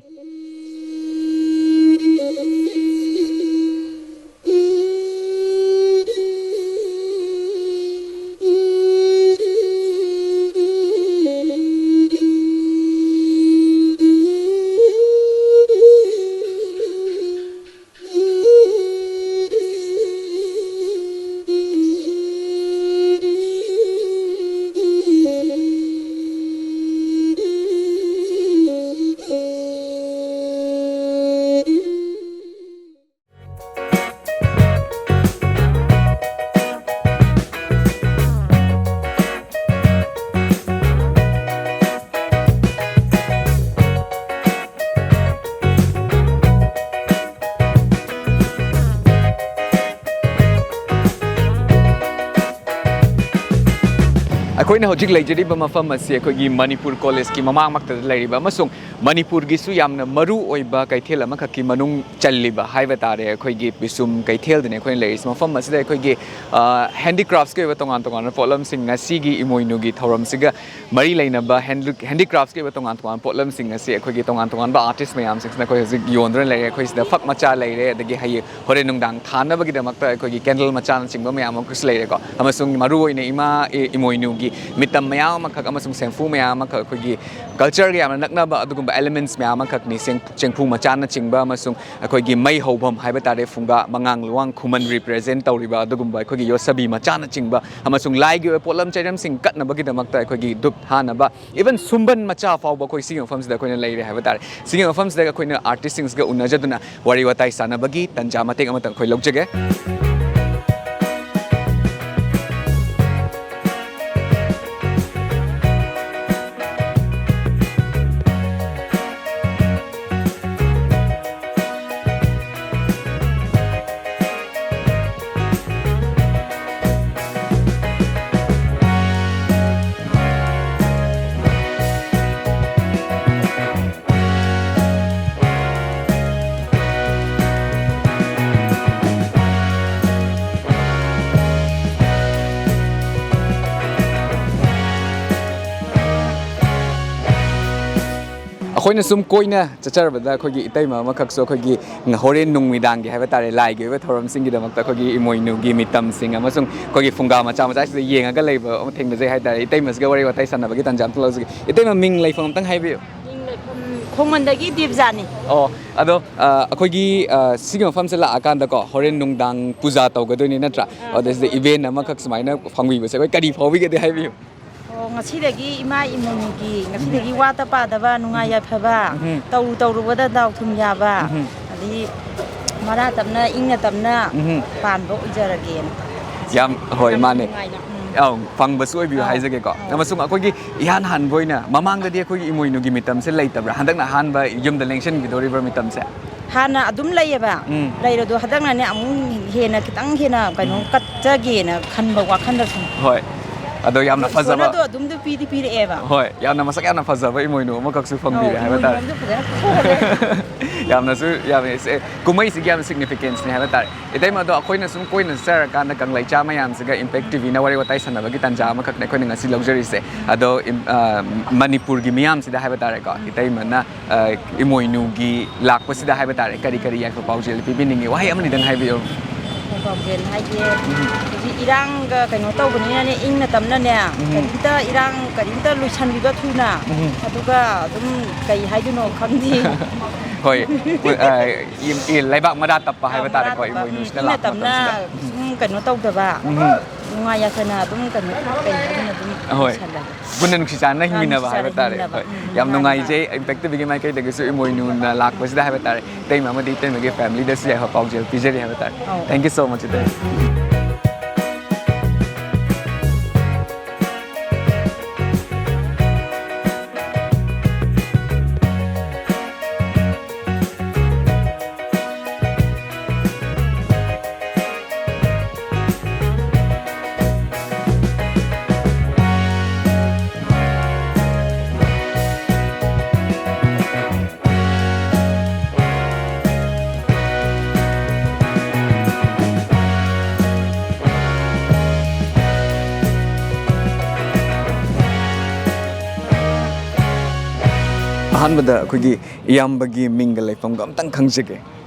ꯑꯩꯈꯣꯏꯅ ꯍꯧꯖꯤꯛ ꯂꯩꯖꯔꯤꯕ ꯃꯐꯝ ꯑꯁꯤ ꯑꯩꯈꯣꯏꯒꯤ ꯃꯅꯤꯄꯨꯔ ꯀꯣꯂꯦꯖꯀꯤ ꯃꯃꯥꯡꯃꯛꯇꯗ ꯂꯩꯔꯤꯕ ꯑꯃꯁꯨꯡ ꯃꯅꯤꯄꯨꯔꯒꯤꯁꯨ ꯌꯥꯝꯅ ꯃꯔꯨ ꯑꯣꯏꯕ ꯀꯩꯊꯦꯜ ꯑꯃꯈꯛꯀꯤ ꯃꯅꯨꯡ ꯆꯜꯂꯤꯕ ꯍꯥꯏꯕ ꯇꯥꯔꯦ, ꯑꯩꯈꯣꯏꯒꯤ ꯄꯤꯁꯨꯝ ꯀꯩꯊꯦꯜꯗꯅꯤ ꯑꯩꯈꯣꯏꯅ ꯂꯩꯔꯤꯁꯦ꯫ ꯃꯐꯝ ꯑꯁꯤꯗ ꯑꯩꯈꯣꯏꯒꯤ ꯍꯦꯟꯗꯤꯀ꯭ꯔꯥꯐꯀꯤ ꯑꯣꯏꯕ ꯇꯣꯉꯥꯟ ꯇꯣꯉꯥꯟꯕ ꯄꯣꯠꯂꯝꯁꯤꯡ, ꯉꯁꯤꯒꯤ ꯏꯃꯣꯏꯅꯨꯒꯤ ꯊꯧꯔꯝꯁꯤꯒ ꯃꯔꯤ ꯂꯩꯅꯕ ꯍꯦꯟꯗꯤꯀ꯭ꯔꯥꯐꯀꯤ ꯑꯣꯏꯕ ꯇꯣꯉꯥꯟ ꯇꯣꯉꯥꯟꯕ ꯄꯣꯠꯂꯝꯁꯤꯡ ꯑꯁꯤ ꯑꯩꯈꯣꯏꯒꯤ ꯇꯣꯉꯥꯟ ꯇꯣꯉꯥꯟꯕ ꯑꯥꯔꯇꯤꯁ ꯃꯌꯥꯝꯁꯤꯡꯁꯤꯅ ꯑꯩꯈꯣꯏ ꯍꯧꯖꯤꯛ ꯌꯣꯟꯗꯨꯅ ꯂꯩꯔꯦ꯫ ꯑꯩꯈꯣꯏ ꯁꯤꯗ ꯐꯛ ꯃꯆꯥ ꯂꯩꯔꯦ, ꯑꯗꯒꯤ ꯍꯌꯦꯡ ꯍꯣꯔꯦꯟ ꯅꯨꯡꯗꯥꯡ ꯊꯥꯅꯕꯒꯤꯗꯃꯛꯇ ꯑꯩꯈꯣꯏꯒꯤ ꯀꯦꯟꯗꯜ ꯃꯆꯥꯅꯆꯤꯡꯕ ꯃꯌꯥꯝ ꯑꯃꯁꯨ ꯂꯩꯔꯦꯀꯣ꯫ ꯑꯃꯁꯨꯡ ꯃꯔꯨꯑꯣꯏꯅ ꯏꯃꯥ ꯏ- ꯏꯃꯣꯏꯅꯨꯒꯤ ꯃꯤꯇꯝ ꯃꯌꯥꯝ ꯑꯃꯈꯛ ꯑꯃꯁꯨꯡ ꯁꯦꯝꯐꯨ ꯃꯌꯥꯝ ꯑꯃꯈꯛ, ꯑꯩꯈꯣꯏꯒꯤ ꯀꯜꯆꯔꯒ ꯌꯥꯝꯅ ꯅꯛꯅꯕ ꯑꯗꯨꯒꯨꯝꯕ ꯑꯦꯂꯤꯃꯦꯟꯠꯁ ꯃꯌꯥꯝ ꯑꯃꯈꯛꯅꯤ꯫ ꯆꯦꯡ- ꯆꯦꯡꯐꯨ ꯃꯆꯥꯅꯆꯤꯡꯕ ꯑꯃꯁꯨꯡ ꯑꯩꯈꯣꯏꯒꯤ ꯃꯩ ꯍꯧꯐꯝ ꯍꯥꯏꯕ ꯇꯥꯔꯦ, ꯐꯨꯡꯒꯥ, ꯃꯉꯥꯡ ꯂꯨꯋꯥꯡ ꯈꯨꯃꯟ ꯔꯤꯄ꯭ꯔꯖꯦꯟ ꯇꯧꯔꯤꯕ ꯑꯗꯨꯒꯨꯝꯕ ꯑꯩꯈꯣꯏꯒꯤ ꯌꯣꯠꯁꯕꯤ ꯃꯆꯥꯅꯆꯤꯡꯕ ꯑꯃꯁꯨꯡ ꯂꯥꯏꯒꯤ ꯑꯣꯏꯕ ꯄꯣꯠꯂꯝ ꯆꯩꯔꯝꯁꯤꯡ ꯀꯠꯅꯕꯒꯤꯗꯃꯛꯇ ꯑꯩꯈꯣꯏꯒꯤ ꯙꯨꯞ ꯊꯥꯅꯕ, ꯏꯚꯟ ꯁꯨꯝꯕꯟ ꯃꯆꯥ ꯐꯥꯎꯕ ꯑꯩꯈꯣꯏ ꯁꯤꯒꯤ ꯃꯐꯝꯁꯤꯗ ꯑꯩꯈꯣꯏꯅ ꯂꯩꯔꯦ ꯍꯥꯏꯕ ꯇꯥꯔꯦ꯫ ꯁꯤꯒꯤ ꯃꯐꯝꯁꯤꯗ ꯑꯩꯈꯣꯏꯅ ꯑꯥꯔꯇꯤꯁꯁꯤꯡꯁꯤꯒ ꯎꯅꯖꯗꯨꯅ ꯋꯥꯔꯤ ꯋꯥꯇꯥꯏ ꯁꯥꯟꯅꯕꯒꯤ ꯇꯥꯟꯖꯥ ꯃꯇꯦꯛ ꯑꯃꯇꯪ ꯑꯩꯈꯣꯏ ꯂꯧꯖꯒꯦ꯫ ꯑꯩꯈꯣꯏꯅ ꯁꯨꯝ ꯀꯣꯏꯅ ꯆꯠꯆꯔꯕꯗ ꯑꯩꯈꯣꯏꯒꯤ ꯏꯇꯩꯃ ꯑꯃꯈꯛꯁꯨ ꯑꯩꯈꯣꯏꯒꯤ ꯍꯣꯔꯦꯟ ꯅꯨꯃꯤꯗꯥꯡꯒꯤ ꯍꯥꯏꯕ ꯇꯥꯔꯦ, ꯂꯥꯏꯒꯤ ꯑꯣꯏꯕ ꯊꯧꯔꯝꯁꯤꯡꯒꯤꯗꯃꯛꯇ ꯑꯩꯈꯣꯏꯒꯤ ꯏꯃꯣꯏꯅꯨꯒꯤ ꯃꯤꯇꯝꯁꯤꯡ ꯑꯃꯁꯨꯡ ꯑꯩꯈꯣꯏꯒꯤ ꯐꯨꯡꯒꯥ ꯃꯆꯥ ꯃꯆꯥꯁꯤꯗ ꯌꯦꯡꯉꯒ ꯂꯩꯕ ꯑꯃ ꯊꯦꯡꯅꯖꯩ ꯍꯥꯏ ꯇꯥꯔꯦ꯫ ꯏꯇꯩꯃꯁꯤꯒ ꯋꯥꯔꯤ ꯋꯥꯇꯥꯏ ꯁꯥꯟꯅꯕꯒꯤ ꯇꯥꯟꯖꯥ ꯑꯝꯇ ꯂꯧꯖꯒꯦ꯫ ꯏꯇꯩꯃ, ꯃꯤꯡ ꯂꯩꯐꯝ ꯑꯝꯇꯪ ꯍꯥꯏꯕꯤꯌꯨ꯫ ꯃꯤꯡ ꯂꯩꯐꯝ ꯈꯣꯡꯃꯟꯗꯒꯤ ꯗꯦꯕꯖꯥꯅꯤ꯫ ꯑꯣ, ꯑꯗꯣ, ꯑ, ꯑꯩꯈꯣꯏꯒꯤ, ꯑ, ꯁꯤꯒꯤ ꯃꯐꯝꯁꯦ ꯂꯥꯛꯑꯀꯥꯟꯗꯀꯣ, ꯍꯣꯔꯦꯟ ꯅꯨꯡꯗꯥꯡ ꯄꯨꯖꯥ ꯇꯧꯒꯗꯣꯏꯅꯤ ꯅꯠꯇ꯭ꯔꯥ? ꯑꯥ꯫ ꯑꯗꯩꯁꯤꯗ ꯏꯚꯦꯟ ꯑꯃꯈꯛ ꯁꯨꯃꯥꯏꯅ ꯐꯪꯕꯤꯕꯁꯦ ꯑꯩꯈꯣꯏ ꯀꯔꯤ ꯐꯥꯎꯕꯤꯒꯦꯗꯤ ꯍꯥꯏꯕꯤꯌꯨ꯫ ꯑꯣ, ꯉꯁꯤꯗꯒꯤ ꯏꯃꯥ ꯏꯃꯣꯏꯅꯨꯒꯤ ꯉꯁꯤꯗꯒꯤ ꯋꯥꯠꯇ ꯄꯥꯗꯕ, ꯅꯨꯡꯉꯥꯏ ꯌꯥꯏꯐꯕ, ꯎꯝ꯫ ꯇꯧꯔꯨ ꯇꯧꯔꯨꯕꯗ ꯗꯥꯎ ꯊꯨꯝ ꯌꯥꯕ, ꯎꯝ꯫ ꯑꯗꯒꯤ ꯃꯔꯥ ꯇꯞꯅ ꯏꯪꯅ ꯇꯞꯅ ꯎꯝ꯫ ꯄꯥꯟꯕ ꯑꯣꯏꯖꯔꯒꯦꯅ꯫ ꯌꯥꯝ, ꯍꯣꯏ, ꯌꯥꯝ ꯃꯥꯅꯦ꯫ ꯅꯨꯡꯉꯥꯏꯅ, ꯎꯝ꯫ ꯑꯧ, ꯐꯪꯕꯁꯨ ꯑꯣꯏꯕꯤꯌꯨ ꯑꯧ, ꯍꯥꯏꯖꯒꯦꯀꯣ꯫ ꯑꯧ꯫ ꯑꯃꯁꯨꯡ ꯑꯩꯈꯣꯏꯒꯤ ꯏꯍꯥꯟ ꯍꯥꯟꯕ ꯑꯣꯏꯅ ꯃꯃꯥꯡꯗꯗꯤ ꯑꯩꯈꯣꯏꯒꯤ ꯏꯃꯣꯏꯅꯨꯒꯤ ꯃꯤꯇꯝꯁꯦ ꯂꯩꯇꯕ꯭ꯔꯥ? ꯍꯟꯗꯛꯅ ꯑꯍꯥꯟꯕ ꯌꯨꯝꯗ ꯂꯦꯡꯁꯤꯟꯈꯤꯗꯧꯔꯤꯕ꯭ꯔꯥ ꯃꯤꯇꯝꯁꯦ? ꯍꯥꯟꯅ ꯑꯗꯨꯝ ꯂꯩꯌꯦꯕ꯫ ꯎꯝ꯫ ꯂꯩꯔꯗꯣ ꯍꯟꯗꯛꯅꯅꯦ ꯑꯃꯨꯛ ꯍꯦꯟꯅ ꯈꯤꯇꯪ ꯍꯦꯟꯅ ꯀꯩꯅꯣ ꯎꯝ꯫ ꯀꯠꯆꯒꯦꯅ ꯈꯟꯕ ꯋꯥꯈꯜꯗ ꯁꯨꯝ꯫ ꯍꯣꯏ꯫ ꯑꯗꯣ ꯌꯥꯝꯅ ꯐꯖꯕ ꯏꯁꯣꯔꯅꯗꯣ ꯑꯗꯨꯝꯗ ꯄꯤꯗꯤ ꯄꯤꯔꯛꯑꯦꯕ꯫ ꯍꯣꯏ, ꯌꯥꯝꯅ ꯃꯁꯛ ꯌꯥꯝꯅ ꯐꯖꯕ ꯏꯃꯣꯏꯅꯨ ꯑꯃꯈꯛꯁꯨ ꯐꯪꯕꯤꯔꯦ ꯍꯥꯏꯕ ꯇꯥꯔꯦ꯫ ꯏꯃꯣꯏꯅꯨ ꯑꯃꯁꯨ ꯐꯖꯅ ꯊꯣꯛꯑꯦ꯫ ꯌꯥꯝꯅꯁꯨ ꯌꯥꯝꯃꯦ ꯁꯦ, ꯀꯨꯝꯍꯩꯁꯤꯒꯤ ꯌꯥꯝꯅ ꯁꯤꯒꯅꯤꯐꯤꯀꯦꯟꯁꯅꯦ ꯍꯥꯏꯕ ꯇꯥꯔꯦ꯫ ꯏꯇꯩꯃ, ꯑꯗꯣ ꯑꯩꯈꯣꯏꯅ ꯁꯨꯝ ꯀꯣꯏꯅ ꯆꯠꯆꯔꯀꯥꯟꯗ ꯀꯪꯂꯩꯆꯥ ꯃꯌꯥꯝꯁꯤꯒ ꯏꯝꯄꯦꯛ ꯇꯤꯚꯤꯅ ꯋꯥꯔꯤ ꯋꯥꯇꯥꯏ ꯁꯥꯟꯅꯕꯒꯤ ꯇꯥꯟꯖꯥ ꯑꯃꯈꯛꯅꯦ ꯑꯩꯈꯣꯏꯅ ꯉꯁꯤ ꯂꯧꯖꯔꯤꯁꯦ꯫ ꯑꯗꯣ ꯏꯝ- ꯑ, ꯃꯅꯤꯄꯨꯔꯒꯤ ꯃꯤꯌꯥꯝꯁꯤꯗ ꯍꯥꯏꯕ ꯇꯥꯔꯦꯀꯣ, ꯏꯇꯩꯃꯅ ꯑ, ꯏꯃꯣꯏꯅꯨꯒꯤ ꯂꯥꯛꯄꯁꯤꯗ ꯍꯥꯏꯕ ꯇꯥꯔꯦ, ꯀꯔꯤ ꯀꯔꯤ ꯌꯥꯏꯐ ꯄꯥꯎꯖꯦꯜ ꯄꯤꯕꯤꯅꯤꯡꯉꯤ? ꯋꯥꯍꯩ ꯑꯃꯅꯤꯗꯪ ꯍꯥꯏꯕꯤꯌꯨ꯫ ꯄꯥꯎꯖꯦꯜ ꯍꯥꯏꯁꯦ ꯍꯧꯖꯤꯛ ꯏꯔꯥꯡꯒ ꯀꯩꯅꯣ ꯇꯧꯕꯅꯤꯅꯅꯦ, ꯏꯪꯅ ꯇꯞꯅꯅꯦ, ꯎꯝ꯫ ꯀꯔꯤꯝꯇ ꯏꯔꯥꯡ ꯀꯔꯤꯝꯇ ꯂꯣꯏꯁꯟꯕꯤꯕ ꯊꯨꯅ꯫ ꯎꯝ꯫ ꯑꯗꯨꯒ ꯑꯗꯨꯝ ꯀꯩ ꯍꯥꯏꯗꯣꯏꯅꯣ ꯈꯪꯗꯦ꯫ ꯍꯣꯏ, ꯑ, ꯏ- ꯏ- ꯂꯩꯕꯥꯛ ꯃꯔꯥ ꯇꯞꯄ ꯍꯥꯏꯕ ꯇꯥꯔꯦꯀꯣ, ꯃꯔꯥ ꯇꯞꯄ, ꯎꯝ, ꯏꯃꯣꯏꯅꯨꯁꯤꯅ ꯏꯪꯅ ꯂꯥꯛꯄ ꯇꯞꯅ ꯃꯇꯝꯁꯤꯗ꯫ ꯁꯨꯝ ꯀꯩꯅꯣ ꯇꯧꯗꯕ, ꯎꯝ꯫ ꯅꯨꯡꯉꯥꯏ ꯌꯥꯏꯐꯅ ꯑꯗꯨꯝ ꯀꯩꯅꯣ ꯀꯩ ꯍꯥꯏꯗꯣꯏꯅꯣ ꯑꯗꯨꯝ ꯍꯣꯏ꯫ ꯂꯣꯏꯁꯜꯂꯒꯦ꯫ ꯄꯨꯟꯅ ꯅꯨꯡꯁꯤ ꯆꯥꯟꯅꯅ ꯄꯨꯟꯅ ꯍꯤꯡꯃꯤꯟꯅꯕ ꯅꯨꯡꯁꯤ ꯍꯥꯏꯕ ꯆꯥꯟꯅꯅ ꯇꯥꯔꯦ꯫ ꯍꯤꯡꯃꯤꯟꯅꯕ꯫ ꯍꯣꯏ꯫ ꯎꯝ, ꯌꯥꯝ ꯃꯥꯅꯦ, ꯅꯨꯡꯉꯥꯏꯖꯩ ꯃꯥꯅꯦ꯫ ꯏꯝꯄꯦꯛ ꯇꯤꯚꯤꯒꯤ ꯃꯥꯏꯀꯩꯗꯒꯤꯁꯨ ꯏꯃꯣꯏꯅꯨꯅ ꯂꯥꯛꯄꯁꯤꯗ ꯍꯥꯏꯕ ꯇꯥꯔꯦ, ꯏꯇꯩꯃ ꯑꯃꯗꯤ ꯏꯇꯩꯃꯒꯤ ꯐꯦꯃꯤꯂꯤꯗꯁꯨ ꯌꯥꯏꯐ ꯄꯥꯎꯖꯦꯜ ꯄꯤꯖꯔꯤ ꯍꯥꯏꯕ ꯇꯥꯔꯦ꯫ ꯑꯧ꯫ Thank you so much, ꯏꯇꯩꯃ꯫ ꯑꯍꯥꯟꯕꯗ ꯑꯩꯈꯣꯏꯒꯤ ꯏꯌꯥꯝꯕꯒꯤ ꯃꯤꯡꯒ ꯂꯩꯐꯝꯒ ꯑꯝꯇꯪ ꯈꯪꯖꯒꯦ꯫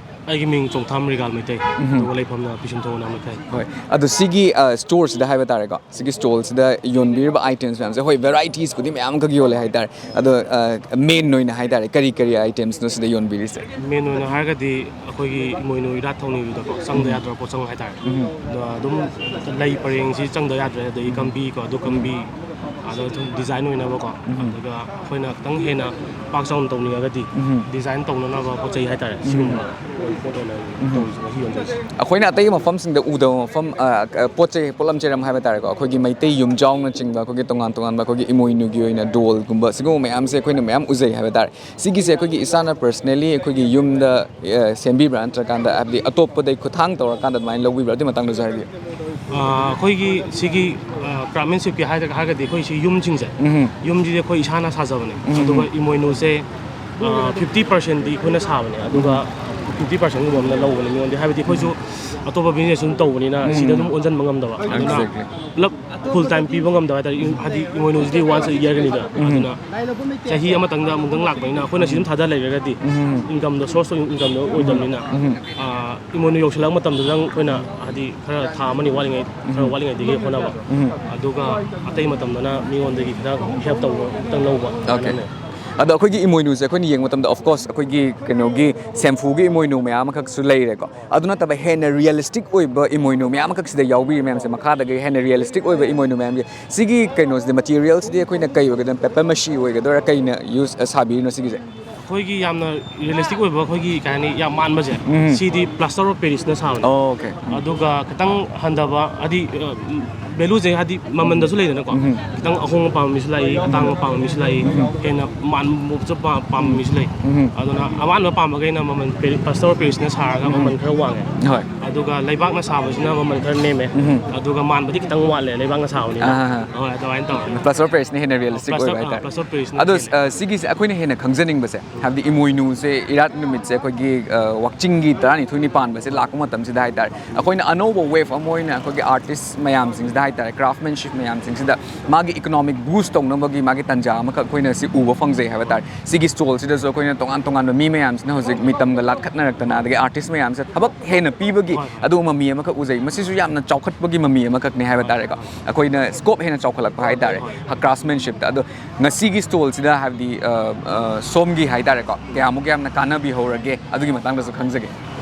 ꯑꯩꯒꯤ ꯃꯤꯡ ꯆꯣꯡꯊꯥꯝ ꯔꯤꯒꯥꯜ ꯃꯩꯇꯩ꯫ ꯎꯝ꯫ ꯑꯗꯨꯒ ꯂꯩꯐꯝꯅ ꯄꯤꯁꯨꯝꯊꯣꯡ ꯑꯣꯏꯅꯥꯝ ꯂꯩꯀꯥꯏ꯫ ꯍꯣꯏ, ꯑꯗꯣ ꯁꯤꯒꯤ ꯁ꯭ꯇꯣꯔꯁꯤꯗ ꯍꯥꯏꯕ ꯇꯥꯔꯦꯀꯣ, ꯁꯤꯒꯤ ꯁ꯭ꯇꯣꯜꯁꯤꯗ ꯌꯣꯟꯕꯤꯔꯤꯕ ꯑꯥꯏꯇꯦꯝꯁ ꯃꯌꯥꯝꯁꯦ, ꯍꯣꯏ, ꯚꯦꯔꯥꯏꯇꯤꯁꯄꯨꯗꯤ ꯃꯌꯥꯝ ꯑꯃꯈꯛ ꯌꯣꯜꯂꯦ ꯍꯥꯏꯇꯥꯔꯦ꯫ ꯑꯗꯣ ꯃꯦꯟ ꯑꯣꯏꯅ ꯍꯥꯏꯇꯥꯔꯦ, ꯀꯔꯤ ꯀꯔꯤ ꯑꯥꯏꯇꯦꯝꯁꯅꯣ ꯁꯤꯗ ꯌꯣꯟꯕꯤꯔꯤꯁꯦ? ꯃꯦꯟ ꯑꯣꯏꯅ ꯍꯥꯏꯔꯒꯗꯤ ꯑꯩꯈꯣꯏꯒꯤ ꯏꯃꯣꯏꯅꯨ ꯏꯔꯥꯠ ꯊꯧꯅꯤꯗꯨꯗꯀꯣ, ꯆꯪꯗ ꯌꯥꯗ꯭ꯔꯕ ꯄꯣꯠꯆꯪ ꯍꯥꯏꯇꯥꯔꯦ꯫ ꯑꯗꯣ ꯑꯗꯨꯝ ꯂꯩ ꯄꯔꯦꯡꯁꯤ ꯆꯪꯗ ꯌꯥꯗ꯭ꯔꯦ, ꯑꯗꯒꯤ ꯀꯝꯕꯤꯀꯣ, ꯑꯗꯨ ꯀꯝꯕꯤ, ꯑꯗꯣ ꯑꯗꯨꯝ ꯗꯤꯖꯥꯏꯟ ꯑꯣꯏꯅꯕꯀꯣ, ꯑꯗꯨꯒ ꯑꯩꯈꯣꯏꯅ ꯈꯤꯇꯪ ꯍꯦꯟꯅ ꯄꯥꯛ ꯆꯥꯎꯅ ꯇꯧꯅꯤꯡꯉꯒꯗꯤ ꯗꯤꯖꯥꯏꯟ ꯇꯧꯅꯅꯕ ꯄꯣꯠ ꯆꯩ ꯍꯥꯏꯇꯥꯔꯦ, ꯁꯤꯒꯨꯝꯕ ꯄꯣꯠ ꯑꯣꯏꯅ ꯇꯧꯔꯤꯁꯦ, ꯉꯁꯤ ꯌꯣꯟꯖꯔꯤꯁꯦ꯫ ꯑꯩꯈꯣꯏꯅ ꯑꯇꯩ ꯃꯐꯝꯁꯤꯡꯗ ꯎꯗꯕ ꯃꯐꯝ, ꯑ, ꯑ, ꯄꯣꯠ ꯆꯩ, ꯄꯣꯠꯂꯝ ꯆꯩꯔꯝ ꯍꯥꯏꯕ ꯇꯥꯔꯦꯀꯣ, ꯑꯩꯈꯣꯏꯒꯤ ꯃꯩꯇꯩ ꯌꯨꯝꯖꯥꯎꯅꯆꯤꯡꯕ, ꯑꯩꯈꯣꯏꯒꯤ ꯇꯣꯉꯥꯟ ꯇꯣꯉꯥꯟꯕ ꯑꯩꯈꯣꯏꯒꯤ ꯏꯃꯣꯏꯅꯨꯒꯤ ꯑꯣꯏꯅ ꯗꯣꯜꯒꯨꯝꯕ, ꯁꯤꯒꯨꯝꯕ ꯃꯌꯥꯝꯁꯦ ꯑꯩꯈꯣꯏꯅ ꯃꯌꯥꯝ ꯎꯖꯩ ꯍꯥꯏꯕ ꯇꯥꯔꯦ꯫ ꯁꯤꯒꯤꯁꯦ ꯑꯩꯈꯣꯏꯒꯤ ꯏꯁꯥꯅ personally ꯑꯩꯈꯣꯏꯒꯤ ꯌꯨꯝꯗ, ꯑ, ꯁꯦꯝꯕꯤꯕ꯭ꯔꯥ, ꯅꯠꯇ꯭ꯔꯀꯥꯟꯗ ꯍꯥꯏꯕꯗꯤ ꯑꯇꯣꯞꯄꯗꯒꯤ ꯈꯨꯠꯊꯥꯡ ꯇꯧꯔꯀꯥꯟꯗ ꯑꯗꯨꯃꯥꯏꯅ ꯂꯧꯕꯤꯕ꯭ꯔꯥ? ꯑꯗꯨꯒꯤ ꯃꯇꯥꯡꯗꯁꯨ ꯍꯥꯏꯕꯤꯌꯨ꯫ ꯑ, ꯑꯩꯈꯣꯏꯒꯤ ꯁꯤꯒꯤ, ꯑ, ꯀ꯭ꯔꯥꯐꯃꯦꯟꯁꯤꯞꯀꯤ ꯍꯥꯏꯔꯒ ꯍꯥꯏꯔꯒꯗꯤ ꯑꯩꯈꯣꯏ ꯁꯤ ꯌꯨꯝꯁꯤꯡꯁꯦ, ꯎꯝ ꯌꯨꯝꯁꯤꯗꯤ ꯑꯩꯈꯣꯏ ꯏꯁꯥꯅ ꯁꯥꯖꯕꯅꯦ꯫ ꯎꯝ꯫ ꯑꯗꯨꯒ ꯏꯃꯣꯏꯅꯨꯁꯦ ꯐꯤꯐꯇꯤ ꯄꯥꯔꯁꯦꯟꯗꯤ ꯑꯩꯈꯣꯏꯅ ꯁꯥꯕꯅꯦ, ꯑꯗꯨꯒ ꯐꯤꯐꯇꯤ ꯄꯥꯔꯁꯦꯟꯒꯨꯝꯕ ꯑꯃꯅ ꯂꯧꯕꯅꯦ ꯃꯤꯉꯣꯟꯗ, ꯍꯥꯏꯕꯗꯤ ꯑꯩꯈꯣꯏꯁꯨ ꯑꯇꯣꯞꯄ ꯕꯤꯖꯤꯅꯦꯁ ꯑꯗꯨꯝ ꯇꯧꯕꯅꯤꯅ ꯎꯝ꯫ ꯁꯤꯗ ꯑꯗꯨꯝ ꯑꯣꯟꯁꯤꯟꯕ ꯉꯝꯗꯕ, ꯑꯗꯨꯅ Exactly. ꯄꯨꯂꯞ ꯐꯨꯜ ꯇꯥꯏꯝ ꯄꯤꯕ ꯉꯝꯗꯕ ꯍꯥꯏꯇꯥꯔꯦ꯫ ꯏ- ꯍꯥꯏꯗꯤ ꯏꯃꯣꯏꯅꯨꯁꯤꯗꯤ ꯋꯥꯟꯁ ꯏꯌꯔꯒꯅꯤꯗꯅ, ꯎꯝ꯫ ꯑꯗꯨꯅ ꯆꯍꯤ ꯑꯃꯇꯪꯗ ꯑꯃꯨꯛꯇꯪ ꯂꯥꯛꯄꯅꯤꯅ ꯑꯩꯈꯣꯏꯅ ꯁꯤ ꯑꯗꯨꯝ ꯊꯥꯗ ꯂꯩꯔꯒꯗꯤ ꯎꯝ꯫ ꯏꯟꯀꯝꯗꯣ, ꯁꯣꯔꯁ ꯑꯣꯐ ꯏꯟꯀꯝꯗꯣ ꯑꯣꯏꯗꯕꯅꯤꯅ, ꯎꯝ꯫ ꯑꯥ, ꯏꯃꯣꯏꯅꯨ ꯌꯧꯁꯤꯜꯂꯛꯄ ꯃꯇꯝꯗꯨꯗꯪ ꯑꯩꯈꯣꯏꯅ ꯍꯥꯏꯗꯤ ꯈꯔ ꯊꯥ ꯑꯃꯅꯤ ꯋꯥꯠꯂꯤꯉꯩ, ꯈꯔ ꯋꯥꯠꯂꯤꯉꯩꯗꯒꯤ ꯍꯣꯠꯅꯕ, ꯎꯝ꯫ ꯑꯗꯨꯒ ꯑꯇꯩ ꯃꯇꯝꯗꯅ ꯃꯤꯉꯣꯟꯗꯒꯤ ꯈꯤꯇꯪ ꯍꯦꯜꯞ ꯇꯧꯕ, ꯈꯤꯇꯪ ꯂꯧꯕ, Okay. ꯑꯗꯨꯅꯦ꯫ ꯑꯗꯣ ꯑꯩꯈꯣꯏꯒꯤ ꯏꯃꯣꯏꯅꯨꯁꯦ ꯑꯩꯈꯣꯏꯅ ꯌꯦꯡꯕ ꯃꯇꯝꯗ, of course, ꯑꯩꯈꯣꯏꯒꯤ ꯀꯩꯅꯣꯒꯤ ꯁꯦꯝꯐꯨꯒꯤ ꯏꯃꯣꯏꯅꯨ ꯃꯌꯥꯝ ꯑꯃꯈꯛꯁꯨ ꯂꯩꯔꯦꯀꯣ꯫ ꯑꯗꯨ ꯅꯠꯇꯕ ꯍꯦꯟꯅ ꯔꯤꯌꯦꯂꯤꯁꯇꯤꯛ ꯑꯣꯏꯕ ꯏꯃꯣꯏꯅꯨ ꯃꯌꯥꯝ ꯑꯃꯈꯛ ꯁꯤꯗ ꯌꯥꯎꯕꯤꯔꯤ ꯃꯌꯥꯝꯁꯦ, ꯃꯈꯥꯗꯒꯤ ꯍꯦꯟꯅ ꯔꯤꯌꯦꯂꯤꯁꯇꯤꯛ ꯑꯣꯏꯕ ꯏꯃꯣꯏꯅꯨ ꯃꯌꯥꯝꯁꯦ꯫ ꯁꯤꯒꯤ ꯀꯩꯅꯣꯁꯤꯗꯤ, ꯃꯦꯇꯤꯔꯤꯌꯦꯜꯁꯤꯗꯤ ꯑꯩꯈꯣꯏꯅ ꯀꯩ ꯑꯣꯏꯒꯗꯣꯏꯅꯣ? ꯄꯦꯄꯔ ꯃꯁꯤ ꯑꯣꯏꯒꯗꯣꯏꯔꯥ? ꯀꯩꯅ ꯌꯨꯁ ꯁꯥꯕꯤꯔꯤꯅꯣ ꯁꯤꯒꯤꯁꯦ? ꯑꯩꯈꯣꯏꯒꯤ ꯌꯥꯝꯅ ꯔꯤꯌꯦꯂꯤꯁꯇꯤꯛ ꯑꯣꯏꯕ, ꯑꯩꯈꯣꯏꯒꯤ ꯀꯩ ꯍꯥꯏꯅꯤ, ꯌꯥꯝ ꯃꯥꯟꯕꯁꯦ, ꯎꯝ꯫ ꯁꯤꯗꯤ ꯄ꯭ꯂꯥꯁꯇꯔ ꯑꯣꯐ ꯄꯦꯔꯤꯁꯅ ꯁꯥꯕꯅꯦ꯫ ꯑꯣꯀꯦ꯫ ꯑꯗꯨꯒ ꯈꯤꯇꯪ ꯍꯟꯊꯕ, ꯍꯥꯏꯗꯤ, ꯚꯦꯂꯨꯁꯦ, ꯍꯥꯏꯗꯤ ꯃꯃꯜꯗꯁꯨ ꯂꯩꯗꯅꯀꯣ꯫ ꯎꯝ꯫ ꯈꯤꯇꯪ ꯑꯍꯣꯡꯕ ꯄꯥꯝꯕ ꯃꯤꯁꯨ ꯂꯩ, ꯑꯇꯥꯡꯕ ꯄꯥꯝꯕ ꯃꯤꯁꯨ ꯂꯩ, ꯍꯦꯟꯅ ꯃꯥꯟꯕꯁꯨ ꯄꯥꯝ-, ꯄꯥꯝꯕ ꯃꯤꯁꯨ ꯂꯩ꯫ ꯎꯝ꯫ ꯑꯗꯨꯅ ꯑꯃꯥꯟꯕ ꯄꯥꯝꯕꯈꯩꯅ ꯃꯃꯜ ꯄ꯭ꯂꯥꯁꯇꯔ ꯑꯣꯐ ꯄꯦꯔꯤꯁꯅ ꯁꯥꯔꯒ ꯃꯃꯜ ꯈꯔ ꯋꯥꯡꯉꯦ꯫ ꯍꯣꯏ꯫ ꯑꯗꯨꯒ ꯂꯩꯕꯥꯛꯅ ꯁꯥꯕꯁꯤꯅ ꯃꯃꯜ ꯈꯔ ꯅꯦꯝꯃꯦ꯫ ꯎꯝ꯫ ꯑꯗꯨꯒ ꯃꯥꯟꯕꯗꯤ ꯈꯤꯇꯪ ꯋꯥꯠꯂꯦ, ꯂꯩꯕꯥꯛꯅ ꯁꯥꯕꯅꯤꯅ꯫ ꯑꯥ, ꯑꯥ, ꯑꯥ꯫ ꯍꯣꯏ, ꯑꯗꯨꯃꯥꯏꯅ ꯇꯧꯋꯦ꯫ ꯄ꯭ꯂꯥꯁꯇꯔ ꯄꯦꯔꯤꯁꯅ ꯍꯦꯟꯅ ꯔꯤꯌꯦꯂꯤꯁꯇꯤꯛ ꯄ꯭ꯂꯥꯁꯇꯔ, ꯑꯣꯏꯕ ꯑꯥ, ꯍꯥꯏꯇꯥꯔꯦ꯫ ꯄ꯭ꯂꯥꯁꯇꯔ ꯄꯦꯔꯤꯁꯅ ꯑꯗꯣ, ꯍꯦꯜꯂꯦ꯫ ꯑ, ꯁꯤꯒꯤꯁꯦ ꯑꯩꯈꯣꯏꯅ ꯍꯦꯟꯅ ꯈꯪꯖꯅꯤꯡꯕꯁꯦ, ꯍꯥꯏꯕꯗꯤ ꯏꯃꯣꯏꯅꯨꯁꯦ ꯏꯔꯥꯠ ꯅꯨꯃꯤꯠꯁꯦ ꯑꯩꯈꯣꯏꯒꯤ, ꯑ, ꯋꯥꯛꯆꯤꯡꯒꯤ ꯇꯔꯥꯅꯤꯊꯣꯏꯅꯤ ꯄꯥꯟꯕꯁꯦ ꯂꯥꯛꯄ ꯃꯇꯝꯁꯤꯗ ꯍꯥꯏꯇꯥꯔꯦ, ꯑꯩꯈꯣꯏꯅ ꯑꯅꯧꯕ ꯋꯦꯕ ꯑꯃ ꯑꯣꯏꯅ ꯑꯩꯈꯣꯏꯒꯤ ꯑꯥꯔꯇꯤꯁ ꯃꯌꯥꯝꯁꯤꯡꯁꯤꯗ ꯍꯥꯏꯇꯥꯔꯦ, ꯀ꯭ꯔꯥꯐꯃꯦꯟꯁꯤꯞ ꯃꯌꯥꯝꯁꯤꯡꯁꯤꯗ ꯃꯥꯒꯤ ꯏꯀꯣꯅꯣꯃꯤꯛ ꯕꯨꯁ ꯇꯧꯅꯕꯒꯤ ꯃꯥꯒꯤ ꯇꯥꯟꯖꯥ ꯑꯃꯈꯛ ꯑꯩꯈꯣꯏꯅ ꯁꯤ ꯎꯕ ꯐꯪꯖꯩ ꯍꯥꯏꯕ ꯇꯥꯔꯦ꯫ ꯁꯤꯒꯤ ꯁ꯭ꯇꯣꯜꯁꯤꯗꯁꯨ ꯑꯩꯈꯣꯏꯅ ꯇꯣꯉꯥꯟ ꯇꯣꯉꯥꯟꯕ ꯃꯤ ꯃꯌꯥꯝꯁꯤꯅ ꯍꯧꯖꯤꯛ ꯃꯤꯇꯝꯒ ꯂꯥꯠꯈꯠꯅꯔꯛꯇꯅ, ꯑꯗꯒꯤ ꯑꯥꯔꯇꯤꯁ ꯃꯌꯥꯝꯁꯦ ꯊꯕꯛ ꯍꯦꯟꯅ ꯄꯤꯕꯒꯤ ꯍꯣꯏ, ꯍꯣꯏ꯫ ꯑꯗꯨꯒꯨꯝꯕ ꯃꯃꯤ ꯑꯃꯈꯛ ꯎꯖꯩ꯫ ꯃꯁꯤꯁꯨ ꯌꯥꯝꯅ ꯆꯥꯎꯈꯠꯄꯒꯤ ꯃꯃꯤ ꯑꯃꯈꯛꯅꯤ ꯍꯥꯏꯕ ꯇꯥꯔꯦꯀꯣ꯫ ꯑꯩꯈꯣꯏꯅ ꯁ꯭ꯀꯣꯞ ꯍꯦꯟꯅ ꯆꯥꯎꯈꯠꯂꯛꯄ ꯍꯥꯏ ꯇꯥꯔꯦ, ꯀ꯭ꯔꯥꯐꯃꯦꯟꯁꯤꯞꯇ꯫ ꯑꯗꯣ ꯉꯁꯤꯒꯤ ꯁ꯭ꯇꯣꯜꯁꯤꯗ, ꯍꯥꯏꯕꯗꯤ, ꯑ, ꯑ, ꯁꯣꯝꯒꯤ ꯍꯥꯏ ꯇꯥꯔꯦꯀꯣ, ꯀꯌꯥꯃꯨꯛ ꯌꯥꯝꯅ ꯀꯥꯟꯅꯕꯤꯍꯧꯔꯒꯦ, ꯑꯗꯨꯒꯤ ꯃꯇꯥꯡꯗꯁꯨ ꯈꯪꯖꯒꯦ꯫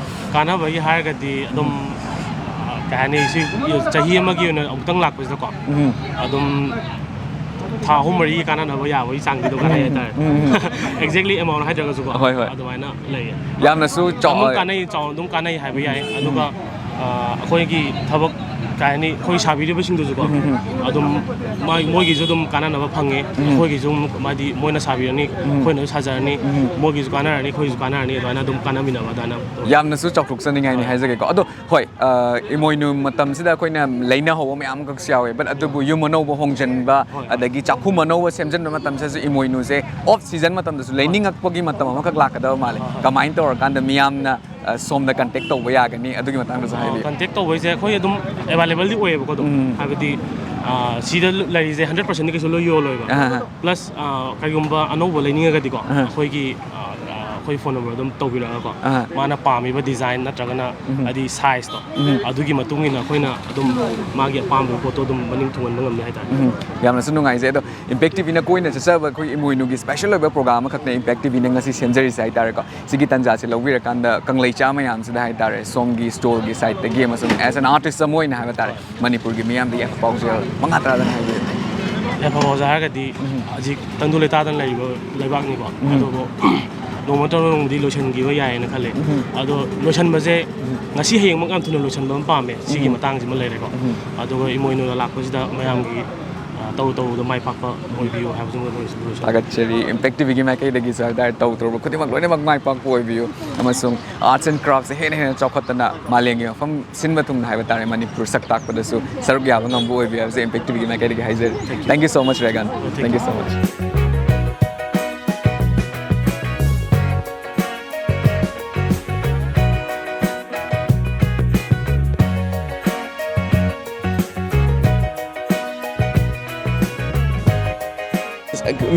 ꯀꯥꯟꯅꯕꯒꯤ ꯍꯥꯏꯔꯒꯗꯤ ꯑꯗꯨꯝ, ꯑ, ꯀꯩ ꯍꯥꯏꯅꯤ, ꯁꯤ ꯆꯍꯤ ꯑꯃꯒꯤ ꯑꯣꯏꯅ ꯑꯃꯨꯛꯇꯪ ꯂꯥꯛꯄꯁꯤꯗꯀꯣ, ꯎꯝ꯫ ꯑꯗꯨꯝ ꯊꯥ ꯑꯍꯨꯝ ꯃꯔꯤꯒꯤ ꯀꯥꯟꯅꯅꯕ ꯌꯥꯕꯒꯤ ꯆꯥꯡꯗꯤ ꯑꯗꯨꯝ ꯀꯥꯟꯅꯩ ꯍꯥꯏꯇꯥꯔꯦ꯫ ꯎꯝ, ꯎꯝ꯫ ꯑꯦꯛꯖꯦꯛꯂꯤ ꯑꯦꯃꯥꯎꯟ ꯍꯥꯏꯗ꯭ꯔꯒꯁꯨꯀꯣ, ꯍꯣꯏ, ꯍꯣꯏ꯫ ꯑꯗꯨꯃꯥꯏꯅ ꯂꯩꯌꯦ꯫ ꯌꯥꯝꯅꯁꯨ ꯆꯥꯎ-, ꯑꯗꯨꯝ ꯀꯥꯟꯅꯩ, ꯆꯥꯎꯅ ꯑꯗꯨꯝ ꯀꯥꯟꯅꯩ ꯍꯥꯏꯕ ꯌꯥꯏ꯫ ꯑꯗꯨꯒ, ꯑ, ꯑꯩꯈꯣꯏꯒꯤ ꯊꯕꯛ ꯀꯩ ꯍꯥꯏꯅꯤ, ꯑꯩꯈꯣꯏ ꯁꯥꯕꯤꯔꯤꯕꯁꯤꯡꯗꯨꯁꯨꯀꯣ ꯑꯗꯨꯝ ꯃꯥꯏ- ꯃꯣꯏꯒꯤꯁꯨ ꯑꯗꯨꯝ ꯀꯥꯟꯅꯅꯕ ꯐꯪꯉꯦ꯫ ꯑꯩꯈꯣꯏꯒꯤꯁꯨ ꯑꯃꯨꯛ ꯃꯥꯗꯤ ꯃꯣꯏꯅ ꯁꯥꯕꯤꯔꯅꯤ, ꯑꯩꯈꯣꯏꯅꯁꯨ ꯁꯥꯖꯔꯅꯤ, ꯃꯣꯏꯒꯤꯁꯨ ꯀꯥꯟꯅꯔꯅꯤ, ꯑꯩꯈꯣꯏꯒꯤꯁꯨ ꯀꯥꯟꯅꯔꯅꯤ, ꯑꯗꯨꯃꯥꯏꯅ ꯑꯗꯨꯝ ꯀꯥꯟꯅꯃꯤꯟꯅꯕ ꯑꯗꯨꯃꯥꯏꯅ ꯇꯧꯋꯦ꯫ ꯌꯥꯝꯅꯁꯨ ꯆꯥꯎꯊꯣꯛꯆꯅꯤꯡꯉꯥꯏꯅꯤ ꯍꯥꯏꯖꯒꯦꯀꯣ꯫ ꯑꯗꯣ ꯍꯣꯏ, ꯑ, ꯏꯃꯣꯏꯅꯨ ꯃꯇꯝꯁꯤꯗ ꯑꯩꯈꯣꯏꯅ ꯂꯩꯅꯍꯧꯕ ꯃꯌꯥꯝ ꯑꯃꯈꯛꯁꯨ ꯌꯥꯎꯋꯦ, but ꯑꯗꯨꯕꯨ ꯌꯨꯝ ꯑꯅꯧꯕ ꯍꯣꯡꯖꯤꯟꯕ, ꯍꯣꯏ꯫ ꯑꯗꯒꯤ ꯆꯥꯛꯈꯨꯝ ꯑꯅꯧꯕ ꯁꯦꯝꯖꯤꯟꯕ ꯃꯇꯝꯁꯤꯗꯁꯨ ꯏꯃꯣꯏꯅꯨꯁꯦ off season ꯃꯇꯝꯗꯁꯨ ꯂꯩꯅꯤꯡꯉꯛꯄꯒꯤ ꯃꯇꯝ ꯑꯃꯈꯛ ꯂꯥꯛꯀꯗꯕ ꯃꯥꯜꯂꯦ꯫ ꯍꯣꯏ, ꯍꯣꯏ꯫ ꯀꯃꯥꯏꯅ ꯇꯧꯔꯀꯥꯟꯗ ꯃꯤꯌꯥꯝꯅ, ꯑ, ꯁꯣꯝꯗ contact ꯇꯧꯕ ꯌꯥꯒꯅꯤ, ꯑꯗꯨꯒꯤ ꯃꯇꯥꯡꯗꯁꯨ ꯍꯥꯏꯕꯤꯌꯨ꯫ Contact ꯇꯧꯕꯩꯁꯦ ꯑꯩꯈꯣꯏ ꯑꯗꯨꯝ available ꯗꯤ ꯑꯣꯏꯌꯦꯕꯀꯣ ꯑꯗꯨꯝ꯫ ꯎꯝ꯫ ꯍꯥꯏꯕꯗꯤ, ꯑ, ꯁꯤꯗ ꯂꯩꯔꯤꯁꯦ hundred percent ꯗꯤ ꯀꯩꯁꯨ ꯂꯣꯏ ꯌꯣꯜꯂꯣꯏꯕ꯫ ꯑꯍꯥ꯫ Plus, ꯑ, ꯀꯩꯒꯨꯝꯕ ꯑꯅꯧꯕ ꯂꯩꯅꯤꯡꯉꯒꯗꯤꯀꯣ, ꯑꯍꯥ꯫ ꯑꯩꯈꯣꯏꯒꯤ, ꯑ, ꯑ, ꯑꯩꯈꯣꯏ phone number ꯑꯗꯨꯝ ꯇꯧꯕꯤꯔꯛꯑꯒꯀꯣ, ꯑꯍꯥ꯫ ꯃꯥꯅ ꯄꯥꯝꯃꯤꯕ design ꯅꯠꯇ꯭ꯔꯒꯅ ꯎꯝ꯫ ꯍꯥꯏꯗꯤ size ꯇꯣ, ꯎꯝ꯫ ꯑꯗꯨꯒꯤ ꯃꯇꯨꯡ ꯏꯟꯅ ꯑꯩꯈꯣꯏꯅ ꯑꯗꯨꯝ ꯃꯥꯒꯤ ꯑꯄꯥꯝꯕ ꯄꯣꯠꯇꯣ ꯑꯗꯨꯝ ꯃꯅꯤꯡ ꯊꯨꯡꯍꯟꯕ ꯉꯝꯃꯤ ꯍꯥꯏꯇꯥꯔꯦ꯫ ꯎꯝ꯫ ꯌꯥꯝꯅꯁꯨ ꯅꯨꯡꯉꯥꯏꯖꯩ꯫ ꯑꯗꯣ Impact T V ꯅ ꯀꯣꯏꯅ ꯆꯠꯆꯕ ꯑꯩꯈꯣꯏ ꯏꯃꯣꯏꯅꯨꯒꯤ special ꯑꯣꯏꯕ program ꯑꯃꯈꯛꯅꯦ Impact T V ꯅ ꯉꯁꯤ ꯁꯦꯝꯖꯔꯤꯁꯦ ꯍꯥꯏꯇꯥꯔꯦꯀꯣ꯫ ꯁꯤꯒꯤ ꯇꯟꯖꯥꯁꯦ ꯂꯧꯕꯤꯔꯀꯥꯟꯗ ꯀꯪꯂꯩꯆꯥ ꯃꯌꯥꯝꯁꯤꯗ ꯍꯥꯏꯇꯥꯔꯦ, ꯁꯣꯝꯒꯤ stall ꯒꯤ side ꯇꯒꯤ ꯑꯃꯁꯨꯡ as an artist ꯑꯃ ꯑꯣꯏꯅ ꯍꯥꯏꯕ ꯇꯥꯔꯦ, ꯃꯅꯤꯄꯨꯔꯒꯤ ꯃꯤꯌꯥꯝꯗ ꯌꯥꯏꯐ ꯄꯥꯎꯖꯦꯜ ꯃꯉꯥ ꯇꯔꯥꯗꯪ ꯍꯥꯏꯕꯤꯌꯨ꯫ ꯌꯥꯏꯐ ꯄꯥꯎꯖꯦꯜ ꯍꯥꯏꯔꯒꯗꯤ ꯎꯝ꯫ ꯍꯧꯖꯤꯛ ꯇꯪꯗꯨ ꯂꯩꯇꯥꯗꯅ ꯂꯩꯔꯤꯕ ꯂꯩꯕꯥꯛꯅꯤꯀꯣ꯫ ꯎꯝ꯫ ꯑꯗꯨꯕꯨ ꯅꯣꯡꯃ ꯅꯠꯇ꯭ꯔꯒ ꯅꯣꯡꯃꯗꯤ ꯂꯣꯏꯁꯤꯟꯈꯤꯕ ꯌꯥꯏꯌꯦꯅ ꯈꯜꯂꯦ꯫ ꯎꯝ꯫ ꯑꯗꯣ ꯂꯣꯏꯁꯤꯟꯕꯁꯦ ꯎꯝ꯫ ꯉꯁꯤ ꯍꯌꯦꯡꯃꯛ ꯌꯥꯝ ꯊꯨꯅ ꯂꯣꯏꯁꯤꯟꯕ ꯑꯃ ꯄꯥꯝꯃꯦ꯫ ꯁꯤꯒꯤ ꯎꯝ꯫ ꯃꯇꯥꯡꯁꯤꯃ ꯂꯩꯔꯦꯀꯣ꯫ ꯎꯝ꯫ ꯑꯗꯨꯒ ꯏꯃꯣꯏꯅꯨꯗ ꯂꯥꯛꯄꯁꯤꯗ ꯃꯌꯥꯝꯒꯤ, ꯑ, ꯇꯧ ꯇꯧꯕꯗ ꯃꯥꯏ ꯄꯥꯛꯄ ꯑꯣꯏꯕꯤꯌꯨ ꯍꯥꯏꯕꯁꯤꯃ ꯂꯣꯏꯁꯤꯟ- ꯂꯣꯏꯁꯤꯟ- ꯊꯥꯒꯠꯆꯔꯤ꯫ Impact T V ꯒꯤ ꯃꯥꯏꯀꯩꯗꯒꯤꯁꯨ ꯍꯥꯏꯕ ꯇꯥꯔꯦ, ꯇꯧ ꯇꯧꯔꯕ ꯈꯨꯗꯤꯡꯃꯛ ꯂꯣꯏꯅꯃꯛ ꯃꯥꯏ ꯄꯥꯛꯄ ꯑꯣꯏꯕꯤꯌꯨ, ꯑꯃꯁꯨꯡ arts and craft ꯁꯦ ꯍꯦꯟꯅ ꯍꯦꯟꯅ ꯆꯥꯎꯈꯠꯇꯅ ꯃꯥꯂꯦꯝꯒꯤ ꯃꯐꯝ ꯁꯤꯟꯕ ꯊꯨꯡꯅ ꯍꯥꯏꯕ ꯇꯥꯔꯦ, ꯃꯅꯤꯄꯨꯔ ꯁꯛ ꯇꯥꯛꯄꯗꯁꯨ ꯁꯔꯨꯛ ꯌꯥꯕ ꯉꯝꯕ ꯑꯣꯏꯕꯤꯌꯨ ꯍꯥꯏꯕꯁꯦ Impact T V ꯒꯤ ꯃꯥꯏꯀꯩꯗꯒꯤ ꯍꯥꯏꯖꯔꯤ꯫ Thank you so much, ꯔꯦꯒꯥꯟ꯫ Thank you so much꯫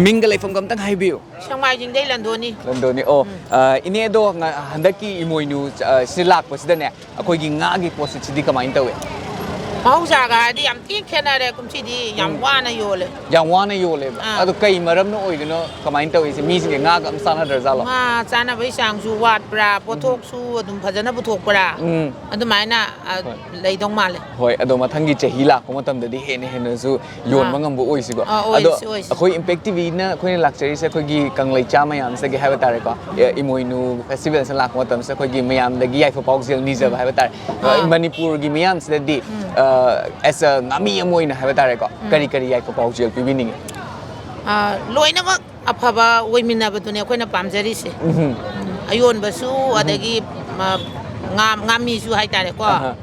ꯃꯤꯡꯒ ꯂꯩꯐꯝꯒ ꯑꯝꯇꯪ ꯍꯥꯏꯕꯤꯌꯨ꯫ ꯁꯦꯛꯃꯥꯏꯖꯤꯡꯗꯩ ꯂꯟꯗꯣꯅꯤ꯫ ꯂꯟꯗꯣꯅꯤ꯫ ꯑꯣ, ꯎꯝ꯫ ꯑ, ꯏꯅꯦ, ꯑꯗꯣ ꯉ-, ꯍꯟꯗꯛꯀꯤ ꯏꯃꯣꯏꯅꯨ, ꯑ, ꯁꯤ ꯂꯥꯛꯄꯁꯤꯗꯅꯦ, ꯑꯩꯈꯣꯏꯒꯤ ꯉꯥꯒꯤ ꯄꯣꯠꯁꯤꯠꯁꯤꯗꯤ ꯀꯃꯥꯏꯅ ꯇꯧꯏ? ꯃꯍꯧꯁꯥꯒ ꯍꯥꯏꯔꯗꯤ ꯌꯥꯝ ꯊꯤ ꯈꯦꯠꯅꯔꯦ꯫ ꯀꯨꯝꯁꯤꯗꯤ ꯌꯥꯝ ꯎꯝ꯫ ꯋꯥꯅ ꯌꯣꯜꯂꯦ꯫ ꯌꯥꯝ ꯋꯥꯅ ꯌꯣꯜꯂꯦꯕ꯫ ꯑꯥ꯫ ꯑꯗꯣ ꯀꯩ ꯃꯔꯝꯅ ꯑꯣꯏꯗꯣꯏꯅꯣ? ꯀꯃꯥꯏꯅ ꯇꯧꯔꯤꯁꯦ? ꯃꯤꯁꯤꯡꯁꯦ ꯉꯥꯒ ꯑꯝ ꯆꯥꯟꯅꯗ꯭ꯔꯖꯥꯠꯂꯣ? ꯉꯥ ꯆꯥꯅꯕꯒꯤ ꯆꯥꯡꯁꯨ ꯋꯥꯠꯄ꯭ꯔꯥ, ꯎꯝ꯫ ꯄꯣꯠꯊꯣꯛꯁꯨ ꯑꯗꯨꯝ ꯐꯖꯅ ꯄꯨꯊꯣꯛꯄ꯭ꯔꯥ? ꯎꯝ꯫ ꯑꯗꯨꯃꯥꯏꯅ, ꯑ, ꯍꯣꯏ꯫ ꯂꯩꯗꯧ ꯃꯥꯜꯂꯦ꯫ ꯍꯣꯏ, ꯑꯗꯣ ꯃꯊꯪꯒꯤ ꯆꯍꯤ ꯂꯥꯛꯄ ꯃꯇꯝꯗꯗꯤ ꯍꯦꯟꯅ ꯍꯦꯟꯅꯁꯨ ꯌꯣꯟꯕ ꯑꯥ꯫ ꯉꯝꯕ ꯑꯣꯏꯁꯤꯀꯣ꯫ ꯑꯥ, ꯑꯣꯏꯁꯤ, ꯑꯗꯣ ꯑꯣꯏꯁꯤ꯫ ꯑꯩꯈꯣꯏ Impact T V ꯅ ꯑꯩꯈꯣꯏꯅ ꯂꯥꯛꯆꯔꯤꯁꯦ ꯑꯩꯈꯣꯏꯒꯤ ꯀꯪꯂꯩꯆꯥ ꯃꯌꯥꯝꯁꯤꯗꯒꯤ ꯍꯥꯏꯕ ꯇꯥꯔꯦꯀꯣ꯫ ꯑꯦ, ꯏꯃꯣꯏꯅꯨ festival ꯁꯤꯗ ꯂꯥꯛꯄ ꯃꯇꯝꯁꯤꯗ ꯑꯩꯈꯣꯏꯒꯤ ꯃꯌꯥꯝꯗꯒꯤ ꯌꯥꯏꯐ ꯄꯥꯎꯖꯦꯜ ꯅꯤꯖꯕ ꯎꯝ꯫ ꯍꯥꯏꯕ ꯇꯥꯔꯦ꯫ ꯑꯥ꯫ ꯃꯅꯤꯄꯨꯔꯒꯤ ꯃꯤꯌꯥꯝꯁꯤꯗꯗꯤ, ꯎꯝ꯫ ꯑ, ꯑꯦꯁ ꯑ ꯉꯥꯃꯤ ꯑꯃ ꯑꯣꯏꯅ ꯍꯥꯏꯕ ꯇꯥꯔꯦꯀꯣ, ꯎꯝ꯫ ꯀꯔꯤ ꯀꯔꯤ ꯌꯥꯏꯐ ꯄꯥꯎꯖꯦꯜ ꯄꯤꯕꯤꯅꯤꯡꯉꯤ? ꯑ, ꯂꯣꯏꯅꯃꯛ ꯑꯐꯕ ꯑꯣꯏꯃꯤꯟꯅꯕꯗꯨꯅꯦ ꯑꯩꯈꯣꯏꯅ ꯄꯥꯝꯖꯔꯤꯁꯦ꯫ ꯎꯝ꯫ ꯑꯌꯣꯟꯕꯁꯨ, ꯎꯝ꯫ ꯑꯗꯒꯤ, ꯃ-, ꯉꯥ-, ꯉꯥꯃꯤꯁꯨ ꯍꯥꯏꯇꯥꯔꯦꯀꯣ꯫ ꯑꯍꯥ꯫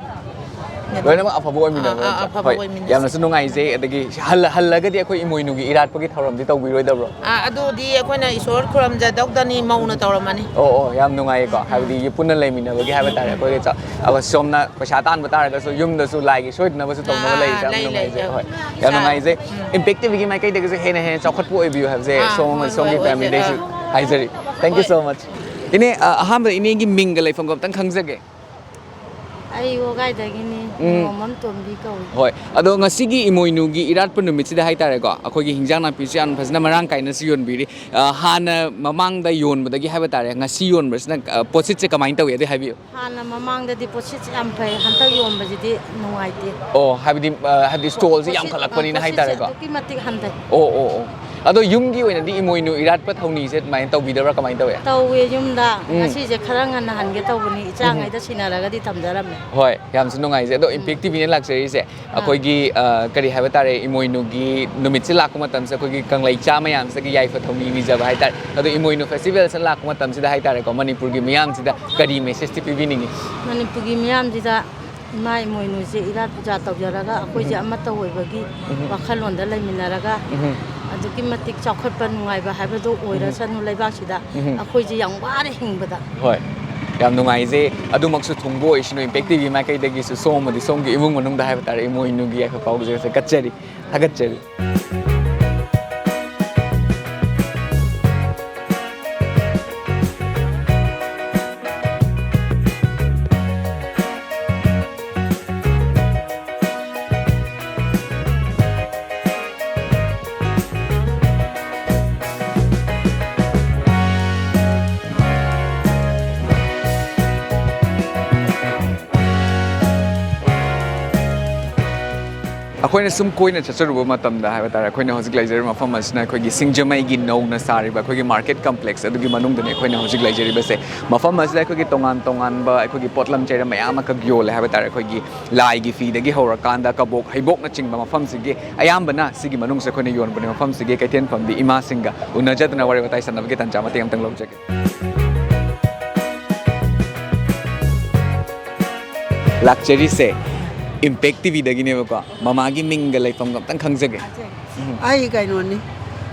ꯑꯗꯨ ꯂꯣꯏꯅꯃꯛ ꯑꯐꯕ ꯑꯣꯏꯃꯤꯟꯅꯕ꯫ ꯑꯥ, ꯑꯥ, ꯑꯐꯕ ꯍꯣꯏ, ꯑꯣꯏꯃꯤꯟꯅꯕ꯫ ꯌꯥꯝꯅꯁꯨ ꯅꯨꯡꯉꯥꯏꯖꯩ꯫ ꯑꯗꯒꯤ ꯍꯜꯂ-, ꯍꯜꯂꯒꯗꯤ ꯑꯩꯈꯣꯏ ꯏꯃꯣꯏꯅꯨꯒꯤ ꯏꯔꯥꯠꯄꯒꯤ ꯊꯧꯔꯝꯗꯤ ꯇꯧꯕꯤꯔꯣꯏꯗꯕ꯭ꯔꯣ? ꯑꯥ, ꯑꯗꯨꯗꯤ ꯑꯩꯈꯣꯏꯅ ꯏꯁꯣꯔ ꯈꯨꯔꯨꯝꯖꯗꯧꯗꯅꯤ, ꯃꯧꯅ ꯇꯧꯔꯝꯃꯅꯤ꯫ ꯑꯣ, ꯑꯣ, ꯌꯥꯝ ꯅꯨꯡꯉꯥꯏꯌꯦꯀꯣ꯫ ꯎꯝ, ꯎꯝ꯫ ꯍꯥꯏꯕꯗꯤ ꯄꯨꯟꯅ ꯂꯩꯃꯤꯟꯅꯕꯒꯤ ꯍꯥꯏꯕ ꯇꯥꯔꯦ꯫ ꯑꯩꯈꯣꯏꯒꯤ ꯆ-, ꯑ, ꯁꯣꯝꯅ ꯄꯩꯁꯥ ꯇꯥꯟꯕ ꯇꯥꯔꯒꯁꯨ ꯌꯨꯝꯗꯁꯨ ꯂꯥꯏꯒꯤ ꯁꯣꯏꯗꯅꯕꯁꯨ ꯇꯧꯅꯕ ꯑꯥ, ꯂꯩꯔꯤꯁꯦ ꯌꯥꯝ ꯂꯩ, ꯂꯩ, ꯅꯨꯡꯉꯥꯏꯖꯩ꯫ ꯂꯩ꯫ ꯍꯣꯏ, ꯌꯥꯝ ꯏꯁꯥ-, ꯅꯨꯡꯉꯥꯏꯖꯩ꯫ ꯎꯝ꯫ ꯏꯝꯄꯦꯛ ꯇꯤ ꯚꯤꯒꯤ ꯃꯥꯏꯀꯩꯗꯒꯤꯁꯨ ꯍꯦꯟꯅ ꯍꯦꯟꯅ ꯆꯥꯎꯈꯠꯄ ꯑꯣꯏꯕꯤꯌꯨ ꯍꯥꯏꯕꯁꯦ ꯑꯥ, ꯁꯣꯝ ꯍꯣꯏ, ꯑꯃꯁꯨꯡ ꯍꯣꯏ, ꯁꯣꯝꯒꯤ ꯑꯣꯏꯖ-, ꯐꯦꯃꯤꯂꯤꯗꯩꯁꯨ ꯑꯥ꯫ ꯍꯥꯏꯖꯔꯤ꯫ Thank you so much꯫ ꯏꯅꯦ, ꯑ, ꯑꯍꯥꯟꯕꯗ ꯏꯅꯦꯒꯤ ꯃꯤꯡꯒ ꯂꯩꯐꯝꯒ ꯑꯝꯇꯪ ꯈꯪꯖꯒꯦ꯫ ꯑꯩ ꯋꯥꯒꯥꯏꯗꯒꯤꯅꯤ, ꯎꯝ꯫ ꯅꯣꯡꯃꯝ ꯇꯣꯝꯕꯤ ꯀꯧꯏ꯫ ꯍꯣꯏ, ꯑꯗꯣ ꯉꯁꯤꯒꯤ ꯏꯃꯣꯏꯅꯨꯒꯤ ꯏꯔꯥꯠꯄ ꯅꯨꯃꯤꯠꯁꯤꯗ ꯍꯥꯏꯇꯥꯔꯦꯀꯣ, ꯑꯩꯈꯣꯏꯒꯤ ꯍꯤꯟꯖꯥꯡ ꯅꯥꯄꯤꯁꯨ ꯌꯥꯝ ꯐꯖꯅ ꯃꯔꯥꯡ ꯀꯥꯏꯅꯁꯨ ꯌꯣꯟꯕꯤꯔꯤ꯫ ꯑ, ꯍꯥꯟꯅ ꯃꯃꯥꯡꯗ ꯌꯣꯟꯕꯗꯒꯤ ꯍꯥꯏꯕ ꯇꯥꯔꯦ, ꯉꯁꯤ ꯌꯣꯟꯕꯁꯤꯅ, ꯑ, ꯄꯣꯠꯁꯤꯠꯁꯦ ꯀꯃꯥꯏꯅ ꯇꯧꯏ? ꯑꯗꯨ ꯍꯥꯏꯕꯤꯌꯨ꯫ ꯍꯥꯟꯅ ꯃꯃꯥꯡꯗꯗꯤ ꯄꯣꯠꯁꯤꯠꯁꯦ ꯌꯥꯝ ꯐꯩ, ꯍꯟꯗꯛ ꯌꯣꯟꯕꯁꯤꯗꯤ ꯅꯨꯡꯉꯥꯏꯇꯦ꯫ ꯑꯣ, ꯍꯥꯏꯕꯗꯤ, ꯑ, ꯍꯥꯏꯕꯗꯤ ꯁ꯭ꯇꯣꯜꯁꯦ ꯄꯣꯠꯁꯤꯠ-, ꯌꯥꯝꯈꯠꯂꯛꯄꯅꯤꯅ ꯑ, ꯄꯣꯠꯁꯤꯠꯁꯦ ꯍꯥꯏꯇꯥꯔꯦꯀꯣ꯫ ꯑꯗꯨꯛꯀꯤ ꯃꯇꯤꯛ ꯍꯟꯊꯩ꯫ ꯑꯣ, ꯑꯣ, ꯑꯣ꯫ ꯑꯗꯣ ꯌꯨꯝꯒꯤ ꯑꯣꯏꯅꯗꯤ ꯏꯃꯣꯏꯅꯨ ꯏꯔꯥꯠꯄ ꯊꯧꯅꯤꯁꯦ ꯑꯗꯨꯃꯥꯏꯅ ꯇꯧꯕꯤꯗꯕ꯭ꯔꯥ, ꯀꯃꯥꯏꯅ ꯇꯧꯏ? ꯇꯧꯋꯦ, ꯌꯨꯝꯗ꯫ ꯎꯝ꯫ ꯉꯁꯤꯁꯦ ꯈꯔ ꯉꯟꯅ ꯍꯟꯒꯦ ꯇꯧꯕꯅꯤ, ꯎꯝ꯫ ꯏꯆꯥꯉꯩꯗ ꯁꯤꯟꯅꯔꯒꯗꯤ ꯊꯝꯖꯔꯝꯃꯦ꯫ ꯍꯣꯏ, ꯌꯥꯝꯁꯨ ꯅꯨꯡꯉꯥꯏꯖꯩ꯫ ꯑꯗꯣ ꯎꯝ꯫ ꯏꯝꯄꯦꯛ ꯇꯤ ꯚꯤꯅ ꯂꯥꯛꯆꯔꯤꯁꯦ, ꯑꯥ꯫ ꯑꯩꯈꯣꯏꯒꯤ, ꯑ, ꯀꯔꯤ ꯍꯥꯏꯕ ꯇꯥꯔꯦ, ꯏꯃꯣꯏꯅꯨꯒꯤ ꯅꯨꯃꯤꯠꯁꯦ ꯂꯥꯛꯄ ꯃꯇꯝꯁꯦ ꯑꯩꯈꯣꯏꯒꯤ ꯀꯪꯂꯩꯆꯥ ꯃꯌꯥꯝꯁꯤꯒꯤ ꯌꯥꯏꯐ ꯊꯧꯅꯤ ꯅꯤꯖꯕ ꯍꯥꯏꯇꯥꯔꯦ꯫ ꯑꯗꯣ ꯏꯃꯣꯏꯅꯨ ꯐꯦꯁꯇꯤꯚꯦꯜꯁꯤꯅ ꯂꯥꯛꯄ ꯃꯇꯝꯁꯤꯗ ꯍꯥꯏꯇꯥꯔꯦꯀꯣ, ꯃꯅꯤꯄꯨꯔꯒꯤ ꯃꯤꯌꯥꯝꯁꯤꯗ ꯀꯔꯤ ꯃꯦꯁꯦꯖꯇꯤ ꯄꯤꯕꯤꯅꯤꯡꯉꯤ? ꯃꯅꯤꯄꯨꯔꯒꯤ ꯃꯤꯌꯥꯝꯁꯤꯗ ꯏꯃꯥ ꯏꯃꯣꯏꯅꯨꯁꯦ ꯏꯔꯥꯠ ꯄꯨꯖꯥ ꯇꯧꯖꯔꯒ ꯑꯩꯈꯣꯏꯁꯦ ꯎꯝ꯫ ꯑꯃꯠꯇ ꯑꯣꯏꯕꯒꯤ ꯎꯝ꯫ ꯋꯥꯈꯜꯂꯣꯟꯗ ꯂꯩꯃꯤꯟꯅꯔꯒ ꯎꯝ꯫ ꯑꯗꯨꯛꯀꯤ ꯃꯇꯤꯛ ꯆꯥꯎꯈꯠꯄ ꯅꯨꯡꯉꯥꯏꯕ ꯍꯥꯏꯕꯗꯨ ꯎꯝ꯫ ꯑꯣꯏꯔꯁꯅꯨ ꯂꯩꯕꯥꯛꯁꯤꯗ꯫ ꯎꯝ꯫ ꯑꯩꯈꯣꯏꯁꯦ ꯌꯥꯝ ꯋꯥꯔꯦ ꯍꯤꯡꯕꯗ꯫ ꯍꯣꯏ꯫ ꯌꯥꯝ ꯅꯨꯡꯉꯥꯏꯖꯩ꯫ ꯑꯗꯨꯃꯛꯁꯨ ꯊꯨꯡꯕ ꯑꯣꯏꯁꯅꯨ꯫ ꯏꯝꯄꯦꯛ ꯇꯤ ꯚꯤ ꯃꯥꯏꯀꯩꯗꯒꯤꯁꯨ ꯁꯣꯝ ꯑꯃꯗꯤ ꯁꯣꯝꯒꯤ ꯏꯃꯨꯡ ꯃꯅꯨꯡꯗ ꯍꯥꯏꯕ ꯇꯥꯔꯦ, ꯏꯃꯣꯏꯅꯨꯒꯤ ꯌꯥꯏꯐ ꯄꯥꯎꯖꯦꯜꯁꯦ ꯀꯠꯆꯔꯤ, ꯊꯥꯒꯠꯆꯔꯤ꯫ ꯑꯩꯈꯣꯏꯅ ꯁꯨꯝ ꯀꯣꯏꯅ ꯆꯠꯆꯔꯨꯕ ꯃꯇꯝꯗ ꯍꯥꯏꯕ ꯇꯥꯔꯦ, ꯑꯩꯈꯣꯏꯅ ꯍꯧꯖꯤꯛ ꯂꯩꯖꯔꯤꯕ ꯃꯐꯝ ꯑꯁꯤꯅ ꯑꯩꯈꯣꯏꯒꯤ ꯁꯤꯡꯖꯃꯩꯒꯤ ꯅꯧꯅ ꯁꯥꯔꯤꯕ ꯑꯩꯈꯣꯏꯒꯤ ꯃꯥꯔꯀꯦꯠ ꯀꯝꯄ꯭ꯂꯦꯛꯁ ꯑꯗꯨꯒꯤ ꯃꯅꯨꯡꯗꯅꯤ ꯑꯩꯈꯣꯏꯅ ꯍꯧꯖꯤꯛ ꯂꯩꯖꯔꯤꯕꯁꯦ꯫ ꯃꯐꯝ ꯑꯁꯤꯗ ꯑꯩꯈꯣꯏꯒꯤ ꯇꯣꯉꯥꯟ ꯇꯣꯉꯥꯟꯕ ꯑꯩꯈꯣꯏꯒꯤ ꯄꯣꯠꯂꯝ ꯆꯩꯔꯝ ꯃꯌꯥꯝ ꯑꯃꯈꯛ ꯌꯣꯜꯂꯦ ꯍꯥꯏꯕ ꯇꯥꯔꯦ꯫ ꯑꯩꯈꯣꯏꯒꯤ ꯂꯥꯏꯒꯤ ꯐꯤꯗꯒꯤ ꯍꯧꯔꯀꯥꯟꯗ ꯀꯕꯣꯛ ꯍꯩꯕꯣꯛꯅꯆꯤꯡꯕ ꯃꯐꯝꯁꯤꯒꯤ ꯑꯌꯥꯝꯕꯅ ꯁꯤꯒꯤ ꯃꯅꯨꯡꯁꯦ ꯑꯩꯈꯣꯏꯅ ꯌꯣꯟꯕꯅꯦ꯫ ꯃꯐꯝꯁꯤꯒꯤ ꯀꯩꯊꯦꯜ ꯐꯝꯕꯤ ꯏꯃꯥꯁꯤꯡꯒ ꯎꯅꯖꯗꯅ ꯋꯥꯔꯤ ꯋꯥꯇꯥꯏ ꯁꯥꯟꯅꯕꯒꯤ ꯇꯥꯟꯖꯥ ꯃꯇꯦꯛ ꯑꯃꯇꯪ ꯂꯧꯖꯒꯦ꯫ ꯂꯥꯛꯆꯔꯤꯁꯦ ꯏꯝꯄꯦꯛ ꯇꯤꯚꯤꯗꯒꯤꯅꯦꯕꯀꯣ꯫ ꯃꯃꯥꯒꯤ ꯃꯤꯡꯒ ꯂꯩꯐꯝꯒ ꯑꯝꯇꯪ ꯈꯪꯖꯒꯦ꯫ ꯎꯝ꯫ ꯑꯩ ꯀꯩꯅꯣꯅꯤ,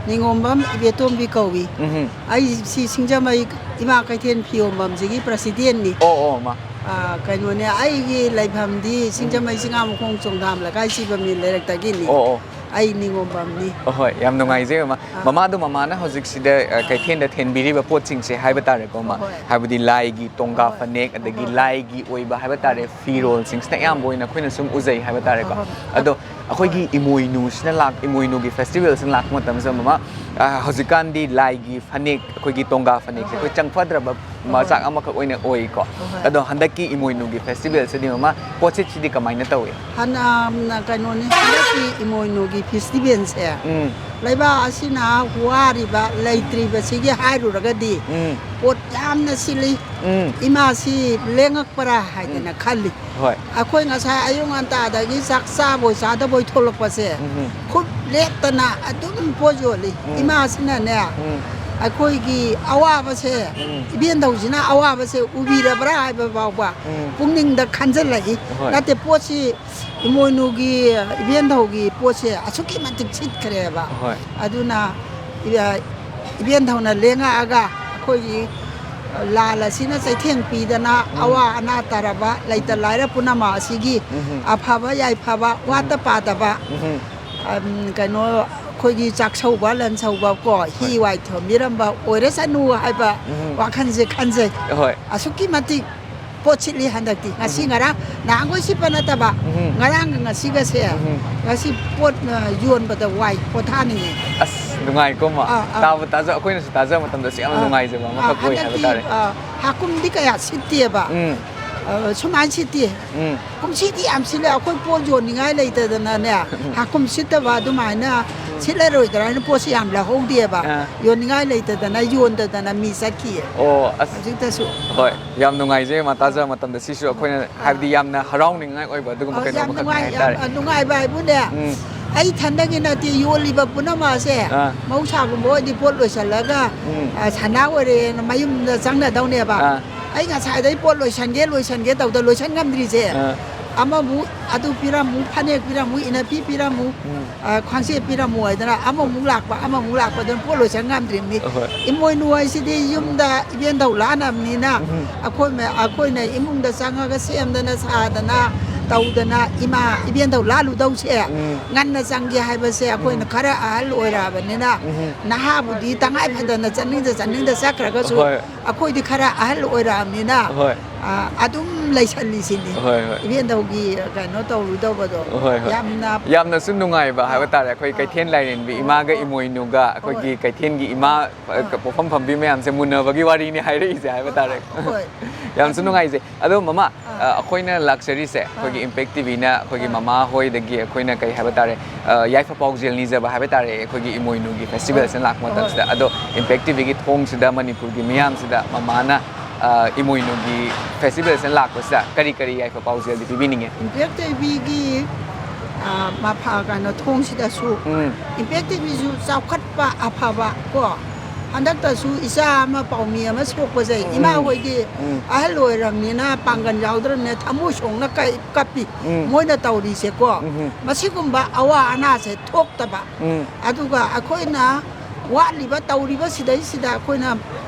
ꯅꯤꯉꯣꯝꯕꯝ ꯏꯕꯦꯇꯣꯝꯕꯤ ꯀꯧꯏ꯫ ꯎꯝ꯫ ꯑꯩ ꯁꯤ ꯁꯤꯡꯖꯃꯩ ꯏꯃꯥ ꯀꯩꯊꯦꯜ ꯐꯤ ꯌꯣꯟꯐꯝꯁꯤꯒꯤ ꯄ꯭ꯔꯁꯤꯗꯦꯟꯅꯤ꯫ ꯑꯣ, ꯑꯣ, ꯃꯥ꯫ ꯑꯥ, ꯀꯩꯅꯣꯅꯦ, ꯑꯩꯒꯤ ꯂꯩꯐꯝꯗꯤ ꯎꯝ꯫ ꯁꯤꯡꯖꯃꯩ ꯆꯤꯡꯉꯥꯃꯈꯣꯡ ꯆꯣꯡꯗꯥꯝ ꯂꯩꯀꯥꯏ ꯁꯤꯕ ꯃꯤ ꯂꯩꯔꯛꯇꯒꯤꯅꯤ꯫ ꯑꯣ, ꯑꯣ꯫ ꯑꯩ ꯅꯤꯉꯣꯝꯕꯝꯅꯤ꯫ ꯑꯍꯣꯏ, ꯌꯥꯝ ꯅꯨꯡꯉꯥꯏꯖꯩ, ꯃꯃꯥ꯫ ꯑꯥ꯫ ꯃꯃꯥꯗꯣ, ꯃꯃꯥꯅ ꯍꯧꯖꯤꯛꯁꯤꯗ, ꯑ, ꯀꯩꯊꯦꯜꯗ ꯊꯦꯟꯕꯤꯔꯤꯕ ꯄꯣꯠꯁꯤꯡꯁꯦ ꯍꯥꯏꯕ ꯇꯥꯔꯦꯀꯣ, ꯃꯃꯥ? ꯍꯣꯏ꯫ ꯍꯥꯏꯕꯗꯤ ꯂꯥꯏꯒꯤ ꯇꯣꯡꯒꯥ ꯍꯣꯏ꯫ ꯐꯅꯦꯛ, ꯑꯗꯒꯤ ꯍꯣꯏ꯫ ꯂꯥꯏꯒꯤ ꯑꯣꯏꯕ ꯍꯥꯏꯕ ꯇꯥꯔꯦ, ꯐꯤꯔꯣꯜꯁꯤꯡꯁꯤꯅ ꯑꯌꯥꯝꯕ ꯑꯣꯏꯅ ꯑꯩꯈꯣꯏꯅ ꯁꯨꯝ ꯎꯖꯩ ꯍꯥꯏꯕ ꯇꯥꯔꯦꯀꯣ꯫ ꯍꯣꯏ꯫ ꯑꯗꯣ ꯑꯩꯈꯣꯏꯒꯤ ꯏꯃꯣꯏꯅꯨꯁꯤꯅ ꯂꯥꯛ-, ꯏꯃꯣꯏꯅꯨꯒꯤ ꯐꯦꯁꯇꯤꯚꯦꯜꯁꯤꯅ ꯂꯥꯛꯄ ꯃꯇꯝꯁꯤꯗ, ꯃꯃꯥ, ꯑ, ꯍꯧꯖꯤꯛꯀꯥꯟꯗꯤ ꯂꯥꯏꯒꯤ ꯐꯅꯦꯛ, ꯑꯩꯈꯣꯏꯒꯤ ꯇꯣꯡꯒꯥ ꯐꯅꯦꯛꯁꯦ ꯑꯩꯈꯣꯏ ꯍꯣꯏ꯫ ꯆꯪꯐꯗ꯭ꯔꯕ ꯍꯣꯏ꯫ ꯃꯆꯥꯛ ꯑꯃꯈꯛ ꯑꯣꯏꯅ ꯑꯣꯏꯀꯣ꯫ ꯍꯣꯏ꯫ ꯑꯗꯣ ꯍꯟꯗꯛꯀꯤ ꯏꯃꯣꯏꯅꯨꯒꯤ ꯐꯦꯁꯇꯤꯚꯦꯜꯁꯤꯗꯤ, ꯃꯃꯥ, ꯄꯣꯠꯁꯤꯠꯁꯤꯗꯤ ꯀꯃꯥꯏꯅ ꯇꯧꯏ? ꯍꯥꯟꯅ, ꯀꯩꯅꯣꯅꯤ, ꯍꯟꯗꯛꯀꯤ ꯏꯃꯣꯏꯅꯨꯒꯤ ꯐꯦꯁꯇꯤꯚꯦꯜꯁꯦ ꯎꯝ꯫ ꯂꯩꯕꯥꯛ ꯑꯁꯤꯅ ꯋꯥꯔꯤꯕ, ꯎꯝ꯫ ꯂꯩꯇ꯭ꯔꯤꯕꯁꯤꯒꯤ ꯍꯥꯏꯔꯨꯔꯒꯗꯤ ꯎꯝ꯫ ꯄꯣꯠ ꯌꯥꯝꯅ ꯁꯤꯠꯂꯤ꯫ ꯎꯝ꯫ ꯏꯃꯥꯁꯤ ꯂꯦꯡꯉꯛꯄ꯭ꯔꯥ ꯍꯥꯏꯗꯅ ꯎꯝ꯫ ꯈꯜꯂꯤ꯫ ꯍꯣꯏ꯫ ꯑꯩꯈꯣꯏ ꯉꯁꯥꯏ ꯑꯌꯨꯛ ꯉꯟꯇꯥꯗꯒꯤ ꯆꯥꯛ ꯆꯥꯕꯣꯏ ꯆꯥꯗꯕꯣꯏ ꯊꯣꯛꯂꯛꯄꯁꯦ ꯎꯝ꯫ ꯈꯨꯠ ꯂꯦꯞꯇꯅ ꯑꯗꯨꯝ ꯄꯣꯠ ꯌꯣꯜꯂꯤ꯫ ꯎꯝ꯫ ꯏꯃꯥꯁꯤꯅꯅꯦ ꯎꯝ꯫ ꯑꯩꯈꯣꯏꯒꯤ ꯑꯋꯥꯕꯁꯦ, ꯎꯝ꯫ ꯏꯕꯦꯟꯙꯧꯁꯤꯅ ꯑꯋꯥꯕꯁꯦ ꯎꯕꯤꯔꯕ꯭ꯔꯥ ꯍꯥꯏꯕ ꯐꯥꯎꯕ ꯎꯝ꯫ ꯄꯨꯛꯅꯤꯡꯗ ꯈꯟꯖꯜꯂꯛꯏ꯫ ꯍꯣꯏ꯫ ꯅꯠꯇꯦ, ꯄꯣꯠꯁꯤ ꯏꯃꯣꯏꯅꯨꯒꯤ, ꯏꯕꯦꯟꯙꯧꯒꯤ ꯄꯣꯠꯁꯦ ꯑꯁꯨꯛꯀꯤ ꯃꯇꯤꯛ ꯁꯤꯠꯈ꯭ꯔꯦꯕ꯫ ꯍꯣꯏ꯫ ꯑꯗꯨꯅ, ꯏ-, ꯏꯕꯦꯟꯙꯧꯅ ꯂꯦꯡꯉꯛꯑꯒ ꯑꯩꯈꯣꯏꯒꯤ ꯂꯥꯜ ꯑꯁꯤꯅ ꯆꯩꯊꯦꯡ ꯄꯤꯗꯅ ꯎꯝ꯫ ꯑꯋꯥ ꯑꯅꯥ ꯇꯥꯔꯕ ꯂꯩꯇ ꯎꯝ꯫ ꯂꯥꯏꯔ ꯄꯨꯝꯅꯃꯛ ꯑꯁꯤꯒꯤ ꯎꯝ꯫ ꯑꯐꯕ ꯌꯥꯏꯐꯕ ꯎꯝ꯫ ꯋꯥꯠꯇ ꯄꯥꯗꯕ, ꯎꯝ꯫ ꯑꯝ, ꯀꯩꯅꯣ, ꯑꯩꯈꯣꯏꯒꯤ ꯆꯥꯛꯁꯧꯕ ꯂꯟꯁꯧꯕ ꯀꯣ, ꯍꯤ ꯍꯣꯏ꯫ ꯋꯥꯏ ꯊꯣꯝꯕꯤꯔꯝꯕ ꯑꯣꯏꯔꯁꯅꯨ ꯍꯥꯏꯕ ꯎꯝ꯫ ꯋꯥꯈꯜꯁꯦ ꯈꯟꯖꯩ꯫ ꯍꯣꯏ꯫ ꯑꯁꯨꯛꯀꯤ ꯃꯇꯤꯛ ꯄꯣꯠ ꯁꯤꯠꯂꯤ ꯍꯟꯗꯛꯇꯤ꯫ ꯉꯁꯤ ꯎꯝ꯫ ꯉꯔꯥꯡ, ꯅꯍꯥꯟꯈꯣꯏ ꯁꯤꯠꯄ ꯅꯠꯇꯕ, ꯎꯝ꯫ ꯉꯔꯥꯡꯒ ꯉꯁꯤꯒꯁꯦ, ꯎꯝ꯫ ꯉꯁꯤ ꯄꯣꯠ, ꯑ, ꯌꯣꯟꯕꯗ ꯋꯥꯏ, ꯄꯣꯊꯥꯅꯤꯡꯉꯦ꯫ ꯑꯁ, ꯅꯨꯡꯉꯥꯏꯀꯣ, ꯃꯥ꯫ ꯑꯥ, ꯑꯥ꯫ ꯇꯥꯕꯨ ꯇꯥꯖ-, ꯑꯩꯈꯣꯏꯅꯁꯨ ꯇꯥꯖꯕ ꯃꯇꯝꯗꯁꯨ ꯌꯥꯝꯅ ꯑꯥ꯫ ꯅꯨꯡꯉꯥꯏꯖꯕ ꯑꯥ, ꯑꯃꯈꯛ ꯑꯣꯏ ꯍꯥꯏꯕ ꯍꯟꯗꯛꯇꯤ, ꯇꯥꯔꯦ꯫ ꯑꯥ, ꯍꯥꯀꯨꯝꯗꯤ ꯀꯌꯥ ꯁꯤꯠꯇꯦꯕ꯫ ꯎꯝ꯫ ꯑ, ꯁꯨꯃꯥꯏꯅ ꯁꯤꯠꯇꯦ꯫ ꯎꯝ꯫ ꯀꯨꯝꯁꯤꯗꯤ ꯌꯥꯝ ꯁꯤꯠꯂꯦ꯫ ꯑꯩꯈꯣꯏ ꯄꯣꯠ ꯌꯣꯟꯅꯤꯡꯉꯥꯏ ꯂꯩꯇꯗꯅꯅꯦ, ꯍꯥꯀꯨꯝ ꯁꯤꯠꯇꯕ ꯑꯗꯨꯃꯥꯏꯅ ꯁꯤꯠꯂꯔꯣꯏꯗ꯭ꯔꯥ ꯍꯥꯏꯅ ꯄꯣꯠꯁꯤ ꯌꯥꯝ ꯂꯧꯍꯧꯗꯦꯕ꯫ ꯑꯥ꯫ ꯌꯣꯟꯅꯤꯡꯉꯥꯏ ꯂꯩꯇꯗꯅ ꯌꯣꯟꯗꯗꯅ ꯃꯤ ꯆꯠꯈꯤꯌꯦ꯫ ꯑꯣ, ꯑꯁ꯫ ꯍꯧꯖꯤꯛꯇꯁꯨ꯫ ꯍꯣꯏ, ꯌꯥꯝ ꯅꯨꯡꯉꯥꯏꯖꯩ, ꯃꯥ ꯇꯥꯖꯕ ꯃꯇꯝꯗ ꯁꯤꯁꯨ ꯑꯩꯈꯣꯏꯅ, ꯑꯥ꯫ ꯍꯥꯏꯕꯗꯤ, ꯌꯥꯝꯅ ꯍꯔꯥꯎꯅꯤꯡꯉꯥꯏ ꯑꯣꯏꯕ ꯑꯗꯨꯒꯨꯝꯕ ꯑ, ꯌꯥꯝ ꯀꯩꯅꯣꯝꯈꯛꯅꯤ ꯅꯨꯡꯉꯥꯏ, ꯌꯥꯝ, ꯍꯥꯏꯇꯥꯔꯦ꯫ ꯑ, ꯅꯨꯡꯉꯥꯏꯕ ꯍꯥꯏꯕꯨꯅꯦ, ꯎꯝ꯫ ꯑꯩ ꯏꯊꯟꯗꯒꯤ ꯅꯠꯇꯦ, ꯌꯣꯜꯂꯤꯕ ꯄꯨꯝꯅꯃꯛ ꯑꯁꯦ, ꯑꯥ꯫ ꯃꯍꯧꯁꯥꯒꯨꯝꯕ ꯑꯣꯏꯗꯤ ꯄꯣꯠ ꯂꯣꯏꯁꯤꯜꯂꯒ, ꯎꯝ꯫ ꯑ, ꯁꯅꯥ ꯑꯣꯏꯔꯦꯅ ꯃꯌꯨꯝꯗ ꯆꯪꯅꯗꯧꯅꯦꯕ꯫ ꯑꯥ꯫ ꯑꯩ ꯉꯁꯥꯏꯗꯩ ꯄꯣꯠ ꯂꯣꯏꯁꯟꯒꯦ, ꯂꯣꯏꯁꯟꯒꯦ ꯇꯧꯗ ꯂꯣꯏꯁꯟ ꯉꯝꯗ꯭ꯔꯤꯁꯦ꯫ ꯑꯥ꯫ ꯑꯃꯃꯨꯛ ꯑꯗꯨ ꯄꯤꯔꯝꯃꯨ, ꯐꯅꯦꯛ ꯄꯤꯔꯝꯃꯨ, ꯏꯅꯐꯤ ꯄꯤꯔꯝꯃꯨ, ꯎꯝ꯫ ꯑ, ꯈ꯭ꯋꯥꯡꯁꯦꯠ ꯄꯤꯔꯝꯃꯨ ꯍꯥꯏꯗꯅ ꯑꯃꯃꯨꯛ ꯂꯥꯛꯄ, ꯑꯃꯃꯨꯛ ꯂꯥꯛꯄ ꯑꯗꯨꯅ ꯄꯣꯠ ꯂꯣꯏꯁꯟ ꯉꯝꯗ꯭ꯔꯤꯕꯅꯤ꯫ ꯍꯣꯏ꯫ ꯏꯃꯣꯏꯅꯨ ꯍꯥꯏꯁꯤꯗꯤ ꯌꯨꯝꯗ ꯏꯕꯦꯟꯗꯧ ꯂꯥꯠꯅꯕꯅꯤꯅ ꯎꯝ꯫ ꯑꯩꯈꯣꯏ ꯃ-, ꯑꯩꯈꯣꯏꯅ ꯏꯃꯨꯡꯗ ꯆꯪꯉꯒ ꯁꯦꯝꯗꯅ ꯁꯥꯗꯅ ꯇꯧꯗꯅ ꯏꯃꯥ ꯏꯕꯦꯟꯗꯧ ꯂꯥꯠꯂꯨꯗꯧꯁꯦ ꯎꯝ꯫ ꯉꯟꯅ ꯆꯪꯒꯦ ꯍꯥꯏꯕꯁꯦ ꯑꯩꯈꯣꯏꯅ ꯎꯝ꯫ ꯈꯔ ꯑꯍꯜ ꯑꯣꯏꯔꯛꯑꯕꯅꯤꯅ ꯎꯝ꯫ ꯅꯍꯥꯕꯨꯗꯤ ꯇꯉꯥꯏ ꯐꯗꯅ ꯆꯠꯅꯤꯡꯗ ꯆꯠꯅꯤꯡꯗ ꯆꯠꯈ꯭ꯔꯒꯁꯨ ꯍꯣꯏ꯫ ꯑꯩꯈꯣꯏꯗꯤ ꯈꯔ ꯑꯍꯜ ꯑꯣꯏꯔꯛꯑꯕꯅꯤꯅ, ꯍꯣꯏ꯫ ꯑ, ꯑꯗꯨꯝ ꯂꯩꯁꯜꯂꯤꯁꯤꯅꯤ꯫ ꯍꯣꯏ, ꯍꯣꯏ꯫ ꯏꯕꯦꯟꯗꯧꯒꯤ ꯀꯩꯅꯣ ꯇꯧꯔꯨꯗꯧꯕꯗꯣ꯫ ꯍꯣꯏ, ꯍꯣꯏ꯫ ꯌꯥꯝꯅ ꯌꯥꯝꯅꯁꯨ ꯅꯨꯡꯉꯥꯏꯕ ꯍꯥꯏꯕ ꯑꯥ꯫ ꯇꯥꯔꯦ꯫ ꯑꯩꯈꯣꯏ ꯑꯥ꯫ ꯀꯩꯊꯦꯜ ꯂꯥꯏꯔꯦꯝꯕꯤ ꯑꯣ, ꯏꯃꯥꯒ ꯑꯣ꯫ ꯏꯃꯣꯏꯅꯨꯒ ꯑꯩꯈꯣꯏꯒꯤ ꯍꯣꯏ꯫ ꯀꯩꯊꯦꯜꯒꯤ ꯏꯃꯥ, ꯑ, ꯑꯥ꯫ ꯄꯣꯛꯐꯝ ꯐꯝꯕꯤ ꯃꯌꯥꯝꯁꯦ ꯃꯨꯟꯅꯕꯒꯤ ꯋꯥꯔꯤꯅꯤ ꯍꯥꯏꯔꯛꯏꯁꯦ ꯍꯥꯏꯕ ꯇꯥꯔꯦ꯫ ꯍꯣꯏ꯫ ꯌꯥꯝꯁꯨ ꯑꯗꯨ ꯅꯨꯡꯉꯥꯏꯖꯩ꯫ ꯑꯗꯣ ꯃꯃꯥ, ꯑꯥ꯫ ꯑ, ꯑꯩꯈꯣꯏꯅ ꯂꯥꯛꯆꯔꯤꯁꯦ ꯑꯩꯈꯣꯏꯒꯤ ꯑꯥ꯫ ꯏꯝꯄꯦꯛ ꯇꯤꯚꯤꯅ ꯑꯩꯈꯣꯏꯒꯤ ꯑꯥ꯫ ꯃꯃꯥ ꯍꯣꯏꯗꯒꯤ ꯑꯩꯈꯣꯏꯅ ꯀꯩ ꯍꯥꯏꯕ ꯇꯥꯔꯦ, ꯑ, ꯌꯥꯏꯐ ꯄꯥꯎꯖꯦꯜ ꯅꯤꯖꯕ ꯍꯥꯏꯕ ꯇꯥꯔꯦ, ꯑꯩꯈꯣꯏꯒꯤ ꯏꯃꯣꯏꯅꯨꯒꯤ ꯐꯦꯁꯇꯤꯚꯦꯜꯁꯤꯅ ꯂꯥꯛꯄ ꯍꯣꯏ꯫ ꯃꯇꯝꯁꯤꯗ꯫ ꯑꯗꯣ ꯏꯝꯄꯦꯛ ꯇꯤꯚꯤꯒꯤ ꯊꯣꯡꯁꯤꯗ ꯃꯅꯤꯄꯨꯔꯒꯤ ꯃꯤꯌꯥꯝꯁꯤꯗ ꯃꯃꯥꯅ, ꯑ, ꯏꯃꯣꯏꯅꯨꯒꯤ ꯐꯦꯁꯇꯤꯚꯦꯜꯁꯤꯅ ꯂꯥꯛꯄꯁꯤꯗ ꯀꯔꯤ ꯀꯔꯤ ꯌꯥꯏꯐ ꯄꯥꯎꯖꯦꯜꯗꯤ ꯄꯤꯕꯤꯅꯤꯡꯉꯦ? ꯏꯝꯄꯦꯛ ꯇꯤꯚꯤꯒꯤ, ꯑ, ꯃꯐ-, ꯀꯩꯅꯣ, ꯊꯣꯡꯁꯤꯗꯁꯨ ꯎꯝ꯫ ꯏꯝꯄꯦꯛ ꯇꯤꯚꯤꯁꯨ ꯆꯥꯎꯈꯠꯄ ꯑꯐꯕ ꯀꯣ, ꯍꯟꯗꯛꯇꯁꯨ ꯏꯆꯥ ꯑꯃ ꯄꯥꯎꯃꯤ ꯑꯃ ꯁꯣꯛꯄꯁꯦ, ꯎꯝ꯫ ꯏꯃꯥ ꯍꯣꯏꯗꯤ ꯎꯝ꯫ ꯑꯍꯜ ꯑꯣꯏꯔꯕꯅꯤꯅ ꯄꯥꯡꯒꯜ ꯌꯥꯎꯗ꯭ꯔꯕꯅꯤꯅ ꯊꯃꯣꯏ ꯁꯣꯛꯅ ꯀꯩ-, ꯀꯞꯄꯤ꯫ ꯎꯝ꯫ ꯃꯣꯏꯅ ꯇꯧꯔꯤꯁꯦꯀꯣ, ꯎꯝ꯫ ꯃꯁꯤꯒꯨꯝꯕ ꯑꯋꯥ ꯑꯅꯥꯁꯦ ꯊꯣꯛꯇꯕ꯫ ꯎꯝ꯫ ꯑꯗꯨꯒ ꯑꯩꯈꯣꯏꯅ ꯋꯥꯠꯂꯤꯕ ꯇꯧꯔꯤꯕ ꯁꯤꯗꯩꯁꯤꯗ ꯑꯩꯈꯣꯏꯅ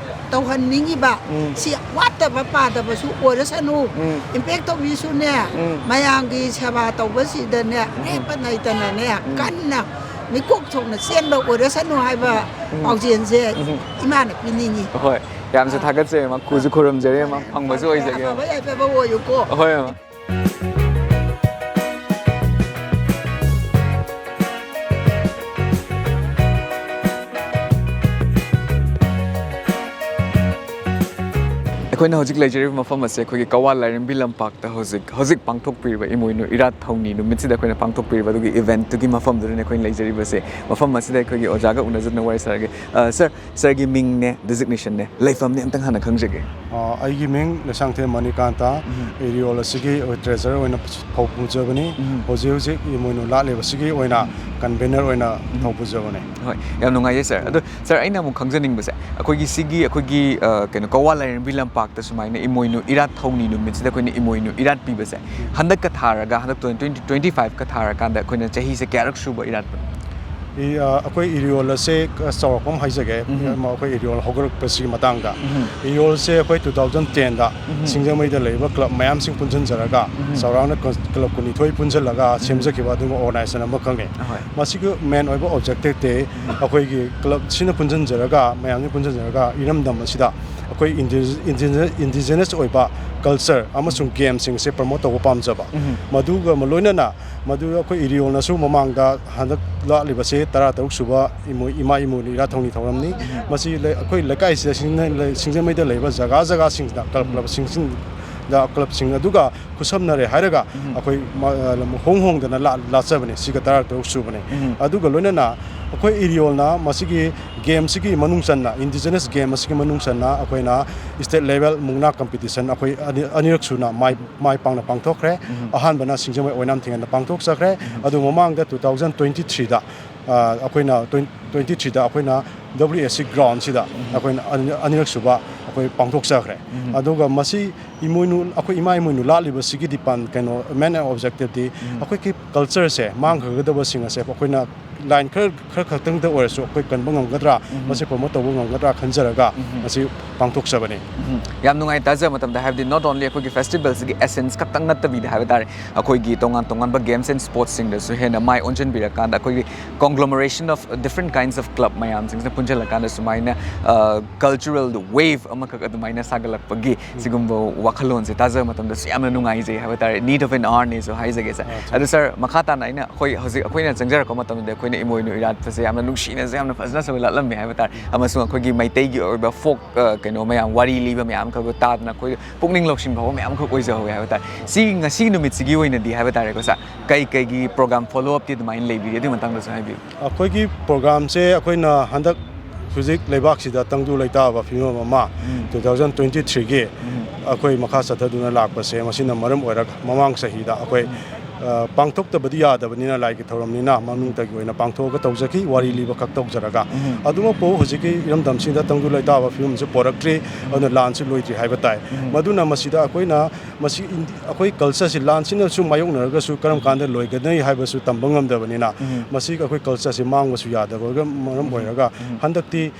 ꯇꯧꯍꯟꯅꯤꯡꯉꯤꯕ ꯎꯝ꯫ ꯁꯤ ꯋꯥꯠꯇꯕ ꯄꯥꯗꯕꯁꯨ ꯑꯣꯏꯔꯁꯅꯨ꯫ ꯎꯝ꯫ ꯏꯝꯄꯦꯛ ꯇꯧꯕꯤꯁꯨꯅꯦ, ꯎꯝ꯫ ꯃꯌꯥꯝꯒꯤ ꯁꯦꯕꯥ ꯇꯧꯕꯁꯤꯗꯅꯦ, ꯎꯝ꯫ ꯂꯦꯞꯄ ꯅꯩꯇꯅꯅꯦ, ꯎꯝ꯫ ꯀꯟꯅ ꯃꯤꯀꯣꯛ ꯊꯣꯛꯅ ꯆꯦꯟꯕ ꯑꯣꯏꯔꯁꯅꯨ ꯍꯥꯏꯕ ꯎꯝ꯫ ꯄꯥꯎꯖꯦꯜꯁꯦ ꯎꯝ꯫ ꯏꯃꯥꯅ ꯄꯤꯅꯤꯡꯉꯤ꯫ ꯍꯣꯏ, ꯌꯥꯝꯁꯨ ꯑꯥ꯫ ꯊꯥꯒꯠꯆꯔꯤ, ꯃꯥ ꯈꯨꯁꯨ ꯈꯨꯔꯨꯝꯖꯔꯤ, ꯃꯥ ꯐꯪꯕꯁꯨ ꯑꯣꯏꯖꯒꯦ꯫ ꯑꯐꯕ ꯌꯥꯏꯐꯕ ꯑꯣꯏꯌꯨꯀꯣ꯫ ꯍꯣꯏ, ꯃꯥ꯫ ꯑꯩꯈꯣꯏꯅ ꯍꯧꯖꯤꯛ ꯂꯩꯖꯔꯤꯕ ꯃꯐꯝ ꯑꯁꯦ ꯑꯩꯈꯣꯏꯒꯤ ꯀꯋꯥ ꯂꯥꯏꯔꯦꯝꯕꯤ ꯂꯝꯄꯥꯛꯇ ꯍꯧꯖꯤꯛ ꯍꯧꯖꯤꯛ ꯄꯥꯡꯊꯣꯛꯄꯤꯔꯤꯕ ꯏꯃꯣꯏꯅꯨ ꯏꯔꯥꯠ ꯊꯧꯅꯤ ꯅꯨꯃꯤꯠꯁꯤꯗ ꯑꯩꯈꯣꯏꯅ ꯄꯥꯡꯊꯣꯛꯄꯤꯔꯤꯕ ꯑꯗꯨꯒꯤ ꯏꯚꯦꯟꯠꯇꯨꯒꯤ ꯃꯐꯝꯗꯨꯗꯅꯤ ꯑꯩꯈꯣꯏꯅ ꯂꯩꯖꯔꯤꯕꯁꯦ꯫ ꯃꯐꯝ ꯑꯁꯤꯗ ꯑꯩꯈꯣꯏꯒꯤ ꯑꯣꯖꯥꯒ ꯎꯅꯖꯗꯨꯅ ꯋꯥꯔꯤ ꯁꯥꯔꯒꯦ꯫ ꯑ, ꯁꯥꯔ, ꯁꯥꯔꯒꯤ ꯃꯤꯡꯅꯦ, ꯗꯤꯖꯤꯒꯅꯦꯁꯟꯅꯦ, ꯂꯩꯐꯝꯅꯦ ꯑꯝꯇꯪ ꯍꯥꯟꯅ ꯈꯪꯖꯒꯦ꯫ ꯑ, ꯑꯩꯒꯤ ꯃꯤꯡ ꯂꯩꯁꯥꯡꯊꯦꯝ ꯃꯅꯤꯀꯥꯟꯇ, ꯎꯝ꯫ ꯑꯦꯔꯤꯌꯣꯜ ꯑꯁꯤꯒꯤ ꯇ꯭ꯔꯦꯖꯔ ꯑꯣꯏꯅ ꯐꯧ ꯄꯨꯖꯕꯅꯤ꯫ ꯎꯝ꯫ ꯍꯧꯖꯤꯛ ꯍꯧꯖꯤꯛ ꯏꯃꯣꯏꯅꯨ ꯂꯥꯠꯂꯤꯕꯁꯤꯒꯤ ꯑꯣꯏꯅ ꯀꯟꯚꯦꯅꯔ ꯑꯣꯏꯅ ꯎꯝ꯫ ꯐꯧ ꯄꯨꯖꯕꯅꯤ꯫ ꯍꯣꯏ, ꯌꯥꯝ ꯅꯨꯡꯉꯥꯏꯖꯩ ꯁꯥꯔ꯫ ꯑꯗꯣ ꯁꯥꯔ, ꯑꯩꯅ ꯑꯃꯨꯛ ꯈꯪꯖꯅꯤꯡꯕꯁꯦ, ꯑꯩꯈꯣꯏꯒꯤ ꯁꯤꯒꯤ, ꯑꯩꯈꯣꯏꯒꯤ, ꯑ, ꯀꯩꯅꯣ, ꯀꯋꯥ ꯂꯥꯏꯔꯦꯝꯕꯤ ꯂꯝꯄꯥꯛꯇ ꯁꯨꯃꯥꯏꯅ ꯏꯃꯣꯏꯅꯨ ꯏꯔꯥꯠ ꯊꯧꯅꯤ ꯅꯨꯃꯤꯠꯁꯤꯗ ꯑꯩꯈꯣꯏꯅ ꯏꯃꯣꯏꯅꯨ ꯏꯔꯥꯠ ꯄꯤꯕꯁꯦ, ꯎꯝ꯫ ꯍꯟꯗꯛꯀ ꯊꯥꯔꯒ, ꯍꯟꯗꯛ twenty twenty five ꯀ ꯊꯥꯔꯀꯥꯟꯗ ꯑꯩꯈꯣꯏꯅ ꯆꯍꯤꯁꯦ ꯀꯌꯥꯔꯛ ꯁꯨꯕ ꯏꯔꯥꯠꯄꯅꯣ? ꯏ-, ꯑ, ꯑꯩꯈꯣꯏ ꯏꯔꯤꯌꯣꯜ ꯑꯁꯦ ꯆꯥꯎꯔꯥꯛꯄ ꯑꯃ ꯍꯥꯏꯖꯒꯦ, ꯎꯝ꯫ ꯑꯩꯈꯣꯏ ꯏꯔꯤꯌꯣꯜ ꯍꯧꯒꯠꯂꯛꯄꯁꯤꯒꯤ ꯃꯇꯥꯡꯗ꯫ ꯎꯝ꯫ ꯏꯔꯤꯌꯣꯜꯁꯦ ꯑꯩꯈꯣꯏ two thousand ten ꯗ ꯎꯝ꯫ ꯁꯤꯡꯖꯃꯩꯗ ꯂꯩꯔꯤꯕ ꯀ꯭ꯂꯕ ꯃꯌꯥꯝꯁꯤꯡ ꯄꯨꯟꯁꯤꯟꯖꯔꯒ, ꯎꯝ꯫ ꯆꯥꯎꯔꯥꯛꯅ ꯀ꯭ꯂ-, ꯀ꯭ꯂꯕ ꯀꯨꯟꯅꯤꯊꯣꯏ ꯄꯨꯟꯁꯤꯜꯂꯒ ꯎꯝ꯫ ꯁꯦꯝꯖꯈꯤꯕ ꯑꯗꯨꯒꯨꯝꯕ ꯑꯣꯔꯒꯅꯥꯏꯖꯦꯁꯟ ꯑꯃꯈꯛꯅꯤ꯫ ꯑꯍꯣꯏ꯫ ꯃꯁꯤꯒꯤ ꯃꯦꯟ ꯑꯣꯏꯕ ꯑꯣꯕꯖꯦꯛꯇꯤꯞꯇꯤ ꯎꯝ꯫ ꯑꯩꯈꯣꯏꯒꯤ ꯀ꯭ꯂꯕꯁꯤꯅ ꯄꯨꯟꯁꯤꯟꯖꯔꯒ, ꯃꯌꯥꯝꯁꯤꯡ ꯄꯨꯟꯁꯤꯟꯖꯔꯒ ꯏꯔꯝꯗꯝ ꯑꯁꯤꯗ ꯑꯩꯈꯣꯏ ꯏꯟꯗꯤ-, ꯏꯟꯗꯤꯖꯤꯅꯁ ꯑꯣꯏꯕ ꯀꯜꯆꯔ ꯑꯃꯁꯨꯡ ꯒꯦꯝꯁꯤꯡꯁꯦ ꯄ꯭ꯔꯃꯣꯠ ꯇꯧꯕ ꯄꯥꯝꯖꯕ꯫ ꯎꯝ꯫ ꯃꯗꯨꯒ ꯂꯣꯏꯅꯅ ꯃꯗꯨ ꯑꯩꯈꯣꯏ ꯏꯔꯤꯌꯣꯜꯅꯁꯨ ꯃꯃꯥꯡꯗ ꯍꯟꯗꯛ ꯂꯥꯛꯂꯤꯕꯁꯤ ꯇꯔꯥ ꯇꯔꯨꯛ ꯁꯨꯕ ꯏꯃꯣꯏ-, ꯏꯃꯥ ꯏꯃꯣꯏꯅꯨ ꯏꯔꯥꯠ ꯊꯧꯅꯤ ꯊꯧꯔꯝꯅꯤ꯫ ꯃꯁꯤ ꯂꯩ-, ꯑꯩꯈꯣꯏ ꯂꯩꯀꯥꯏꯁꯤꯗ ꯁꯤꯡꯖ-, ꯁꯤꯡꯖꯃꯩꯗ ꯂꯩꯕ ꯖꯒꯥ ꯖꯒꯥꯁꯤꯡꯁꯤꯗ ꯀ꯭ꯂꯕ, ꯀ꯭ꯂꯕꯁꯤꯡꯁꯤꯡꯗ, ꯀ꯭ꯂꯕꯁꯤꯡ ꯑꯗꯨꯒ ꯈꯨꯠꯁꯝꯅꯔꯦ ꯍꯥꯏꯔꯒ ꯎꯝ꯫ ꯑꯩꯈꯣꯏ ꯃ-, ꯍꯣꯡ ꯍꯣꯡꯗꯅ ꯂꯥ-, ꯂꯥꯠꯆꯕꯅꯤ꯫ ꯁꯤꯒ ꯇꯔꯥ ꯇꯔꯨꯛ ꯁꯨꯕꯅꯤ꯫ ꯎꯝ꯫ ꯑꯗꯨꯒ ꯂꯣꯏꯅꯅ ꯑꯩꯈꯣꯏ ꯏꯔꯤꯌꯣꯜꯅ ꯃꯁꯤꯒꯤ ꯒꯦꯝꯁꯤꯒꯤ ꯃꯅꯨꯡ ꯆꯟꯅ, ꯏꯟꯗꯤꯖꯤꯅꯁ ꯒꯦꯝ ꯑꯁꯤꯒꯤ ꯃꯅꯨꯡ ꯆꯟꯅ ꯑꯩꯈꯣꯏꯅ ꯁ꯭ꯇꯦꯠ ꯂꯦꯚꯦꯜ ꯃꯨꯛꯅꯥ ꯀꯝꯄꯤꯇꯤꯁꯟ ꯑꯩꯈꯣꯏ ꯑꯅꯤ-, ꯑꯅꯤꯔꯛ ꯁꯨꯅ ꯃꯥꯏ ꯃꯥꯏ ꯄꯥꯛꯅ ꯄꯥꯡꯊꯣꯛꯈ꯭ꯔꯦ꯫ ꯎꯝ꯫ ꯑꯍꯥꯟꯕꯅ ꯁꯤꯡꯖꯃꯩ ꯑꯣꯏꯅꯥꯝ ꯊꯤꯡꯉꯦꯟꯗ ꯄꯥꯡꯊꯣꯛꯆꯈ꯭ꯔꯦ꯫ ꯎꯝ꯫ ꯑꯗꯨ ꯃꯃꯥꯡꯗ two thousand twenty three ꯗ, ꯑ, ꯑꯩꯈꯣꯏꯅ twenty, twenty three ꯗ ꯑꯩꯈꯣꯏꯅ W S C ground ꯁꯤꯗ ꯎꯝ꯫ ꯑꯩꯈꯣꯏꯅ ꯑꯅꯤ-, ꯑꯅꯤꯔꯛ ꯁꯨꯕ ꯑꯩꯈꯣꯏ ꯄꯥꯡꯊꯣꯛꯆꯈ꯭ꯔꯦ꯫ ꯎꯝ꯫ ꯑꯗꯨꯒ ꯃꯁꯤ ꯏꯃꯣꯏꯅꯨ, ꯑꯩꯈꯣꯏ ꯏꯃꯥ ꯏꯃꯣꯏꯅꯨ ꯂꯥꯠꯂꯤꯕꯁꯤꯒꯤ ꯗꯤꯄꯥꯟ-, ꯀꯩꯅꯣ, ꯃꯦꯟ ꯑꯣꯕꯖꯦꯛꯇꯤꯞ ꯇꯤ ꯎꯝ꯫ ꯑꯩꯈꯣꯏꯒꯤ ꯀꯜꯆꯔꯁꯦ ꯃꯥꯡꯈ꯭ꯔꯒꯗꯕꯁꯤꯡ ꯑꯁꯦ ꯑꯩꯈꯣꯏꯅ ꯂꯥꯏꯟ ꯈꯔ, ꯈꯔ ꯈꯛꯇꯪꯗ ꯑꯣꯏꯔꯁꯨ ꯑꯩꯈꯣꯏ ꯀꯟꯕ ꯉꯝꯒꯗ꯭ꯔꯥ, ꯎꯝ꯫ ꯃꯁꯤ ꯄ꯭ꯔꯃꯣꯠ ꯇꯧꯕ ꯉꯝꯒꯗ꯭ꯔꯥ ꯈꯟꯖꯔꯒ ꯎꯝ꯫ ꯃꯁꯤ ꯄꯥꯡꯊꯣꯛꯆꯕꯅꯤ꯫ ꯎꯝ꯫ ꯌꯥꯝ ꯅꯨꯡꯉꯥꯏ ꯇꯥꯖꯕ ꯃꯇꯝꯗ, ꯍꯥꯏꯕꯗꯤ not only ꯑꯩꯈꯣꯏꯒꯤ ꯐꯦꯁꯇꯤꯚꯦꯜꯁꯤꯒꯤ ꯑꯦꯁꯦꯟꯁ ꯈꯛꯇꯪ ꯅꯠꯇꯕꯤꯗ ꯍꯥꯏꯕ ꯇꯥꯔꯦ, ꯑꯩꯈꯣꯏꯒꯤ ꯇꯣꯉꯥꯟ ꯇꯣꯉꯥꯟꯕ ꯒꯦꯝꯁ ꯑꯦꯟ ꯁ꯭ꯄꯣꯔꯠꯁꯁꯤꯡꯗꯁꯨ ꯍꯦꯟꯅ ꯃꯥꯏ ꯑꯣꯟꯁꯤꯟꯕꯤꯔꯀꯥꯟꯗ ꯑꯩꯈꯣꯏꯒꯤ conglomeration of different kinds of club ꯃꯌꯥꯝꯁꯤꯡꯁꯤꯅ ꯄꯨꯟꯁꯤꯜꯂꯀꯥꯟꯗ ꯁꯨꯃꯥꯏꯅ, ꯑ, ꯀꯜꯆꯔꯦꯜ ꯋꯦꯚ ꯑꯃꯈꯛ ꯑꯗꯨꯃꯥꯏꯅ ꯁꯥꯒꯠꯂꯛꯄꯒꯤ ꯁꯤꯒꯨꯝꯕ ꯋꯥꯈꯜꯂꯣꯟꯁꯦ ꯇꯥꯖꯕ ꯃꯇꯝꯗꯁꯨ ꯌꯥꯝꯅ ꯅꯨꯡꯉꯥꯏꯖꯩ ꯍꯥꯏꯕ ꯇꯥꯔꯦ꯫ Need of an hour ꯅꯦꯁꯨ ꯍꯥꯏꯖꯒꯦ ꯁꯥꯔ꯫ ꯑꯥ, ꯆꯨꯝꯃꯤ꯫ ꯑꯗꯨ ꯁꯥꯔ, ꯃꯈꯥ ꯇꯥꯅ ꯑꯩꯅ ꯑꯩꯈꯣꯏ ꯍꯧꯖꯤꯛ ꯑꯩꯈꯣꯏꯅ ꯆꯪꯖꯔꯛꯄ ꯃꯇꯝꯗꯗꯤ ꯑꯩꯈꯣꯏ ꯏꯃꯣꯏꯅꯨ ꯏꯔꯥꯠꯄꯁꯦ ꯌꯥꯝꯅ ꯅꯨꯡꯁꯤꯅꯁꯨ ꯌꯥꯝꯅ ꯐꯖꯅꯁꯨ ꯂꯥꯠꯂꯝꯃꯦ ꯍꯥꯏꯕ ꯇꯥꯔꯦ꯫ ꯑꯃꯁꯨꯡ ꯑꯩꯈꯣꯏꯒꯤ ꯃꯩꯇꯩꯒꯤ ꯑꯣꯏꯕ ꯐꯣꯛ ꯀꯩꯅꯣ ꯃꯌꯥꯝ, ꯋꯥꯔꯤ ꯂꯤꯕ ꯃꯌꯥꯝ ꯈꯛꯇꯣ ꯇꯥꯗꯅ ꯑꯩꯈꯣꯏ ꯄꯨꯛꯅꯤꯡ ꯂꯧꯁꯤꯡ ꯐꯥꯎꯕ ꯃꯌꯥꯝ ꯑꯃꯈꯛ ꯑꯣꯏꯖꯍꯧꯋꯦ ꯍꯥꯏꯕ ꯇꯥꯔꯦ꯫ ꯁꯤ ꯉꯁꯤꯒꯤ ꯅꯨꯃꯤꯠꯁꯤꯒꯤ ꯑꯣꯏꯅꯗꯤ ꯍꯥꯏꯕ ꯇꯥꯔꯦꯀꯣ ꯁꯥꯔ, ꯀꯩ ꯀꯩꯒꯤ ꯄ꯭ꯔꯣꯒ꯭ꯔꯥꯝ ꯐꯣꯂꯣ ꯑꯞꯇꯤ ꯑꯗꯨꯃꯥꯏꯅ ꯂꯩꯕꯤꯒꯦ? ꯑꯗꯨꯒꯤ ꯃꯇꯥꯡꯗꯁꯨ ꯍꯥꯏꯕꯤꯌꯨ꯫ ꯑꯩꯈꯣꯏꯒꯤ ꯄ꯭ꯔꯣꯒ꯭ꯔꯥꯝꯁꯦ ꯑꯩꯈꯣꯏꯅ ꯍꯟꯗꯛ ꯍꯧꯖꯤꯛ ꯂꯩꯕꯥꯛꯁꯤꯗ ꯇꯪꯗꯨ ꯂꯩꯇꯥꯕ ꯐꯤꯕꯝ ꯑꯃ ꯎꯝ꯫ ꯇꯨ ꯊꯥꯎꯖꯟ ꯇ꯭ꯋꯦꯟꯇꯤ ꯊ꯭ꯔꯤꯒꯤ ꯎꯝ꯫ ꯑꯩꯈꯣꯏ ꯃꯈꯥ ꯆꯠꯊꯗꯨꯅ ꯂꯥꯛꯄꯁꯦ, ꯃꯁꯤꯅ ꯃꯔꯝ ꯑꯣꯏꯔꯒ ꯃꯃꯥꯡ ꯆꯍꯤꯗ ꯑꯩꯈꯣꯏ, ꯎꯝ꯫ ꯑ, ꯄꯥꯡꯊꯣꯛꯇꯕꯗꯤ ꯌꯥꯗꯕꯅꯤꯅ, ꯂꯥꯏꯒꯤ ꯊꯧꯔꯝꯅꯤꯅ ꯃꯅꯨꯡꯗꯒꯤ ꯑꯣꯏꯅ ꯄꯥꯡꯊꯣꯛꯑꯒ ꯇꯧꯖꯈꯤ, ꯋꯥꯔꯤ ꯂꯤꯕ ꯈꯛ ꯇꯧꯖꯔꯒ꯫ ꯎꯝ꯫ ꯑꯗꯨꯃꯛꯄꯨ ꯍꯧꯖꯤꯛꯀꯤ ꯏꯔꯝꯗꯝꯁꯤꯗ ꯇꯪꯗꯨ ꯂꯩꯇꯥꯕ ꯐꯤꯕꯝꯁꯨ ꯄꯣꯔꯛꯇ꯭ꯔꯤ, ꯑꯗꯨꯅ ꯂꯥꯟꯁꯨ ꯂꯣꯏꯗ꯭ꯔꯤ ꯍꯥꯏꯕ ꯇꯥꯏ꯫ ꯎꯝ꯫ ꯃꯗꯨꯅ ꯃꯁꯤꯗ ꯑꯩꯈꯣꯏꯅ ꯃꯁꯤ ꯏꯟ-, ꯑꯩꯈꯣꯏ ꯀꯜꯆꯔꯁꯤ ꯂꯥꯟꯁꯤꯅꯁꯨ ꯃꯥꯌꯣꯛꯅꯔꯒꯁꯨ ꯀꯔꯝ ꯀꯥꯟꯗ ꯂꯣꯏꯒꯅꯤ ꯍꯥꯏꯕꯁꯨ ꯇꯝꯕ ꯉꯝꯗꯕꯅꯤꯅ, ꯎꯝ꯫ ꯃꯁꯤ ꯑꯩꯈꯣꯏ ꯀꯜꯆꯔꯁꯤ ꯃꯥꯡꯕꯁꯨ ꯌꯥꯗꯕꯒ ꯃꯔꯝ ꯎꯝ꯫ ꯑꯣꯏꯔꯒ, ꯎꯝ꯫ ꯍꯟꯗꯛꯇꯤ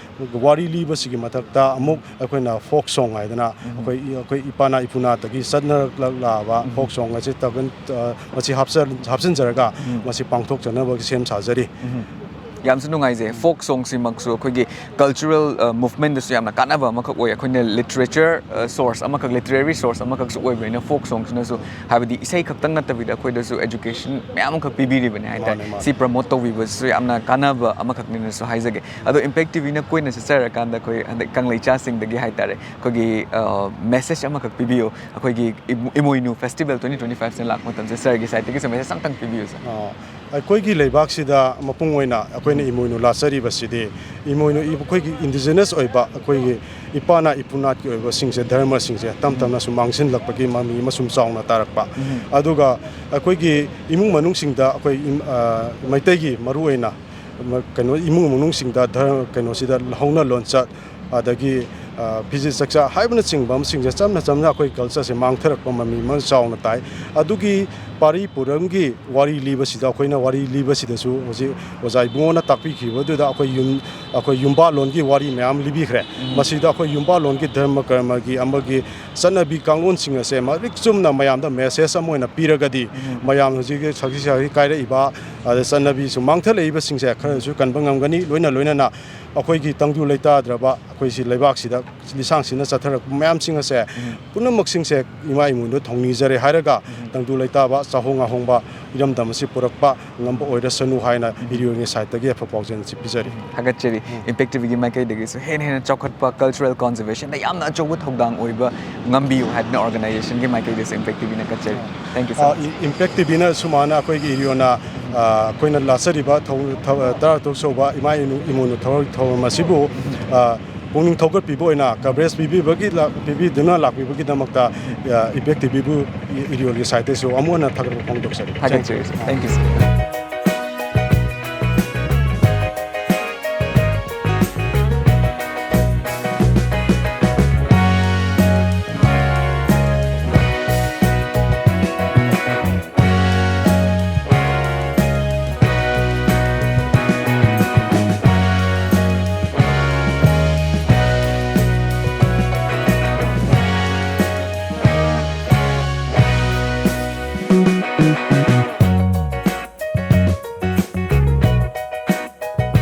ꯋꯥꯔꯤ ꯂꯤꯕꯁꯤꯒꯤ ꯃꯊꯛꯇ ꯑꯃꯨꯛ ꯑꯩꯈꯣꯏꯅ ꯐꯣꯛ ꯁꯣꯡ ꯍꯥꯏꯗꯅ ꯎꯝ꯫ ꯑꯩꯈꯣꯏ, ꯑꯩꯈꯣꯏ ꯏꯄꯥꯅ ꯏꯄꯨꯅꯥꯗꯒꯤ ꯆꯠꯅꯔꯛꯂꯛꯂꯕ ꯎꯝ꯫ ꯐꯣꯛ ꯁꯣꯡ ꯑꯁꯤ ꯇꯥꯒꯟ-, ꯑ, ꯃꯁꯤ ꯍꯥꯞꯆ-, ꯍꯥꯞꯆꯤꯟꯖꯔꯒ ꯎꯝ꯫ ꯃꯁꯤ ꯄꯥꯡꯊꯣꯛꯆꯅꯕꯒꯤ ꯁꯦꯝ ꯁꯥꯖꯔꯤ꯫ ꯎꯝ꯫ ꯌꯥꯝꯁꯨ ꯅꯨꯡꯉꯥꯏꯖꯩ꯫ ꯐꯣꯛ ꯁꯣꯡꯁꯤꯃꯛꯁꯨ ꯑꯩꯈꯣꯏꯒꯤ ꯀꯜꯆꯔꯦꯜ, ꯑ, ꯃꯨꯚꯃꯦꯟꯗꯁꯨ ꯌꯥꯝꯅ ꯀꯥꯟꯅꯕ ꯑꯃꯈꯛ ꯑꯣꯏ꯫ ꯑꯩꯈꯣꯏꯅ ꯂꯤꯇꯔꯦꯆꯔ, ꯑ, ꯁꯣꯔꯁ ꯑꯃꯈꯛ, ꯂꯤꯇꯔꯦꯔꯤ ꯁꯣꯔꯁ ꯑꯃꯈꯛꯁꯨ ꯑꯣꯏꯕꯅꯤꯅ ꯐꯣꯛ ꯁꯣꯡꯁꯤꯅꯁꯨ, ꯍꯥꯏꯕꯗꯤ ꯏꯁꯩ ꯈꯛꯇꯪ ꯅꯠꯇꯕꯤꯗ ꯑꯩꯈꯣꯏꯗꯁꯨ ꯑꯦꯖꯨꯀꯦꯁꯟ ꯃꯌꯥꯝ ꯑꯃꯈꯛ ꯄꯤꯕꯤꯔꯤꯕꯅꯦ ꯍꯥꯏꯇꯥꯔꯦ꯫ ꯃꯥꯅꯦ, ꯃꯥꯅꯦ꯫ ꯁꯤ ꯄ꯭ꯔꯃꯣꯠ ꯇꯧꯕꯤꯕꯁꯤꯁꯨ ꯌꯥꯝꯅ ꯀꯥꯟꯅꯕ ꯑꯃꯈꯛꯅꯤꯅꯁꯨ ꯍꯥꯏꯖꯒꯦ꯫ ꯑꯗꯣ ꯏꯝꯄꯦꯛ ꯇꯤꯚꯤꯅ ꯀꯣꯏꯅ ꯆꯠꯆꯔꯀꯥꯟꯗ ꯑꯩꯈꯣꯏ ꯍꯟꯗꯛ ꯀꯪꯂꯩꯆꯥꯁꯤꯡꯗꯒꯤ ꯍꯥꯏꯇꯥꯔꯦ, ꯑꯩꯈꯣꯏꯒꯤ, ꯑ, ꯃꯦꯁꯦꯖ ꯑꯃꯈꯛ ꯄꯤꯕꯤꯌꯨ꯫ ꯑꯩꯈꯣꯏꯒꯤ ꯏꯃꯣ-, ꯏꯃꯣꯏꯅꯨ ꯐꯦꯁꯇꯤꯚꯦꯜ ꯇ꯭ꯋꯦꯟꯇꯤ ꯇ꯭ꯋꯦꯟꯇꯤ ꯐꯥꯏꯚꯁꯤꯅ ꯂꯥꯛꯄ ꯃꯇꯝꯁꯦ ꯁꯥꯔꯒꯤ ꯁꯥꯏꯠꯇꯒꯤꯁꯨ ꯃꯦꯁꯦꯖ ꯑꯝꯇꯪ ꯄꯤꯕꯤꯌꯨ ꯁꯥꯔ꯫ ꯑ, ꯑꯩꯈꯣꯏꯒꯤ ꯂꯩꯕꯥꯛꯁꯤꯗ ꯃꯄꯨꯡ ꯑꯣꯏꯅ ꯑꯩꯈꯣꯏꯅ ꯏꯃꯣꯏꯅꯨ ꯂꯥꯠꯆꯔꯤꯕꯁꯤꯗꯤ, ꯏꯃꯣꯏꯅꯨ ꯏ-, ꯑꯩꯈꯣꯏꯒꯤ ꯏꯟꯗꯤꯖꯤꯅꯁ ꯑꯣꯏꯕ, ꯑꯩꯈꯣꯏꯒꯤ ꯏꯄꯥꯅ ꯏꯄꯨꯅꯥꯠꯀꯤ ꯑꯣꯏꯕꯁꯤꯡꯁꯦ, ꯙꯔꯃꯁꯤꯡꯁꯦ ꯇꯞ ꯇꯞꯅ ꯁꯨꯝ ꯃꯥꯡꯁꯤꯜꯂꯛꯄꯒꯤ ꯃꯃꯤ ꯑꯃ ꯁꯨꯝ ꯆꯥꯎꯅ ꯇꯥꯔꯛꯄ꯫ ꯎꯝ꯫ ꯑꯗꯨꯒ ꯑꯩꯈꯣꯏꯒꯤ ꯏꯃꯨꯡ ꯃꯅꯨꯡꯁꯤꯡꯗ, ꯑꯩꯈꯣꯏ ꯏꯝ-, ꯑ, ꯃꯩꯇꯩꯒꯤ ꯃꯔꯨꯑꯣꯏꯅ ꯃ-, ꯀꯩꯅꯣ, ꯏꯃꯨꯡ ꯃꯅꯨꯡꯁꯤꯡꯗ ꯙꯔ-, ꯀꯩꯅꯣꯁꯤꯗ ꯍꯧꯅ ꯂꯣꯟꯆꯠ, ꯑꯗꯒꯤ, ꯑ, ꯐꯤꯖꯦꯠ ꯆꯛꯆꯥ ꯍꯥꯏꯕꯅꯆꯤꯡꯕ ꯑꯃꯁꯤꯡꯁꯦ ꯆꯝꯅ ꯆꯝꯅ ꯑꯩꯈꯣꯏ ꯀꯜꯆꯔꯁꯦ ꯃꯥꯡꯊꯔꯛꯄ ꯃꯃꯤ ꯑꯃ ꯆꯥꯎꯅ ꯇꯥꯏ꯫ ꯑꯗꯨꯒꯤ ꯄꯥꯔꯤ ꯄꯨꯔꯝꯒꯤ ꯋꯥꯔꯤ ꯂꯤꯕꯁꯤꯗ, ꯑꯩꯈꯣꯏꯅ ꯋꯥꯔꯤ ꯂꯤꯕꯁꯤꯗꯁꯨ ꯍꯧꯖꯤꯛ ꯑꯣꯖꯥ ꯏꯕꯨꯡꯉꯣꯅ ꯇꯥꯛꯄꯤꯈꯤꯕꯗꯨꯗ ꯑꯩꯈꯣꯏ ꯌꯨꯝ, ꯑꯩꯈꯣꯏ ꯌꯨꯝꯕꯥꯜꯂꯣꯟꯒꯤ ꯋꯥꯔꯤ ꯃꯌꯥꯝ ꯂꯤꯕꯤꯈ꯭ꯔꯦ꯫ ꯎꯝ꯫ ꯃꯁꯤꯗ ꯑꯩꯈꯣꯏ ꯌꯨꯝꯕꯥꯜꯂꯣꯟꯒꯤ ꯙꯔꯃ ꯀꯔꯃꯒꯤ ꯑꯃꯒꯤ ꯆꯠꯅꯕꯤ ꯀꯥꯡꯂꯣꯟꯁꯤꯡ ꯑꯁꯦ ꯃꯔꯤꯛ ꯆꯨꯝꯅ ꯃꯌꯥꯝꯗ ꯃꯦꯁꯦꯖ ꯑꯃ ꯑꯣꯏꯅ ꯄꯤꯔꯒꯗꯤ, ꯎꯝ꯫ ꯃꯌꯥꯝ ꯍꯧꯖꯤꯛꯀꯤ ꯁꯥꯊꯤ ꯁꯥꯊꯤ ꯀꯥꯏꯔꯛꯏꯕ, ꯑꯗ ꯆꯠꯅꯕꯤ ꯁꯨꯝ ꯃꯥꯡꯊꯔꯛꯏꯕꯁꯤꯡꯁꯦ ꯈꯔꯁꯨ ꯀꯟꯕ ꯉꯝꯒꯅꯤ꯫ ꯂꯣꯏꯅ ꯂꯣꯏꯅꯅ ꯑꯩꯈꯣꯏꯒꯤ ꯇꯪꯗꯨ ꯂꯩꯇꯥꯗ꯭ꯔꯕ ꯑꯩꯈꯣꯏ ꯁꯤ ꯂꯩꯕꯥꯛꯁꯤꯗ ꯂꯤꯁꯥꯡꯁꯤꯟꯅ ꯆꯠꯊꯔꯛꯄ ꯃꯌꯥꯝꯁꯤꯡ ꯑꯁꯦ ꯄꯨꯝꯅꯃꯛꯁꯤꯡꯁꯦ ꯏꯃꯥ ꯏꯃꯣꯏꯅꯨꯗ ꯊꯧꯅꯤꯖꯔꯦ ꯍꯥꯏꯔꯒ ꯇꯪꯗꯨ ꯂꯩꯇꯥꯕ ꯆꯥꯍꯣꯡ ꯉꯥꯍꯣꯡꯕ ꯏꯔꯝꯗꯝ ꯑꯁꯤ ꯄꯨꯔꯛꯄ ꯉꯝꯕ ꯑꯣꯏꯔꯁꯅꯨ ꯍꯥꯏꯅ ꯏꯔꯤꯌꯣꯟꯒꯤ ꯁꯥꯏꯠꯇꯒꯤ ꯌꯥꯏꯐ ꯄꯥꯎꯖꯦꯜ ꯑꯁꯤ ꯄꯤꯖꯔꯤ꯫ ꯊꯥꯒꯠꯆꯔꯤ꯫ ꯏꯝꯄꯦꯛ ꯇꯤꯚꯤꯒꯤ ꯃꯥꯏꯀꯩꯗꯒꯤꯁꯨ ꯍꯦꯟꯅ ꯍꯦꯟꯅ ꯆꯥꯎꯈꯠꯄ, ꯀꯜꯆꯔꯦꯜ ꯀꯟꯖꯔꯕꯦꯁꯟꯗ ꯌꯥꯝꯅ ꯑꯆꯧꯕ ꯊꯧꯗꯥꯡ ꯑꯣꯏꯕ ꯉꯝꯕꯤꯌꯨ ꯍꯥꯏꯗꯅ ꯑꯣꯔꯒꯅꯥꯏꯖꯦꯁꯟꯒꯤ ꯃꯥꯏꯀꯩꯗꯁꯨ ꯏꯝꯄꯦꯛ ꯇꯤꯚꯤꯅ ꯀꯠꯆꯔꯤ꯫ Thank you so much. Impact ꯇꯤꯚꯤꯅ ꯁꯨꯃꯥꯏꯅ ꯑꯩꯈꯣꯏꯒꯤ ꯏꯔꯤꯌꯣꯅ ꯑꯩꯈꯣꯏꯅ ꯂꯥꯠꯆꯔꯤꯕ ꯊꯧ- ꯊꯧ- ꯇꯔꯥꯇꯔꯨꯛ ꯁꯨꯕ ꯏꯃꯥ ꯏꯃꯣꯏꯅꯨ ꯊꯧꯔꯝ ꯑꯁꯤꯕꯨ ꯄꯨꯛꯅꯤꯡ ꯊꯧꯒꯠꯄꯤꯕ ꯑꯣꯏꯅ ꯀꯚꯔꯦꯖ ꯄꯤꯕꯤꯕꯒꯤ ꯄꯤꯕꯤꯗꯨꯅ ꯂꯥꯛꯄꯤꯕꯒꯤꯗꯃꯛꯇ ꯏꯝꯄꯦꯛ ꯇꯤꯚꯤꯕꯨ ꯏꯔꯤꯌꯣꯒꯤ ꯁꯥꯏꯠꯇꯒꯤꯁꯨ ꯑꯃꯨꯛ ꯍꯟꯅ ꯊꯥꯒꯠꯄ ꯐꯣꯡꯗꯣꯛꯆꯔꯤ꯫ ꯊꯥꯒꯠꯆꯔꯤ꯫ Thank you, sir.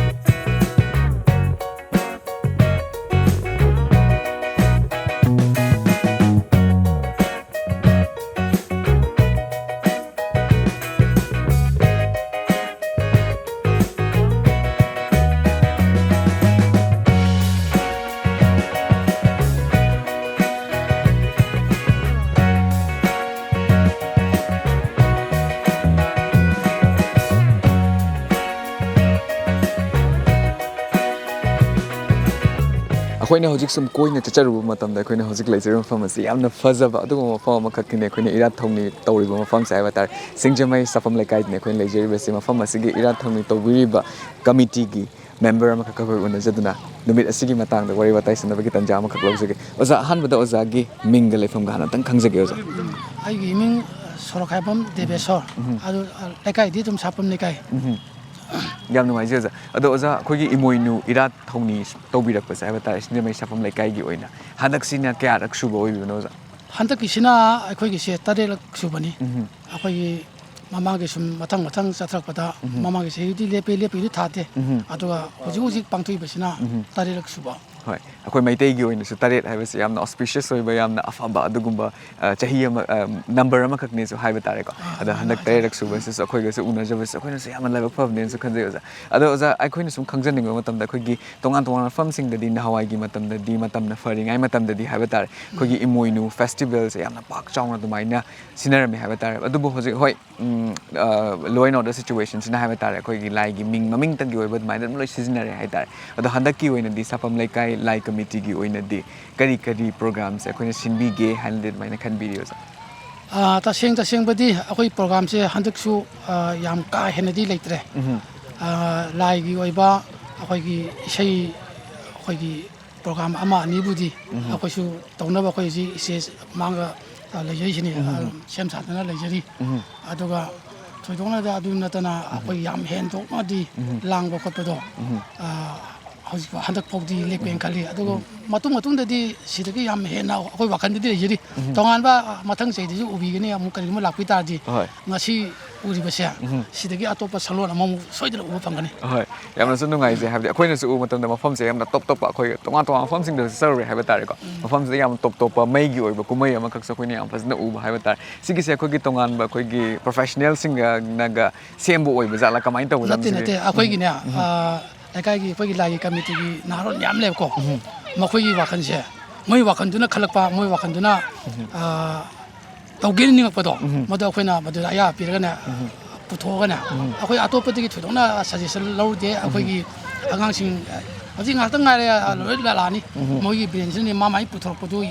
ꯑꯩꯈꯣꯏꯅ ꯍꯧꯖꯤꯛ ꯁꯨꯝ ꯀꯣꯏꯅ ꯆꯠꯆꯔꯨꯕ ꯃꯇꯝꯗ ꯑꯩꯈꯣꯏꯅ ꯍꯧꯖꯤꯛ ꯂꯩꯖꯔꯤꯕ ꯃꯐꯝ ꯑꯁꯤ ꯌꯥꯝꯅ ꯐꯖꯕ ꯑꯗꯨꯒꯨꯝꯕ ꯃꯐꯝ ꯑꯃꯈꯛꯀꯤꯅꯤ꯫ ꯑꯩꯈꯣꯏꯅ ꯏꯔꯥꯠ ꯊꯧꯅꯤ ꯇꯧꯔꯤꯕ ꯃꯐꯝꯁꯦ ꯍꯥꯏꯕ ꯇꯥꯔꯦ, ꯁꯤꯡꯖꯃꯩ ꯁꯥꯐꯝ ꯂꯩꯀꯥꯏꯗꯅꯤ ꯑꯩꯈꯣꯏꯅ ꯂꯩꯖꯔꯤꯕꯁꯤ꯫ ꯃꯐꯝ ꯑꯁꯤꯒꯤ ꯏꯔꯥꯠ ꯊꯧꯅꯤ ꯇꯧꯕꯤꯔꯤꯕ ꯀꯃꯤꯇꯤꯒꯤ ꯃꯦꯝꯕꯔ ꯑꯃꯈꯛꯀ ꯑꯩꯈꯣꯏ ꯎꯅꯖꯗꯨꯅ ꯅꯨꯃꯤꯠ ꯑꯁꯤꯒꯤ ꯃꯇꯥꯡꯗ ꯋꯥꯔꯤ ꯋꯥꯇꯥꯏ ꯁꯥꯟꯅꯕꯒꯤ ꯇꯥꯟꯖꯥ ꯑꯃꯈꯛ ꯂꯧꯖꯒꯦ꯫ ꯑꯣꯖꯥ, ꯑꯍꯥꯟꯕꯗ ꯑꯣꯖꯥꯒꯤ ꯃꯤꯡꯒ ꯂꯩꯐꯝꯒ ꯍꯥꯟꯅ ꯑꯝꯇꯪ ꯈꯪꯖꯒꯦ ꯑꯣꯖꯥ꯫ ꯑꯩꯒꯤ ꯃꯤꯡ ꯁꯣꯔꯣꯛꯈꯥꯏꯕꯝ ꯗꯦꯕꯦꯁꯣꯔ꯫ ꯑꯗꯨ ꯂꯩꯀꯥꯏꯗꯤ ꯑꯗꯨꯝ ꯁꯥꯐꯝ ꯂꯩꯀꯥꯏ꯫ ꯌꯥꯝ ꯅꯨꯡꯉꯥꯏꯖꯩ ꯑꯣꯖꯥ꯫ ꯑꯗꯣ ꯑꯣꯖꯥ, ꯑꯩꯈꯣꯏꯒꯤ ꯏꯃꯣꯏꯅꯨ ꯏꯔꯥꯠ ꯊꯧꯅꯤ ꯇꯧꯕꯤꯔꯛꯄꯁꯦ ꯍꯥꯏꯕ ꯇꯥꯔꯦ, ꯁꯤꯡꯖꯃꯩ ꯁꯥꯐꯝ ꯂꯩꯀꯥꯏꯒꯤ ꯑꯣꯏꯅ ꯍꯟꯗꯛꯁꯤꯅ ꯀꯌꯥꯔꯛ ꯁꯨꯕ ꯑꯣꯏꯕꯤꯕꯅꯣ ꯑꯣꯖꯥ? ꯍꯟꯗꯛꯀꯤꯁꯤꯅ ꯑꯩꯈꯣꯏꯒꯤꯁꯦ ꯇꯔꯦꯠꯂꯛ ꯁꯨꯕꯅꯤ꯫ ꯑꯩꯈꯣꯏꯒꯤ ꯃꯃꯥꯡꯒꯤ ꯁꯨꯝ ꯃꯊꯪ ꯃꯊꯪ ꯆꯠꯊꯔꯛꯄꯗ ꯃꯃꯥꯡꯒꯤ ꯆꯍꯤꯗꯤ ꯂꯦꯞꯄꯤ, ꯂꯦꯞꯄꯤꯗꯤ ꯊꯥꯗꯦ꯫ ꯑꯗꯨꯒ ꯍꯧꯖꯤꯛ ꯍꯧꯖꯤꯛ ꯄꯥꯡꯊꯣꯛꯏꯕꯁꯤꯅ ꯇꯔꯦꯠꯂꯛ ꯁꯨꯕ꯫ ꯍꯣꯏ, ꯑꯩꯈꯣꯏ ꯃꯩꯇꯩꯒꯤ ꯑꯣꯏꯅꯁꯨ ꯇꯔꯦꯠ ꯍꯥꯏꯕꯁꯤ ꯌꯥꯝꯅ auspicious ꯑꯣꯏꯕ, ꯌꯥꯝꯅ ꯑꯐꯕ ꯑꯗꯨꯒꯨꯝꯕ, ꯑ, ꯆꯍꯤ ꯑꯃ, ꯑ, number ꯑꯃꯈꯛꯅꯦꯁꯨ ꯍꯥꯏꯕ ꯇꯥꯔꯦꯀꯣ꯫ ꯑꯗꯣ ꯍꯟꯗꯛ ꯇꯔꯦꯠꯔꯛ ꯁꯨꯕꯁꯤꯁꯨ ꯑꯩꯈꯣꯏꯒꯁꯨ ꯎꯅꯖꯕꯁꯨ ꯑꯩꯈꯣꯏꯅꯁꯨ ꯌꯥꯝꯅ ꯂꯥꯏꯕꯛ ꯐꯕꯅꯦꯅꯁꯨ ꯈꯟꯖꯩ ꯑꯣꯖꯥ꯫ ꯑꯗꯣ ꯑꯣꯖꯥ, ꯑꯩꯈꯣꯏꯅ ꯁꯨꯝ ꯈꯪꯖꯅꯤꯡꯕ ꯃꯇꯝꯗ, ꯑꯩꯈꯣꯏꯒꯤ ꯇꯣꯉꯥꯟ ꯇꯣꯉꯥꯟꯕ ꯃꯐꯝꯁꯤꯡꯗꯗꯤ, ꯅꯍꯥꯟꯋꯥꯏꯒꯤ ꯃꯇꯝꯗꯗꯤ, ꯃꯇꯝꯅ ꯐꯔꯤꯉꯩ ꯃꯇꯝꯗꯗꯤ ꯍꯥꯏꯕ ꯇꯥꯔꯦ, ꯑꯩꯈꯣꯏꯒꯤ ꯏꯃꯣꯏꯅꯨ festivalꯁꯦ ꯌꯥꯝꯅ ꯄꯥꯛ ꯆꯥꯎꯅ ꯑꯗꯨꯃꯥꯏꯅ ꯁꯤꯟꯅꯔꯝꯃꯦ ꯍꯥꯏꯕ ꯇꯥꯔꯦ꯫ ꯑꯗꯨꯕꯨ ꯍꯧꯖꯤꯛ, ꯍꯣꯏ, ꯎꯝ, ꯑ, law and order situationꯁꯤꯅ ꯍꯥꯏꯕ ꯇꯥꯔꯦ, ꯑꯩꯈꯣꯏꯒꯤ ꯂꯥꯏꯒꯤ ꯃꯤꯡ ꯃꯃꯤꯡꯇꯪꯒꯤ ꯑꯣꯏꯕ ꯑꯗꯨꯃꯥꯏꯅ ꯑꯗꯨꯝ ꯂꯣꯏ ꯁꯤꯖꯤꯟꯅꯔꯦ ꯍꯥꯏ ꯇꯥꯔꯦ꯫ ꯑꯗꯣ ꯍꯟꯗꯛꯀꯤ ꯑꯣꯏꯅꯗꯤ ꯁꯥꯄꯝ ꯂꯩꯀꯥꯏ ꯂꯥꯏ ꯀꯃꯤꯇꯤꯒꯤ ꯑꯣꯏꯅꯗꯤ ꯀꯔꯤ ꯀꯔꯤ programꯁꯦ ꯑꯩꯈꯣꯏꯅ ꯁꯤꯟꯕꯤꯒꯦ ꯍꯥꯏꯅꯗꯤ ꯑꯗꯨꯃꯥꯏꯅ ꯈꯟꯕꯤꯔꯤ, ꯑꯣꯖꯥ? ꯑ, ꯇꯁꯦꯡ ꯇꯁꯦꯡꯕꯗꯤ ꯑꯩꯈꯣꯏ programꯁꯦ ꯍꯟꯗꯛꯁꯨ, ꯑ, ꯌꯥꯝ ꯀꯥ ꯍꯦꯟꯅꯗꯤ ꯂꯩꯇ꯭ꯔꯦ꯫ ꯎꯝ꯫ ꯑ, ꯂꯥꯏꯒꯤ ꯑꯣꯏꯕ ꯑꯩꯈꯣꯏꯒꯤ ꯏꯁꯩ, ꯑꯩꯈꯣꯏꯒꯤ program ꯑꯃ ꯑꯅꯤꯕꯨꯗꯤ ꯎꯝ꯫ ꯑꯩꯈꯣꯏꯁꯨ ꯇꯧꯅꯕ ꯑꯩꯈꯣꯏ ꯍꯧꯖꯤꯛ stage ꯃꯥꯡꯗ, ꯑ, ꯂꯩꯖꯔꯤꯁꯤꯅꯤ꯫ ꯎꯝ꯫ ꯑꯗꯨꯝ ꯁꯦꯝ ꯁꯥꯗꯅ ꯂꯩꯖꯔꯤ꯫ ꯎꯝ꯫ ꯑꯗꯨꯒ ꯊꯣꯏꯗꯣꯛꯅꯗꯤ ꯑꯗꯨ ꯅꯠꯇꯅ ꯎꯝ꯫ ꯑꯩꯈꯣꯏ ꯌꯥꯝ ꯍꯦꯟꯗꯣꯛꯅꯗꯤ ꯎꯝ꯫ ꯂꯥꯡꯕ ꯈꯣꯠꯄꯗꯣ, ꯎꯝ꯫ ꯑ, ꯍꯧꯖꯤꯛ ꯐꯥꯎ ꯍꯟꯗꯛ ꯐꯥꯎꯗꯤ ꯂꯦꯞꯄꯦꯅ ꯎꯝ꯫ ꯈꯜꯂꯤ꯫ ꯑꯗꯨꯒ ꯎꯝ꯫ ꯃꯇꯨꯡ ꯃꯇꯨꯡꯗꯗꯤ ꯁꯤꯗꯒꯤ ꯌꯥꯝ ꯍꯦꯟꯅ ꯑꯩꯈꯣꯏ ꯋꯥꯈꯜꯗꯗꯤ ꯂꯩꯖꯔꯤ꯫ ꯎꯝ꯫ ꯇꯣꯉꯥꯟꯕ, ꯑ, ꯃꯊꯪ ꯆꯍꯤꯗꯁꯨ ꯎꯕꯤꯒꯅꯤ, ꯑꯃꯨꯛ ꯀꯔꯤꯒꯨꯝꯕ ꯂꯥꯛꯄꯤ ꯇꯥꯔꯗꯤ꯫ ꯍꯣꯏ꯫ ꯉꯁꯤ ꯎꯔꯤꯕꯁꯦ, ꯎꯝ꯫ ꯁꯤꯗꯒꯤ ꯑꯇꯣꯞꯄ ꯁꯛꯂꯣꯟ ꯑꯃꯃꯨꯛ ꯁꯣꯏꯗꯅ ꯎꯕ ꯐꯪꯒꯅꯤ꯫ ꯍꯣꯏ, ꯌꯥꯝꯅꯁꯨ ꯅꯨꯡꯉꯥꯏꯖꯩ꯫ ꯍꯥꯏꯕꯗꯤ ꯑꯩꯈꯣꯏꯅꯁꯨ ꯎꯕ ꯃꯇꯝꯗ ꯃꯐꯝꯁꯦ ꯌꯥꯝꯅ ꯇꯣꯞ ꯇꯣꯞꯄ, ꯑꯩꯈꯣꯏ ꯇꯣꯉꯥꯟ ꯇꯣꯉꯥꯟꯕ ꯃꯐꯝꯁꯤꯡꯗꯁꯨ ꯆꯠꯆꯔꯨꯔꯦ ꯍꯥꯏꯕ ꯇꯥꯔꯦꯀꯣ꯫ ꯎꯝ꯫ ꯃꯐꯝꯁꯤꯗ ꯌꯥꯝꯅ ꯇꯣꯞ ꯇꯣꯞꯄ ꯃꯩꯒꯤ ꯑꯣꯏꯕ ꯀꯨꯝꯍꯩ ꯑꯃꯈꯛꯁꯨ ꯑꯩꯈꯣꯏꯅ ꯌꯥꯝ ꯐꯖꯅ ꯎꯕ ꯍꯥꯏꯕ ꯇꯥꯔꯦ꯫ ꯁꯤꯒꯤꯁꯦ ꯑꯩꯈꯣꯏꯒꯤ ꯇꯣꯉꯥꯟꯕ ꯑꯩꯈꯣꯏꯒꯤ professionalꯁꯤꯡꯅꯒ ꯁꯦꯝꯕ ꯑꯣꯏꯕ ꯖꯥꯠꯂꯥ, ꯀꯃꯥꯏꯅ ꯇꯧꯕ ꯅꯠꯇꯦ, ꯖꯥꯠꯅꯣ ꯁꯤꯒꯤ? ꯅꯠꯇꯦ꯫ ꯑꯩꯈꯣꯏꯒꯤꯅꯦ, ꯎꯝ꯫ ꯑ, ꯂꯩꯀꯥꯏꯒꯤ ꯑꯩꯈꯣꯏꯒꯤ ꯂꯥꯏꯒꯤ ꯀꯃꯤꯇꯤꯒꯤ ꯅꯍꯥꯔꯣꯜ ꯃꯌꯥꯝ ꯂꯩꯕꯀꯣ꯫ ꯎꯝ꯫ ꯃꯈꯣꯏꯒꯤ ꯋꯥꯈꯜꯁꯦ, ꯃꯣꯏ ꯋꯥꯈꯜꯗꯨꯅ ꯈꯜꯂꯛꯄ, ꯃꯣꯏ ꯋꯥꯈꯜꯗꯨꯅ, ꯎꯝ꯫ ꯑ, ꯇꯧꯒꯦꯅ ꯅꯤꯡꯉꯛꯄꯗꯣ, ꯎꯝ꯫ ꯃꯗꯨ ꯑꯩꯈꯣꯏꯅ ꯃꯗꯨꯗ ꯑꯌꯥꯕ ꯄꯤꯔꯒꯅꯦ, ꯎꯝ꯫ ꯄꯨꯊꯣꯛꯑꯒꯅꯦ, ꯎꯝ꯫ ꯑꯩꯈꯣꯏ ꯑꯇꯣꯞꯄꯗꯒꯤ ꯊꯣꯏꯗꯣꯛꯅ suggestion ꯂꯧꯔꯨꯗꯦ꯫ ꯎꯝ꯫ ꯑꯩꯈꯣꯏꯒꯤ ꯑꯉꯥꯡꯁꯤꯡ, ꯍꯧꯖꯤꯛ ꯉꯥꯏꯍꯥꯛꯇꯪ ꯉꯥꯏꯔꯦ, ꯎꯝ꯫ ꯂꯣꯏ ꯂꯥꯛꯑꯅꯤ꯫ ꯎꯝ꯫ ꯃꯣꯏꯒꯤ brainꯁꯤꯅꯅꯦ ꯃꯥ ꯃꯥꯒꯤ ꯄꯨꯊꯣꯔꯛꯄꯗꯨ,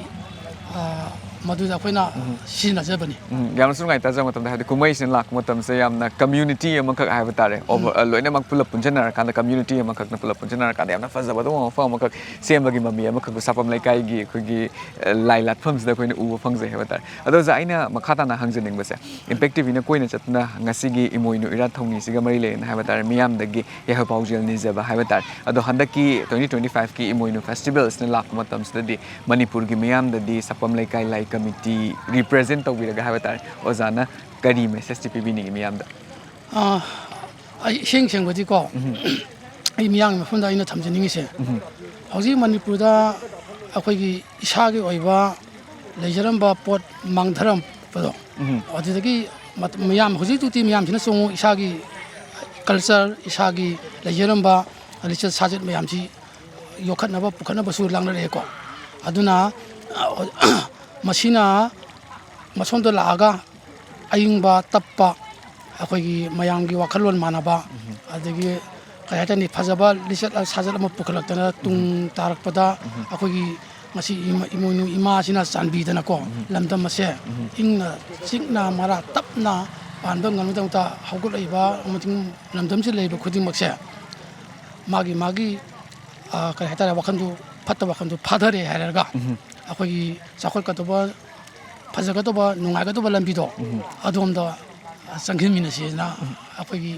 ꯑ, ꯃꯗꯨꯗ ꯑꯩꯈꯣꯏꯅ ꯎꯝ꯫ ꯁꯤꯖꯤꯟꯅꯖꯕꯅꯤ꯫ ꯎꯝ, ꯌꯥꯝꯅꯁꯨ ꯅꯨꯡꯉꯥꯏ ꯇꯥꯖꯕ ꯃꯇꯝꯗ, ꯍꯥꯏꯕꯗꯤ ꯀꯨꯝꯍꯩꯁꯤꯅ ꯂꯥꯛꯄ ꯃꯇꯝꯁꯦ ꯌꯥꯝꯅ community ꯑꯃꯈꯛ ꯍꯥꯏꯕ ꯇꯥꯔꯦ, ꯎꯝ꯫ Over-, ꯑ, ꯂꯣꯏꯅꯃꯛ ꯄꯨꯂꯞ ꯄꯨꯟꯁꯤꯟꯅꯔꯀꯥꯟꯗ, community ꯑꯃꯈꯛꯅ ꯄꯨꯂꯞ ꯄꯨꯟꯁꯤꯟꯅꯔꯀꯥꯟꯗ ꯌꯥꯝꯅ ꯐꯖꯕ ꯑꯗꯨꯒꯨꯝꯕ ꯃꯐꯝ ꯑꯃꯈꯛ ꯁꯦꯝꯕꯒꯤ ꯃꯃꯤ ꯑꯃꯈꯛ ꯁꯥꯄꯝ ꯂꯩꯀꯥꯏꯒꯤ ꯑꯩꯈꯣꯏꯒꯤ, ꯑ, ꯂꯥꯏ ꯂꯥꯠꯐꯝꯁꯤꯗ ꯑꯩꯈꯣꯏꯅ ꯎꯕ ꯐꯪꯖꯩ ꯍꯥꯏꯕ ꯇꯥꯔꯦ꯫ ꯑꯗꯣ ꯑꯣꯖꯥ, ꯑꯩꯅ ꯃꯈꯥ ꯇꯥꯅ ꯍꯪꯖꯅꯤꯡꯕꯁꯦ, Impact TVꯅ ꯀꯣꯏꯅ ꯆꯠꯇꯨꯅ ꯉꯁꯤꯒꯤ ꯏꯃꯣꯏꯅꯨ ꯏꯔꯥꯠ ꯊꯧꯅꯤꯁꯤꯒ ꯃꯔꯤ ꯂꯩꯅꯅ ꯍꯥꯏꯕ ꯇꯥꯔꯦ, ꯃꯤꯌꯥꯝꯗꯒꯤ ꯌꯥꯏꯐ ꯄꯥꯎꯖꯦꯜ ꯅꯤꯖꯕ ꯍꯥꯏꯕ ꯇꯥꯔꯦ꯫ ꯑꯗꯣ ꯍꯟꯗꯛꯀꯤ twenty twenty fiveꯀꯤ ꯏꯃꯣꯏꯅꯨ festivalꯁꯤꯅ ꯂꯥꯛꯄ ꯃꯇꯝꯁꯤꯗꯗꯤ ꯃꯅꯤꯄꯨꯔꯒꯤ ꯃꯤꯌꯥꯝꯗꯗꯤ ꯁꯥꯄꯝ ꯂꯩꯀꯥꯏ ꯂꯥꯏ ꯀꯃꯤꯇꯤ represent ꯇꯧꯕꯤꯔꯒ ꯍꯥꯏꯕ ꯇꯥꯔꯦ, ꯑꯣꯖꯥꯅ ꯀꯔꯤ messageꯇꯤ ꯄꯤꯕꯤꯅꯤꯡꯉꯤ ꯃꯤꯌꯥꯝꯗ? ꯑ, ꯑꯩ ꯏꯁꯦꯡ ꯁꯦꯡꯕꯗꯤꯀꯣ, ꯎꯝ꯫ ꯑꯩ ꯃꯤꯌꯥꯝꯒꯤ ꯃꯐꯝꯗ ꯑꯩꯅ ꯊꯝꯖꯅꯤꯡꯉꯤꯁꯦ, ꯎꯝ꯫ ꯍꯧꯖꯤꯛ ꯃꯅꯤꯄꯨꯔꯗ ꯑꯩꯈꯣꯏꯒꯤ ꯏꯁꯥꯒꯤ ꯑꯣꯏꯕ ꯂꯩꯖꯔꯝꯕ ꯄꯣꯠ ꯃꯥꯡꯊꯔꯝꯕꯗꯣ, ꯎꯝ꯫ ꯑꯗꯨꯗꯒꯤ ꯃꯠ- ꯃꯤꯌꯥꯝ, ꯍꯧꯖꯤꯛ ꯍꯧꯖꯤꯛꯇꯤ ꯃꯤꯌꯥꯝꯁꯤꯅꯁꯨ ꯑꯃꯨꯛ ꯏꯁꯥꯒꯤ ꯀꯜꯆꯔ, ꯏꯁꯥꯒꯤ ꯂꯩꯖꯔꯝꯕ ꯂꯤꯆꯠ ꯁꯥꯖꯠ ꯃꯌꯥꯝꯁꯤ ꯌꯣꯛꯈꯠꯅꯕ ꯄꯨꯈꯠꯅꯕꯁꯨ ꯂꯥꯡꯅꯔꯛꯑꯦꯀꯣ꯫ ꯑꯗꯨꯅ ꯃꯁꯤꯅ ꯃꯁꯣꯝꯗ ꯂꯥꯛꯑꯒ ꯑꯏꯪꯕ ꯇꯞꯄ, ꯑꯩꯈꯣꯏꯒꯤ ꯃꯌꯥꯝꯒꯤ ꯋꯥꯈꯜꯂꯣꯟ ꯃꯥꯟꯅꯕ, ꯑꯗꯒꯤ ꯀꯩ ꯍꯥꯏꯇꯥꯔꯅꯤ, ꯐꯖꯕ ꯂꯤꯆꯠ ꯁꯥꯖꯠ ꯑꯃ ꯄꯨꯈꯠꯂꯛꯇꯅ ꯇꯨꯡ ꯇꯥꯔꯛꯄꯗ ꯑꯩꯈꯣꯏꯒꯤ ꯉꯁꯤ ꯏꯃꯣꯏꯅꯨ ꯏꯃꯥꯁꯤꯅ ꯆꯥꯟꯕꯤꯗꯅꯀꯣ, ꯂꯝꯗꯝ ꯑꯁꯦ ꯏꯪꯅ ꯆꯤꯛꯅ ꯃꯔꯥ ꯇꯞꯅ ꯄꯥꯟꯕ ꯉꯝꯅꯕꯒꯤꯗꯃꯛꯇ ꯍꯧꯒꯠꯂꯛꯏꯕ ꯑꯃꯁꯨꯡ ꯂꯝꯗꯝꯁꯤꯗ ꯂꯩꯔꯤꯕ ꯈꯨꯗꯤꯡꯃꯛꯁꯦ ꯃꯥꯒꯤ ꯃꯥꯒꯤ ꯀꯔꯤ ꯍꯥꯏꯇꯥꯔꯦ, ꯋꯥꯈꯜꯗꯨ, ꯐꯠꯇꯕ ꯋꯥꯈꯜꯗꯨ ꯐꯥꯊꯔꯦ ꯍꯥꯏꯔꯒ ꯑꯩꯈꯣꯏꯒꯤ ꯆꯥꯎꯈꯠꯀꯗꯧꯕ, ꯐꯖꯒꯗꯧꯕ, ꯅꯨꯡꯉꯥꯏꯒꯗꯧꯕ ꯂꯝꯕꯤꯗꯣ ꯑꯗꯣꯝꯗ ꯆꯪꯁꯤꯟꯃꯤꯟꯅꯁꯤꯅ ꯑꯩꯈꯣꯏꯒꯤ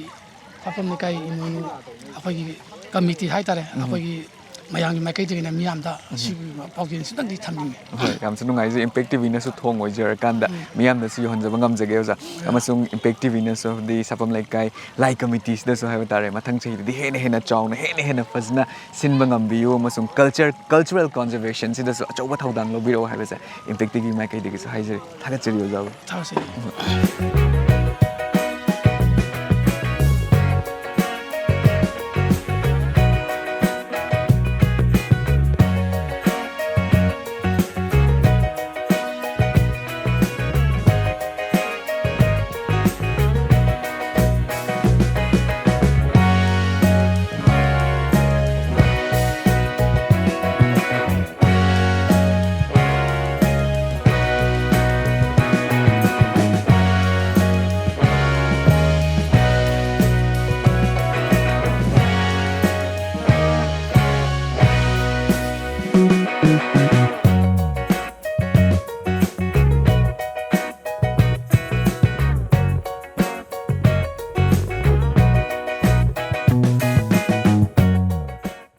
ꯀꯥꯐꯝ ꯂꯩꯀꯥꯏ ꯏꯃꯣꯏꯅꯨ ꯑꯩꯈꯣꯏꯒꯤ ꯀꯃꯤꯇꯤ ꯍꯥꯏꯇꯥꯔꯦ, ꯑꯩꯈꯣꯏꯒꯤ ꯃꯌꯥꯝꯒꯤ ꯃꯥꯏꯀꯩꯗꯒꯤꯅ ꯃꯤꯌꯥꯝꯗ ꯁꯤꯒꯤ ꯄꯥꯎꯖꯦꯜꯁꯤꯇꯪꯗꯤ ꯊꯝꯅꯤꯡꯉꯤ꯫ ꯍꯣꯏ, ꯌꯥꯝꯁꯨ ꯅꯨꯡꯉꯥꯏꯖꯩ꯫ ꯏꯝꯄꯦꯛ ꯇꯤꯚꯤꯅꯁꯨ ꯊꯣꯡ ꯑꯣꯏꯖꯔꯀꯥꯟꯗ ꯃꯤꯌꯥꯝꯗꯁꯨ ꯌꯧꯍꯟꯖꯕ ꯉꯝꯖꯒꯦ ꯑꯣꯖꯥ꯫ ꯑꯃꯁꯨꯡ ꯏꯝꯄꯦꯛ ꯇꯤꯚꯤꯅꯁꯨ ꯍꯥꯏꯗꯤ ꯁꯥꯄꯝ ꯂꯩꯀꯥꯏ ꯂꯥꯏ ꯀꯃꯤꯇꯤꯁꯤꯗꯁꯨ ꯍꯥꯏꯕ ꯇꯥꯔꯦ, ꯃꯊꯪ ꯆꯍꯤꯗꯗꯤ ꯍꯦꯟꯅ ꯍꯦꯟꯅ ꯆꯥꯎꯅ, ꯍꯦꯟꯅ ꯍꯦꯟꯅ ꯐꯖꯅ ꯁꯤꯟꯕ ꯉꯝꯕꯤꯌꯨ ꯑꯃꯁꯨꯡ ꯀꯜꯆꯔ, ꯀꯜꯆꯔꯦꯜ ꯀꯣꯟꯖꯔꯕꯦꯁꯟꯁꯤꯗꯁꯨ ꯑꯆꯧꯕ ꯊꯧꯗꯥꯡ ꯂꯧꯕꯤꯔꯛꯑꯣ ꯍꯥꯏꯕꯁꯦ ꯏꯝꯄꯦꯛ ꯇꯤꯚꯤ ꯃꯥꯏꯀꯩꯗꯒꯤꯁꯨ ꯍꯥꯏꯖꯔꯤ꯫ ꯊꯥꯒꯠꯆꯔꯤ ꯑꯣꯖꯥꯕꯨ꯫ ꯊꯥꯒꯠꯆꯔꯤ꯫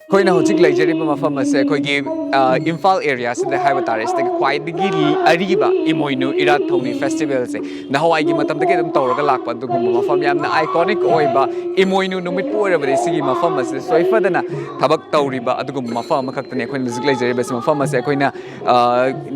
ꯑꯩꯈꯣꯏꯅ ꯍꯧꯖꯤꯛ ꯂꯩꯖꯔꯤꯕ ꯃꯐꯝ ꯑꯁꯦ ꯑꯩꯈꯣꯏꯒꯤ ꯑ, ꯏꯝꯐꯥꯜ ꯑꯦꯔꯤꯌꯥꯁꯤꯗ ꯍꯥꯏꯕ ꯇꯥꯔꯦ, ꯁꯤꯗꯒꯤ ꯈ꯭ꯋꯥꯏꯗꯒꯤ ꯑꯔꯤꯕ ꯏꯃꯣꯏꯅꯨ ꯏꯔꯥꯠ ꯊꯧꯅꯤ ꯐꯦꯁꯇꯤꯚꯦꯜꯁꯦ ꯅꯍꯥꯟꯋꯥꯏꯒꯤ ꯃꯇꯝꯗꯒꯤ ꯑꯗꯨꯝ ꯇꯧꯔꯒ ꯂꯥꯛꯄ ꯑꯗꯨꯒꯨꯝꯕ ꯃꯐꯝ, ꯌꯥꯝꯅ ꯑꯥꯏꯀꯣꯅꯤꯛ ꯑꯣꯏꯕ ꯏꯃꯣꯏꯅꯨ ꯅꯨꯃꯤꯠꯄꯨ ꯑꯣꯏꯔꯕꯗꯤ ꯁꯤꯒꯤ ꯃꯐꯝ ꯑꯁꯤꯗ ꯁꯣꯏꯐꯗꯅ ꯊꯕꯛ ꯇꯧꯔꯤꯕ ꯑꯗꯨꯒꯨꯝꯕ ꯃꯐꯝ ꯑꯃꯈꯛꯇꯅꯤ ꯑꯩꯈꯣꯏꯅ ꯍꯧꯖꯤꯛ ꯂꯩꯖꯔꯤꯕꯁꯤ꯫ ꯃꯐꯝ ꯑꯁꯦ ꯑꯩꯈꯣꯏꯅ, ꯑ,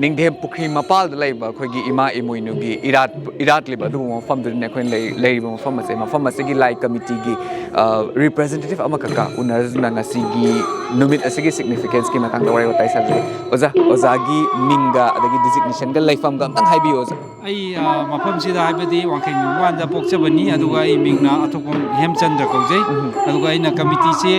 ꯅꯤꯡꯊꯦꯝ ꯄꯨꯈ꯭ꯔꯤ ꯃꯄꯥꯜꯗ ꯂꯩꯕ ꯑꯩꯈꯣꯏꯒꯤ ꯏꯃꯥ ꯏꯃꯣꯏꯅꯨꯒꯤ ꯏꯔꯥꯠ, ꯏꯔꯥꯠꯂꯤꯕ ꯑꯗꯨꯒꯨꯝꯕ ꯃꯐꯝꯗꯨꯗꯅꯤ ꯑꯩꯈꯣꯏꯅ ꯂꯩ-, ꯂꯩꯔꯤꯕ ꯃꯐꯝ ꯑꯁꯦ꯫ ꯃꯐꯝ ꯑꯁꯤꯒꯤ ꯂꯥꯏ ꯀꯃꯤꯇꯤꯒꯤ, ꯑ, ꯔꯤꯄ꯭ꯔꯖꯦꯟꯇꯦꯇꯤꯚ ꯑꯃꯈꯛꯀ ꯎꯅꯗꯨꯅ ꯉꯁꯤꯒꯤ ꯅꯨꯃꯤꯠ ꯑꯁꯤꯒꯤ ꯁꯤꯒꯅꯤꯐꯤꯀꯦꯟꯁꯀꯤ ꯃꯇꯥꯡꯗ ꯋꯥꯔꯤ ꯋꯥꯇꯥꯏ ꯁꯥꯖꯩ꯫ ꯑꯣꯖꯥ, ꯑꯣꯖꯥꯒꯤ ꯃꯤꯡꯒ ꯑꯗꯒꯤ ꯗꯤꯖꯤꯒꯅꯦꯁꯟꯒ ꯂꯩꯐꯝꯒ ꯑꯝꯇꯪ ꯍꯥꯏꯕꯤꯌꯨ, ꯑꯣꯖꯥ꯫ ꯑꯩ, ꯑ, ꯃꯐꯝꯁꯤꯗ, ꯍꯥꯏꯕꯗꯤ ꯋꯥꯡꯈꯩ ꯅꯤꯡꯕꯥꯟꯗ ꯄꯣꯛꯆꯕꯅꯤ, ꯑꯗꯨꯒ ꯑꯩ ꯃꯤꯡꯅ ꯑꯊꯣꯛꯄꯝ ꯍꯦꯝꯆꯟꯗ꯭ꯔ ꯀꯧꯖꯩ꯫ ꯎꯝ꯫ ꯑꯗꯨꯒ ꯑꯩꯅ ꯀꯃꯤꯇꯤꯁꯤ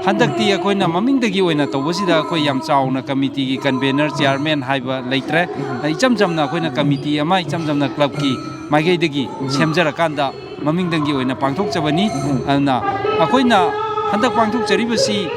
ꯍꯟꯗꯛꯇꯤ ꯑꯩꯈꯣꯏꯅ ꯃꯃꯤꯡꯗꯒꯤ ꯑꯣꯏꯅ ꯇꯧꯕꯁꯤꯗ ꯑꯩꯈꯣꯏ ꯌꯥꯝ ꯆꯥꯎꯅ ꯀꯃꯤꯇꯤꯒꯤ ꯀꯟꯚꯦꯅꯔ, ꯆꯤꯌꯥꯔꯃꯦꯟ ꯍꯥꯏꯕ ꯂꯩꯇ꯭ꯔꯦ꯫ ꯎꯝ꯫ ꯏꯆꯝ ꯆꯝꯅ ꯑꯩꯈꯣꯏꯅ ꯀꯃꯤꯇꯤ ꯑꯃ, ꯏꯆꯝ ꯆꯝꯅ ꯀ꯭ꯂꯕꯀꯤ ꯃꯥꯏꯀꯩꯗꯒꯤ ꯎꯝ꯫ ꯁꯦꯝꯖꯔꯀꯥꯟꯗ ꯃꯃꯤꯡꯗꯪꯒꯤ ꯑꯣꯏꯅ ꯄꯥꯡꯊꯣꯛꯆꯕꯅꯤ꯫ ꯎꯝ꯫ ꯑꯗꯨꯅ ꯑꯩꯈꯣꯏꯅ ꯍꯟꯗꯛ ꯄꯥꯡꯊꯣꯛꯆꯔꯤꯕꯁꯤ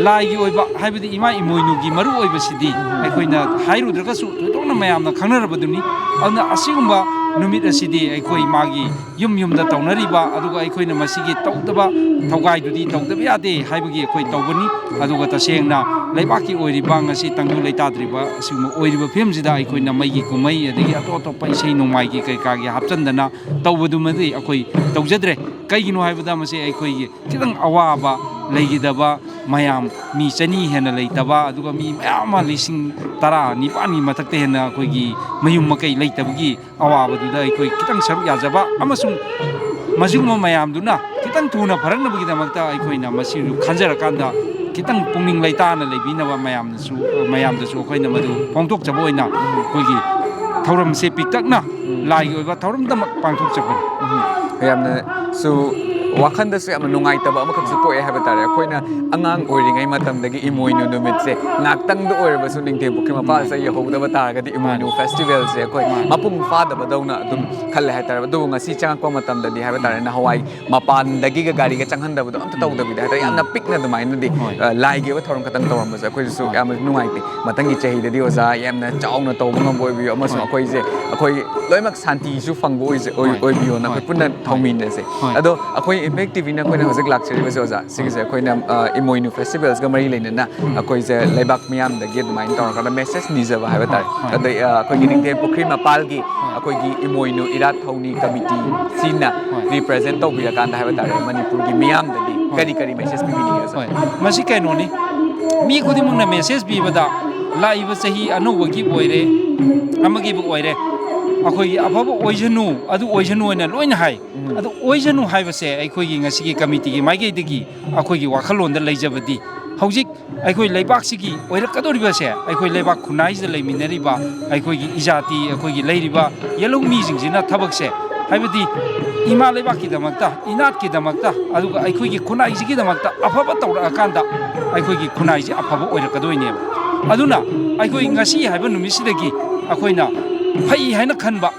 ꯂꯥꯏꯒꯤ ꯑꯣꯏꯕ, ꯍꯥꯏꯕꯗꯤ ꯏꯃꯥ ꯏꯃꯣꯏꯅꯨꯒꯤ ꯃꯔꯨ ꯑꯣꯏꯕꯁꯤꯗꯤ ꯎꯝ꯫ ꯑꯩꯈꯣꯏꯅ ꯍꯥꯏꯔꯨꯗ꯭ꯔꯒꯁꯨ ꯊꯣꯏꯗꯣꯛꯅ ꯃꯌꯥꯝꯅ ꯈꯪꯅꯔꯕꯗꯨꯅꯤ꯫ ꯑꯗꯨꯅ ꯑꯁꯤꯒꯨꯝꯕ ꯅꯨꯃꯤꯠ ꯑꯁꯤꯗꯤ ꯑꯩꯈꯣꯏ ꯃꯥꯒꯤ ꯌꯨꯝ ꯌꯨꯝꯗ ꯇꯧꯅꯔꯤꯕ, ꯑꯗꯨꯒ ꯑꯩꯈꯣꯏꯅ ꯃꯁꯤꯒꯤ ꯇꯧꯗꯕ ꯊꯧꯒꯥꯏꯗꯨꯗꯤ ꯇꯧꯗꯕ ꯌꯥꯗꯦ ꯍꯥꯏꯕꯒꯤ ꯑꯩꯈꯣꯏ ꯇꯧꯕꯅꯤ꯫ ꯑꯗꯨꯒ ꯇꯁꯦꯡꯅ ꯂꯩꯕꯥꯛꯀꯤ ꯑꯣꯏꯔꯤꯕ, ꯉꯁꯤ ꯇꯪꯗꯨ ꯂꯩꯇꯥꯗ꯭ꯔꯤꯕ ꯑꯁꯤꯒꯨꯝꯕ ꯑꯣꯏꯔꯤꯕ ꯐꯤꯕꯝꯁꯤꯗ ꯑꯩꯈꯣꯏꯅ ꯃꯩꯒꯤ ꯀꯨꯝꯍꯩ, ꯑꯗꯒꯤ ꯑꯇꯣꯞ ꯑꯇꯣꯞꯄ ꯏꯁꯩ ꯅꯣꯡꯃꯥꯏꯒꯤ ꯀꯩꯀꯥꯒꯤ ꯍꯥꯞꯆꯤꯟꯗꯅ ꯇꯧꯕꯗꯨꯃꯗꯤ ꯑꯩꯈꯣꯏ ꯇꯧꯖꯗ꯭ꯔꯦ꯫ ꯀꯩꯒꯤꯅꯣ ꯍꯥꯏꯕꯗ ꯃꯁꯤ ꯑꯩꯈꯣꯏꯒꯤ ꯈꯤꯇꯪ ꯑꯋꯥꯕ ꯂꯩꯈꯤꯗꯕ ꯃꯌꯥꯝ, ꯃꯤ ꯆꯅꯤ ꯍꯦꯟꯅ ꯂꯩꯇꯕ, ꯑꯗꯨꯒ ꯃꯤ ꯃꯌꯥꯝ ꯑꯃ ꯂꯤꯁꯤꯡ ꯇꯔꯥ ꯅꯤꯄꯥꯟꯒꯤ ꯃꯊꯛꯇ ꯍꯦꯟꯅ ꯑꯩꯈꯣꯏꯒꯤ ꯃꯌꯨꯝ ꯃꯀꯩ ꯂꯩꯇꯕꯒꯤ ꯑꯋꯥꯕꯗꯨꯗ ꯑꯩꯈꯣꯏ ꯈꯤꯇꯪ ꯁꯔꯨꯛ ꯌꯥꯖꯕ, ꯑꯃꯁꯨꯡ ꯃꯁꯤꯒꯨꯝꯕ ꯃꯌꯥꯝꯗꯨꯅ ꯈꯤꯇꯪ ꯊꯨꯅ ꯐꯔꯛꯅꯕꯒꯤꯗꯃꯛꯇ ꯑꯩꯈꯣꯏꯅ ꯃꯁꯤꯕꯨ ꯈꯟꯖꯔꯀꯥꯟꯗ ꯈꯤꯇꯪ ꯄꯨꯛꯅꯤꯡ ꯂꯩꯇꯥꯅ ꯂꯩꯕꯤꯅꯕ ꯃꯌꯥꯝꯅꯁꯨ, ꯃꯌꯥꯝꯗꯁꯨ ꯑꯩꯈꯣꯏꯅ ꯃꯗꯨ ꯐꯣꯡꯗꯣꯛꯆꯕ ꯑꯣꯏꯅ ꯑꯩꯈꯣꯏꯒꯤ ꯊꯧꯔꯝꯁꯦ ꯄꯤꯛꯇꯛꯅ ꯎꯝ꯫ ꯂꯥꯏꯒꯤ ꯑꯣꯏꯕ ꯊꯧꯔꯝꯗꯃꯛ ꯄꯥꯡꯊꯣꯛꯆꯕꯅꯤ꯫ ꯎꯝ꯫ ꯌꯥꯝꯅꯁꯨ, ꯋꯥꯈꯜꯗꯁꯨ ꯌꯥꯝꯅ ꯅꯨꯡꯉꯥꯏꯇꯕ ꯑꯃꯈꯛꯁꯨ ꯄꯣꯛꯑꯦ ꯍꯥꯏꯕ ꯇꯥꯔꯦ꯫ ꯑꯩꯈꯣꯏꯅ ꯑꯉꯥꯡ ꯑꯣꯏꯔꯤꯉꯩ ꯃꯇꯝꯗꯒꯤ ꯏꯃꯣꯏꯅꯨ ꯅꯨꯃꯤꯠꯁꯦ ꯉꯥꯛꯇꯪꯗ ꯑꯣꯏꯔꯕꯁꯨ ꯅꯤꯡꯊꯦꯝ ꯄꯨꯈ꯭ꯔꯤ ꯃꯄꯥꯜꯁꯦ ꯃꯥꯅꯤ꯫ ꯌꯧꯍꯧꯗꯕ ꯇꯥꯔꯒꯗꯤ ꯏꯃꯣꯏꯅꯨ ꯃꯥꯅꯤ꯫ ꯐꯦꯁꯇꯤꯚꯦꯜꯁꯦ ꯑꯩꯈꯣꯏ ꯃꯥꯅꯤ꯫ ꯃꯄꯨꯡ ꯐꯥꯗꯕꯗꯧꯅ ꯑꯗꯨꯝ ꯈꯜꯂꯦ ꯍꯥꯏꯇꯥꯔꯦ꯫ ꯑꯗꯨꯕꯨ ꯉꯁꯤ ꯆꯪꯉꯛꯄ ꯃꯇꯝꯗꯗꯤ ꯍꯥꯏꯕ ꯇꯥꯔꯦ, ꯅꯍꯥꯟꯋꯥꯏ ꯃꯄꯥꯟꯗꯒꯤꯒ ꯒꯥꯔꯤꯒ ꯆꯪꯍꯟꯗꯕꯗꯣ ꯑꯝꯇ ꯎꯝ꯫ ꯇꯧꯗꯕꯤꯗ ꯍꯥꯏꯇꯥꯔꯦ, ꯌꯥꯝꯅ ꯎꯝ꯫ ꯄꯤꯛꯅ ꯑꯗꯨꯃꯥꯏꯅꯗꯤ, ꯍꯣꯏ꯫ ꯑ, ꯂꯥꯏꯒꯤ ꯑꯣꯏꯕ ꯊꯧꯔꯝ ꯈꯛꯇꯪ ꯇꯧꯔꯝꯕꯁꯦ ꯑꯩꯈꯣꯏꯗꯁꯨ ꯍꯣꯏ꯫ ꯌꯥꯝꯅ ꯅꯨꯡꯉꯥꯏꯇꯦ꯫ ꯃꯊꯪꯒꯤ ꯆꯍꯤꯗꯗꯤ ꯑꯣꯖꯥ ꯌꯥꯝꯅ ꯆꯥꯎꯅ ꯇꯧꯕ ꯉꯝꯕ ꯑꯣꯏꯕꯤꯌꯨ, ꯑꯃꯁꯨꯡ ꯍꯣꯏ꯫ ꯑꯩꯈꯣꯏꯁꯦ, ꯑꯩꯈꯣꯏ ꯂꯣꯏꯅꯃꯛ ꯁꯥꯟꯇꯤꯁꯨ ꯐꯪꯕ ꯑꯣꯏꯖ-, ꯑꯣꯏ-, ꯍꯣꯏ꯫ ꯑꯣꯏꯕꯤꯌꯣꯅ ꯍꯣꯏ꯫ ꯑꯩꯈꯣꯏ ꯄꯨꯟꯅ ꯍꯣꯏ꯫ ꯊꯧꯃꯤꯟꯅꯁꯦ꯫ ꯍꯣꯏ꯫ ꯑꯗꯣ ꯑꯩꯈꯣꯏ ꯏꯝꯄꯦꯛ ꯇꯤꯚꯤꯅ ꯑꯩꯈꯣꯏꯅ ꯍꯧꯖꯤꯛ ꯂꯥꯛꯆꯔꯤꯕꯁꯦ ꯑꯣꯖꯥ, ꯁꯤꯒꯤꯁꯦ ꯑꯩꯈꯣꯏꯅ, ꯑ, ꯏꯃꯣꯏꯅꯨ ꯐꯦꯁꯇꯤꯚꯦꯜꯁꯀ ꯃꯔꯤ ꯂꯩꯅꯅ ꯑꯩꯈꯣꯏꯁꯦ ꯂꯩꯕꯥꯛ ꯃꯤꯌꯥꯝꯗꯒꯤ ꯑꯗꯨꯃꯥꯏꯅ ꯇꯧꯔꯀꯥꯟꯗ ꯃꯦꯁꯦꯖ ꯅꯤꯖꯕ ꯍꯥꯏꯕ ꯇꯥꯔꯦ꯫ ꯍꯣꯏ, ꯍꯣꯏ꯫ ꯑꯗꯩ, ꯑ, ꯑꯩꯈꯣꯏꯒꯤ ꯅꯤꯡꯊꯦꯝ ꯄꯨꯈ꯭ꯔꯤ ꯃꯄꯥꯜꯒꯤ ꯑꯩꯈꯣꯏꯒꯤ ꯏꯃꯣꯏꯅꯨ ꯏꯔꯥꯠ ꯊꯧꯅꯤ ꯀꯃꯤꯇꯤꯁꯤꯅ ꯍꯣꯏ꯫ ꯔꯤꯄ꯭ꯔꯖꯦꯟ ꯇꯧꯕꯤꯔꯀꯥꯟꯗ ꯍꯥꯏꯕ ꯇꯥꯔꯦ, ꯃꯅꯤꯄꯨꯔꯒꯤ ꯃꯤꯌꯥꯝꯗꯒꯤ ꯍꯣꯏ꯫ ꯀꯔꯤ ꯀꯔꯤ ꯃꯦꯁꯦꯖ ꯄꯤꯕꯤꯅꯤꯡꯉꯤ ꯑꯣꯖꯥ? ꯍꯣꯏ, ꯃꯁꯤ ꯀꯩꯅꯣꯅꯤ, ꯃꯤ ꯈꯨꯗꯤꯡꯃꯛꯅ ꯃꯦꯁꯦꯖ ꯄꯤꯕꯗ ꯂꯥꯛꯏꯕ ꯆꯍꯤ ꯑꯅꯧꯕꯒꯤ ꯑꯣꯏꯔꯦ, ꯑꯃꯒꯤꯕꯨ ꯑꯣꯏꯔꯦ, ꯑꯩꯈꯣꯏꯒꯤ ꯑꯐꯕ ꯑꯣꯏꯁꯅꯨ, ꯑꯗꯨ ꯑꯣꯏꯁꯅꯨ ꯍꯥꯏꯅ ꯂꯣꯏꯅ ꯍꯥꯏ꯫ ꯎꯝ꯫ ꯑꯗꯨ ꯑꯣꯏꯁꯅꯨ ꯍꯥꯏꯕꯁꯦ ꯑꯩꯈꯣꯏꯒꯤ ꯉꯁꯤꯒꯤ ꯀꯃꯤꯇꯤꯒꯤ ꯃꯥꯏꯀꯩꯗꯒꯤ ꯑꯩꯈꯣꯏꯒꯤ ꯋꯥꯈꯜꯂꯣꯟꯗ ꯂꯩꯖꯕꯗꯤ, ꯍꯧꯖꯤꯛ ꯑꯩꯈꯣꯏ ꯂꯩꯕꯥꯛꯁꯤꯒꯤ ꯑꯣꯏꯔꯛꯀꯗꯧꯔꯤꯕꯁꯦ, ꯑꯩꯈꯣꯏ ꯂꯩꯕꯥꯛ ꯈꯨꯟꯅꯥꯏꯁꯤꯗ ꯂꯩꯃꯤꯟꯅꯔꯤꯕ ꯑꯩꯈꯣꯏꯒꯤ ꯏꯖꯥꯇꯤ, ꯑꯩꯈꯣꯏꯒꯤ ꯂꯩꯔꯤꯕ ꯌꯦꯜꯍꯧꯃꯤꯁꯤꯡꯁꯤꯅ ꯊꯕꯛꯁꯦ, ꯍꯥꯏꯕꯗꯤ ꯏꯃꯥ ꯂꯩꯕꯥꯛꯀꯤꯗꯃꯛꯇ, ꯏꯅꯥꯠꯀꯤꯗꯃꯛꯇ, ꯑꯗꯨꯒ ꯑꯩꯈꯣꯏꯒꯤ ꯈꯨꯟꯅꯥꯏꯁꯤꯒꯤꯗꯃꯛꯇ ꯑꯐꯕ ꯇꯧꯔꯛꯑꯀꯥꯟꯗ ꯑꯩꯈꯣꯏꯒꯤ ꯈꯨꯟꯅꯥꯏꯁꯦ ꯑꯐꯕ ꯑꯣꯏꯔꯛꯀꯗꯣꯏꯅꯦꯕ꯫ ꯑꯗꯨꯅ ꯑꯩꯈꯣꯏ ꯉꯁꯤ ꯍꯥꯏꯕ ꯅꯨꯃꯤꯠꯁꯤꯗꯒꯤ ꯑꯩꯈꯣꯏꯅ ꯐꯩ ꯍꯥꯏꯅ ꯈꯟꯕ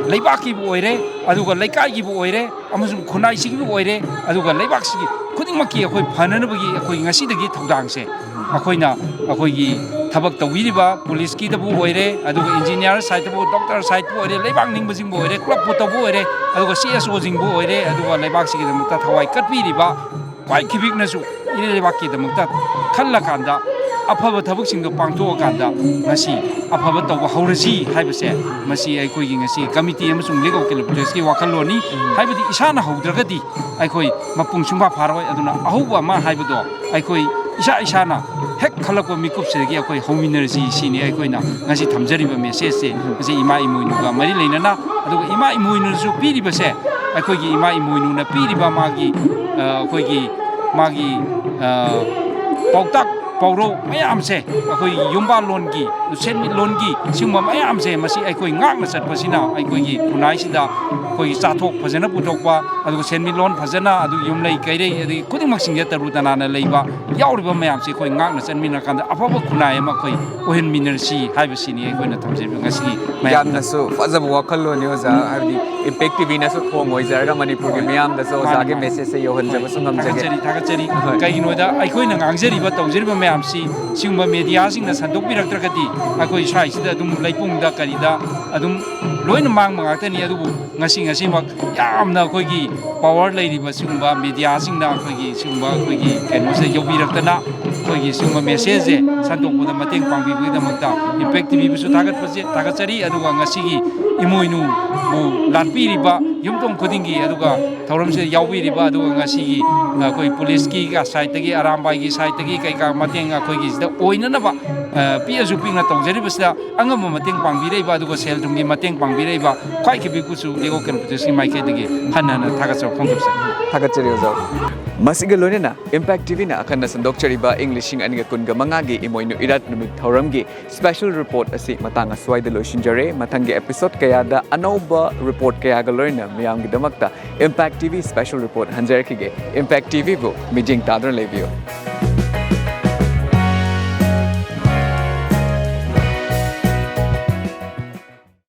ꯂꯩꯕꯥꯛꯀꯤꯕꯨ ꯑꯣꯏꯔꯦ, ꯑꯗꯨꯒ ꯂꯩꯀꯥꯏꯒꯤꯕꯨ ꯑꯣꯏꯔꯦ, ꯑꯃꯁꯨꯡ ꯈꯨꯟꯅꯥꯏꯁꯤꯒꯤꯕꯨ ꯑꯣꯏꯔꯦ, ꯑꯗꯨꯒ ꯂꯩꯕꯥꯛꯁꯤꯒꯤ ꯈꯨꯗꯤꯡꯃꯛꯀꯤ ꯑꯩꯈꯣꯏ ꯐꯅꯅꯕꯒꯤ ꯑꯩꯈꯣꯏ ꯉꯁꯤꯗꯒꯤ ꯊꯧꯗꯥꯡꯁꯦ ꯑꯩꯈꯣꯏꯅ ꯑꯩꯈꯣꯏꯒꯤ ꯊꯕꯛ ꯇꯧꯕꯤꯔꯤꯕ ꯄꯨꯂꯤꯁꯀꯤꯗꯕꯨ ꯑꯣꯏꯔꯦ, ꯑꯗꯨꯒ ꯏꯟꯖꯤꯅꯤꯌꯥꯔ ꯁꯥꯏꯠꯇꯕꯨ, ꯗꯣꯛꯇꯔ ꯁꯥꯏꯠꯄꯨ ꯑꯣꯏꯔꯦ, ꯂꯩꯕꯥꯛ ꯅꯤꯡꯕꯁꯤꯡꯕꯨ ꯑꯣꯏꯔꯦ, ꯀ꯭ꯂꯕꯄꯨ ꯇꯧꯕ ꯑꯣꯏꯔꯦ, ꯑꯗꯨꯒ ꯁꯤ ꯑꯦꯁ ꯑꯣꯁꯤꯡꯕꯨ ꯑꯣꯏꯔꯦ, ꯑꯗꯨꯒ ꯂꯩꯕꯥꯛꯁꯤꯒꯤꯗꯃꯛꯇ ꯊꯋꯥꯏ ꯀꯠꯄꯤꯔꯤꯕ ꯈ꯭ꯋꯥꯏ ꯈꯤꯕꯤꯛꯅꯁꯨ ꯏꯔꯩ ꯂꯩꯕꯥꯛꯀꯤꯗꯃꯛꯇ ꯈꯜꯂꯀꯥꯟꯗ ꯑꯐꯕ ꯊꯕꯛꯁꯤꯡꯗꯣ ꯄꯥꯡꯊꯣꯛꯑꯀꯥꯟꯗ ꯉꯁꯤ ꯑꯐꯕ ꯇꯧꯕ ꯍꯧꯔꯁꯤ ꯍꯥꯏꯕꯁꯦ ꯃꯁꯤ ꯑꯩꯈꯣꯏꯒꯤ ꯉꯁꯤ ꯀꯃꯤꯇꯤ ꯑꯃꯁꯨꯡ ꯂꯤꯒ ꯑꯣꯐ ꯀꯤꯂꯣꯃꯤꯇꯔꯁꯀꯤ ꯋꯥꯈꯜꯂꯣꯟꯅꯤ꯫ ꯍꯥꯏꯕꯗꯤ ꯏꯁꯥꯅ ꯍꯧꯗ꯭ꯔꯒꯗꯤ ꯑꯩꯈꯣꯏ ꯃꯄꯨꯡ ꯁꯨꯡꯐꯥ ꯐꯥꯔꯣꯏ꯫ ꯑꯗꯨꯅ ꯑꯍꯧꯕ ꯑꯃ ꯍꯥꯏꯕꯗꯣ ꯑꯩꯈꯣꯏ ꯏꯁꯥ ꯏꯁꯥꯅ ꯍꯦꯛ ꯈꯜꯂꯛꯄ ꯃꯤꯀꯨꯞꯁꯤꯗꯒꯤ ꯑꯩꯈꯣꯏ ꯍꯧꯃꯤꯟꯅꯔꯁꯤ ꯁꯤꯅꯤ ꯑꯩꯈꯣꯏꯅ ꯉꯁꯤ ꯊꯝꯖꯔꯤꯕ ꯃꯦꯁꯦꯖꯁꯦ꯫ ꯃꯁꯤ ꯏꯃꯥ ꯏꯃꯣꯏꯅꯨꯒ ꯃꯔꯤ ꯂꯩꯅꯅ, ꯑꯗꯨꯒ ꯏꯃꯥ ꯏꯃꯣꯏꯅꯨꯅꯁꯨ ꯄꯤꯔꯤꯕꯁꯦ, ꯑꯩꯈꯣꯏꯒꯤ ꯏꯃꯥ ꯏꯃꯣꯏꯅꯨꯅ ꯄꯤꯔꯤꯕ ꯃꯥꯒꯤ, ꯑ, ꯑꯩꯈꯣꯏꯒꯤ ꯃꯥꯒꯤ, ꯑ, ꯄꯥꯎꯇꯥꯛ ꯄꯥꯎꯔꯧ ꯃꯌꯥꯝꯁꯦ, ꯑꯩꯈꯣꯏꯒꯤ ꯌꯨꯝꯕꯥꯜꯂꯣꯟꯒꯤ, ꯁꯦꯟꯃꯤꯠꯂꯣꯟꯒꯤ ꯁꯤꯒꯨꯝꯕ ꯃꯌꯥꯝꯁꯦ, ꯃꯁꯤ ꯑꯩꯈꯣꯏ ꯉꯥꯛꯅ ꯆꯠꯄꯁꯤꯅ ꯑꯩꯈꯣꯏꯒꯤ ꯈꯨꯟꯅꯥꯏꯁꯤꯗ ꯑꯩꯈꯣꯏꯒꯤ ꯆꯥꯊꯣꯛ ꯐꯖꯅ ꯄꯨꯊꯣꯛꯄ, ꯑꯗꯨꯒ ꯁꯦꯟꯃꯤꯠꯂꯣꯟ ꯐꯖꯅ, ꯑꯗꯨ ꯌꯨꯝꯂꯩ ꯀꯩꯔꯩ, ꯑꯗꯒꯤ ꯈꯨꯗꯤꯡꯃꯛꯁꯤꯡꯁꯦ ꯇꯔꯨ ꯇꯅꯥꯟꯅ ꯂꯩꯕ ꯌꯥꯎꯔꯤꯕ ꯃꯌꯥꯝꯁꯦ ꯑꯩꯈꯣꯏ ꯉꯥꯛꯅ ꯆꯠꯃꯤꯟꯅꯔꯀꯥꯟꯗ ꯑꯐꯕ ꯈꯨꯟꯅꯥꯏ ꯑꯃ ꯑꯩꯈꯣꯏ ꯑꯣꯏꯍꯟꯃꯤꯟꯅꯔꯁꯤ ꯍꯥꯏꯕꯁꯤꯅꯤ ꯑꯩꯈꯣꯏꯅ ꯊꯝꯖꯔꯤꯕ ꯉꯁꯤꯒꯤ ꯃꯌꯥꯝꯗ꯫ ꯌꯥꯝꯅꯁꯨ ꯐꯖꯕ ꯋꯥꯈꯜꯂꯣꯟꯅꯤ ꯑꯣꯖꯥ, ꯍꯥꯏꯕꯗꯤ ꯏꯝꯄꯦꯛ ꯇꯤꯚꯤꯅꯁꯨ ꯊꯣꯡ ꯑꯣꯏꯖꯔꯒ ꯃꯅꯤꯄꯨꯔꯒꯤ ꯃꯤꯌꯥꯝꯗꯁꯨ ꯃꯥꯅꯤ, ꯑꯣꯖꯥꯒꯤ ꯃꯥꯅꯤ꯫ ꯃꯦꯁꯦꯖꯁꯦ ꯌꯧꯍꯟꯖꯕꯁꯨ ꯉꯝꯖꯒꯦ꯫ ꯊꯥꯒꯠꯆꯔꯤ, ꯊꯥꯒꯠꯆꯔꯤ꯫ ꯍꯣꯏ꯫ ꯀꯩꯒꯤꯅꯣꯗ ꯑꯩꯈꯣꯏꯅ ꯉꯥꯡꯖꯔꯤꯕ, ꯇꯧꯖꯔꯤꯕ ꯃꯌꯥꯝ ꯃꯌꯥꯝꯁꯤ ꯁꯤꯒꯨꯝꯕ ꯃꯦꯗꯤꯌꯥꯁꯤꯡꯅ ꯁꯟꯗꯣꯛꯄꯤꯔꯛꯇ꯭ꯔꯒꯗꯤ ꯑꯩꯈꯣꯏ ꯁ꯭ꯋꯥꯏꯁꯤꯗ ꯑꯗꯨꯝ ꯂꯩꯄꯨꯡꯗ ꯀꯔꯤꯗ ꯑꯗꯨꯝ ꯂꯣꯏꯅ ꯃꯥꯡꯕ ꯉꯥꯛꯇꯅꯤ꯫ ꯑꯗꯨꯕꯨ ꯉꯁꯤ ꯉꯁꯤꯃꯛ ꯌꯥꯝꯅ ꯑꯩꯈꯣꯏꯒꯤ ꯄꯋꯥꯔ ꯂꯩꯔꯤꯕ ꯁꯤꯒꯨꯝꯕ ꯃꯦꯗꯤꯌꯥꯁꯤꯡꯅ ꯑꯩꯈꯣꯏꯒꯤ ꯁꯤꯒꯨꯝꯕ ꯑꯩꯈꯣꯏꯒꯤ ꯀꯩꯅꯣꯁꯦ ꯌꯧꯕꯤꯔꯛꯇꯅ ꯑꯩꯈꯣꯏꯒꯤ ꯁꯤꯒꯨꯝꯕ ꯃꯦꯁꯦꯖꯁꯦ ꯁꯟꯗꯣꯛꯄꯗ ꯃꯇꯦꯡ ꯄꯥꯡꯕꯤꯕꯒꯤꯗꯃꯛꯇ ꯏꯝꯄꯦꯛ ꯇꯤꯚꯤꯕꯨꯁꯨ ꯊꯥꯒꯠꯄꯁꯦ ꯊꯥꯒꯠꯆꯔꯤ꯫ ꯑꯗꯨꯒ ꯉꯁꯤꯒꯤ ꯏꯃꯣꯏꯅꯨꯕꯨ ꯂꯥꯠꯄꯤꯔꯤꯕ ꯌꯨꯝꯊꯣꯡ ꯈꯨꯗꯤꯡꯒꯤ, ꯑꯗꯨꯒ ꯊꯧꯔꯝꯁꯤꯗ ꯌꯥꯎꯕꯤꯔꯤꯕ, ꯑꯗꯨꯒ ꯉꯁꯤꯒꯤ ꯑꯩꯈꯣꯏ ꯄꯨꯂꯤꯁꯀꯤ ꯁꯥꯏꯠꯇꯒꯤ, ꯑꯔꯥꯝꯕꯥꯏꯒꯤ ꯁꯥꯏꯠꯇꯒꯤ ꯀꯩꯀꯥ ꯃꯇꯦꯡ ꯑꯩꯈꯣꯏꯒꯤꯁꯤꯗ ꯑꯣꯏꯅꯅꯕ ꯑ, ꯄꯤꯛꯑꯁꯨ ꯄꯤꯛꯅ ꯇꯧꯖꯔꯤꯕꯁꯤꯗ ꯑꯉꯝꯕ ꯃꯇꯦꯡ ꯄꯥꯡꯕꯤꯔꯛꯏꯕ, ꯑꯗꯨꯒ ꯁꯦꯜ ꯊꯨꯝꯒꯤ ꯃꯇꯦꯡ ꯄꯥꯡꯕꯤꯔꯛꯏꯕ ꯈ꯭ꯋꯥꯏ ꯈꯤꯕꯤꯛꯄꯨꯁꯨ ꯂꯤꯒꯣ ꯀꯦꯝꯄꯁꯀꯤ ꯃꯥꯏꯀꯩꯗꯒꯤ ꯍꯟꯅ ꯍꯟꯅ ꯊꯥꯒꯠꯆꯕ ꯐꯣꯡꯗꯣꯛꯆꯔꯤ꯫ ꯊꯥꯒꯠꯆꯔꯤ ꯑꯣꯖꯥ꯫ ꯃꯁꯤꯒ ꯂꯣꯏꯅꯅ ꯏꯝꯄꯦꯛ ꯇꯤꯚꯤꯅ ꯑꯈꯟꯅ ꯁꯟꯗꯣꯛꯆꯔꯤꯕ ꯏꯪ ꯂꯤꯁꯤꯡ ꯑꯅꯤꯒ ꯀꯨꯟꯒ ꯃꯉꯥꯒꯤ ꯏꯃꯣꯏꯅꯨ ꯏꯔꯥꯠ ꯅꯨꯃꯤꯠ ꯊꯧꯔꯝꯒꯤ ꯁ꯭ꯄꯦꯁꯦꯜ ꯔꯤꯄꯣꯔꯠ ꯑꯁꯤ ꯃꯇꯥꯡ ꯑꯁ꯭ꯋꯥꯏꯗ ꯂꯣꯏꯁꯤꯟꯖꯔꯦ꯫ ꯃꯊꯪꯒꯤ ꯑꯦꯄꯤꯁꯣꯗ ꯀꯌꯥꯗ ꯑꯅꯧꯕ ꯔꯤꯄꯣꯔꯠ ꯀꯌꯥꯒ ꯂꯣꯏꯅꯅ ꯃꯤꯌꯥꯝꯒꯤꯗꯃꯛꯇ ꯏꯝꯄꯦꯛ ꯇꯤꯚꯤ ꯁ꯭ꯄꯦꯁꯦꯜ ꯔꯤꯄꯣꯔꯠ ꯍꯟꯖꯔꯛꯈꯤꯒꯦ꯫ ꯏꯝꯄꯦꯛ ꯇꯤꯚꯤꯕꯨ ꯃꯤꯠꯌꯦꯡ ꯇꯥꯗꯨꯅ ꯂꯩꯕꯤꯌꯨ꯫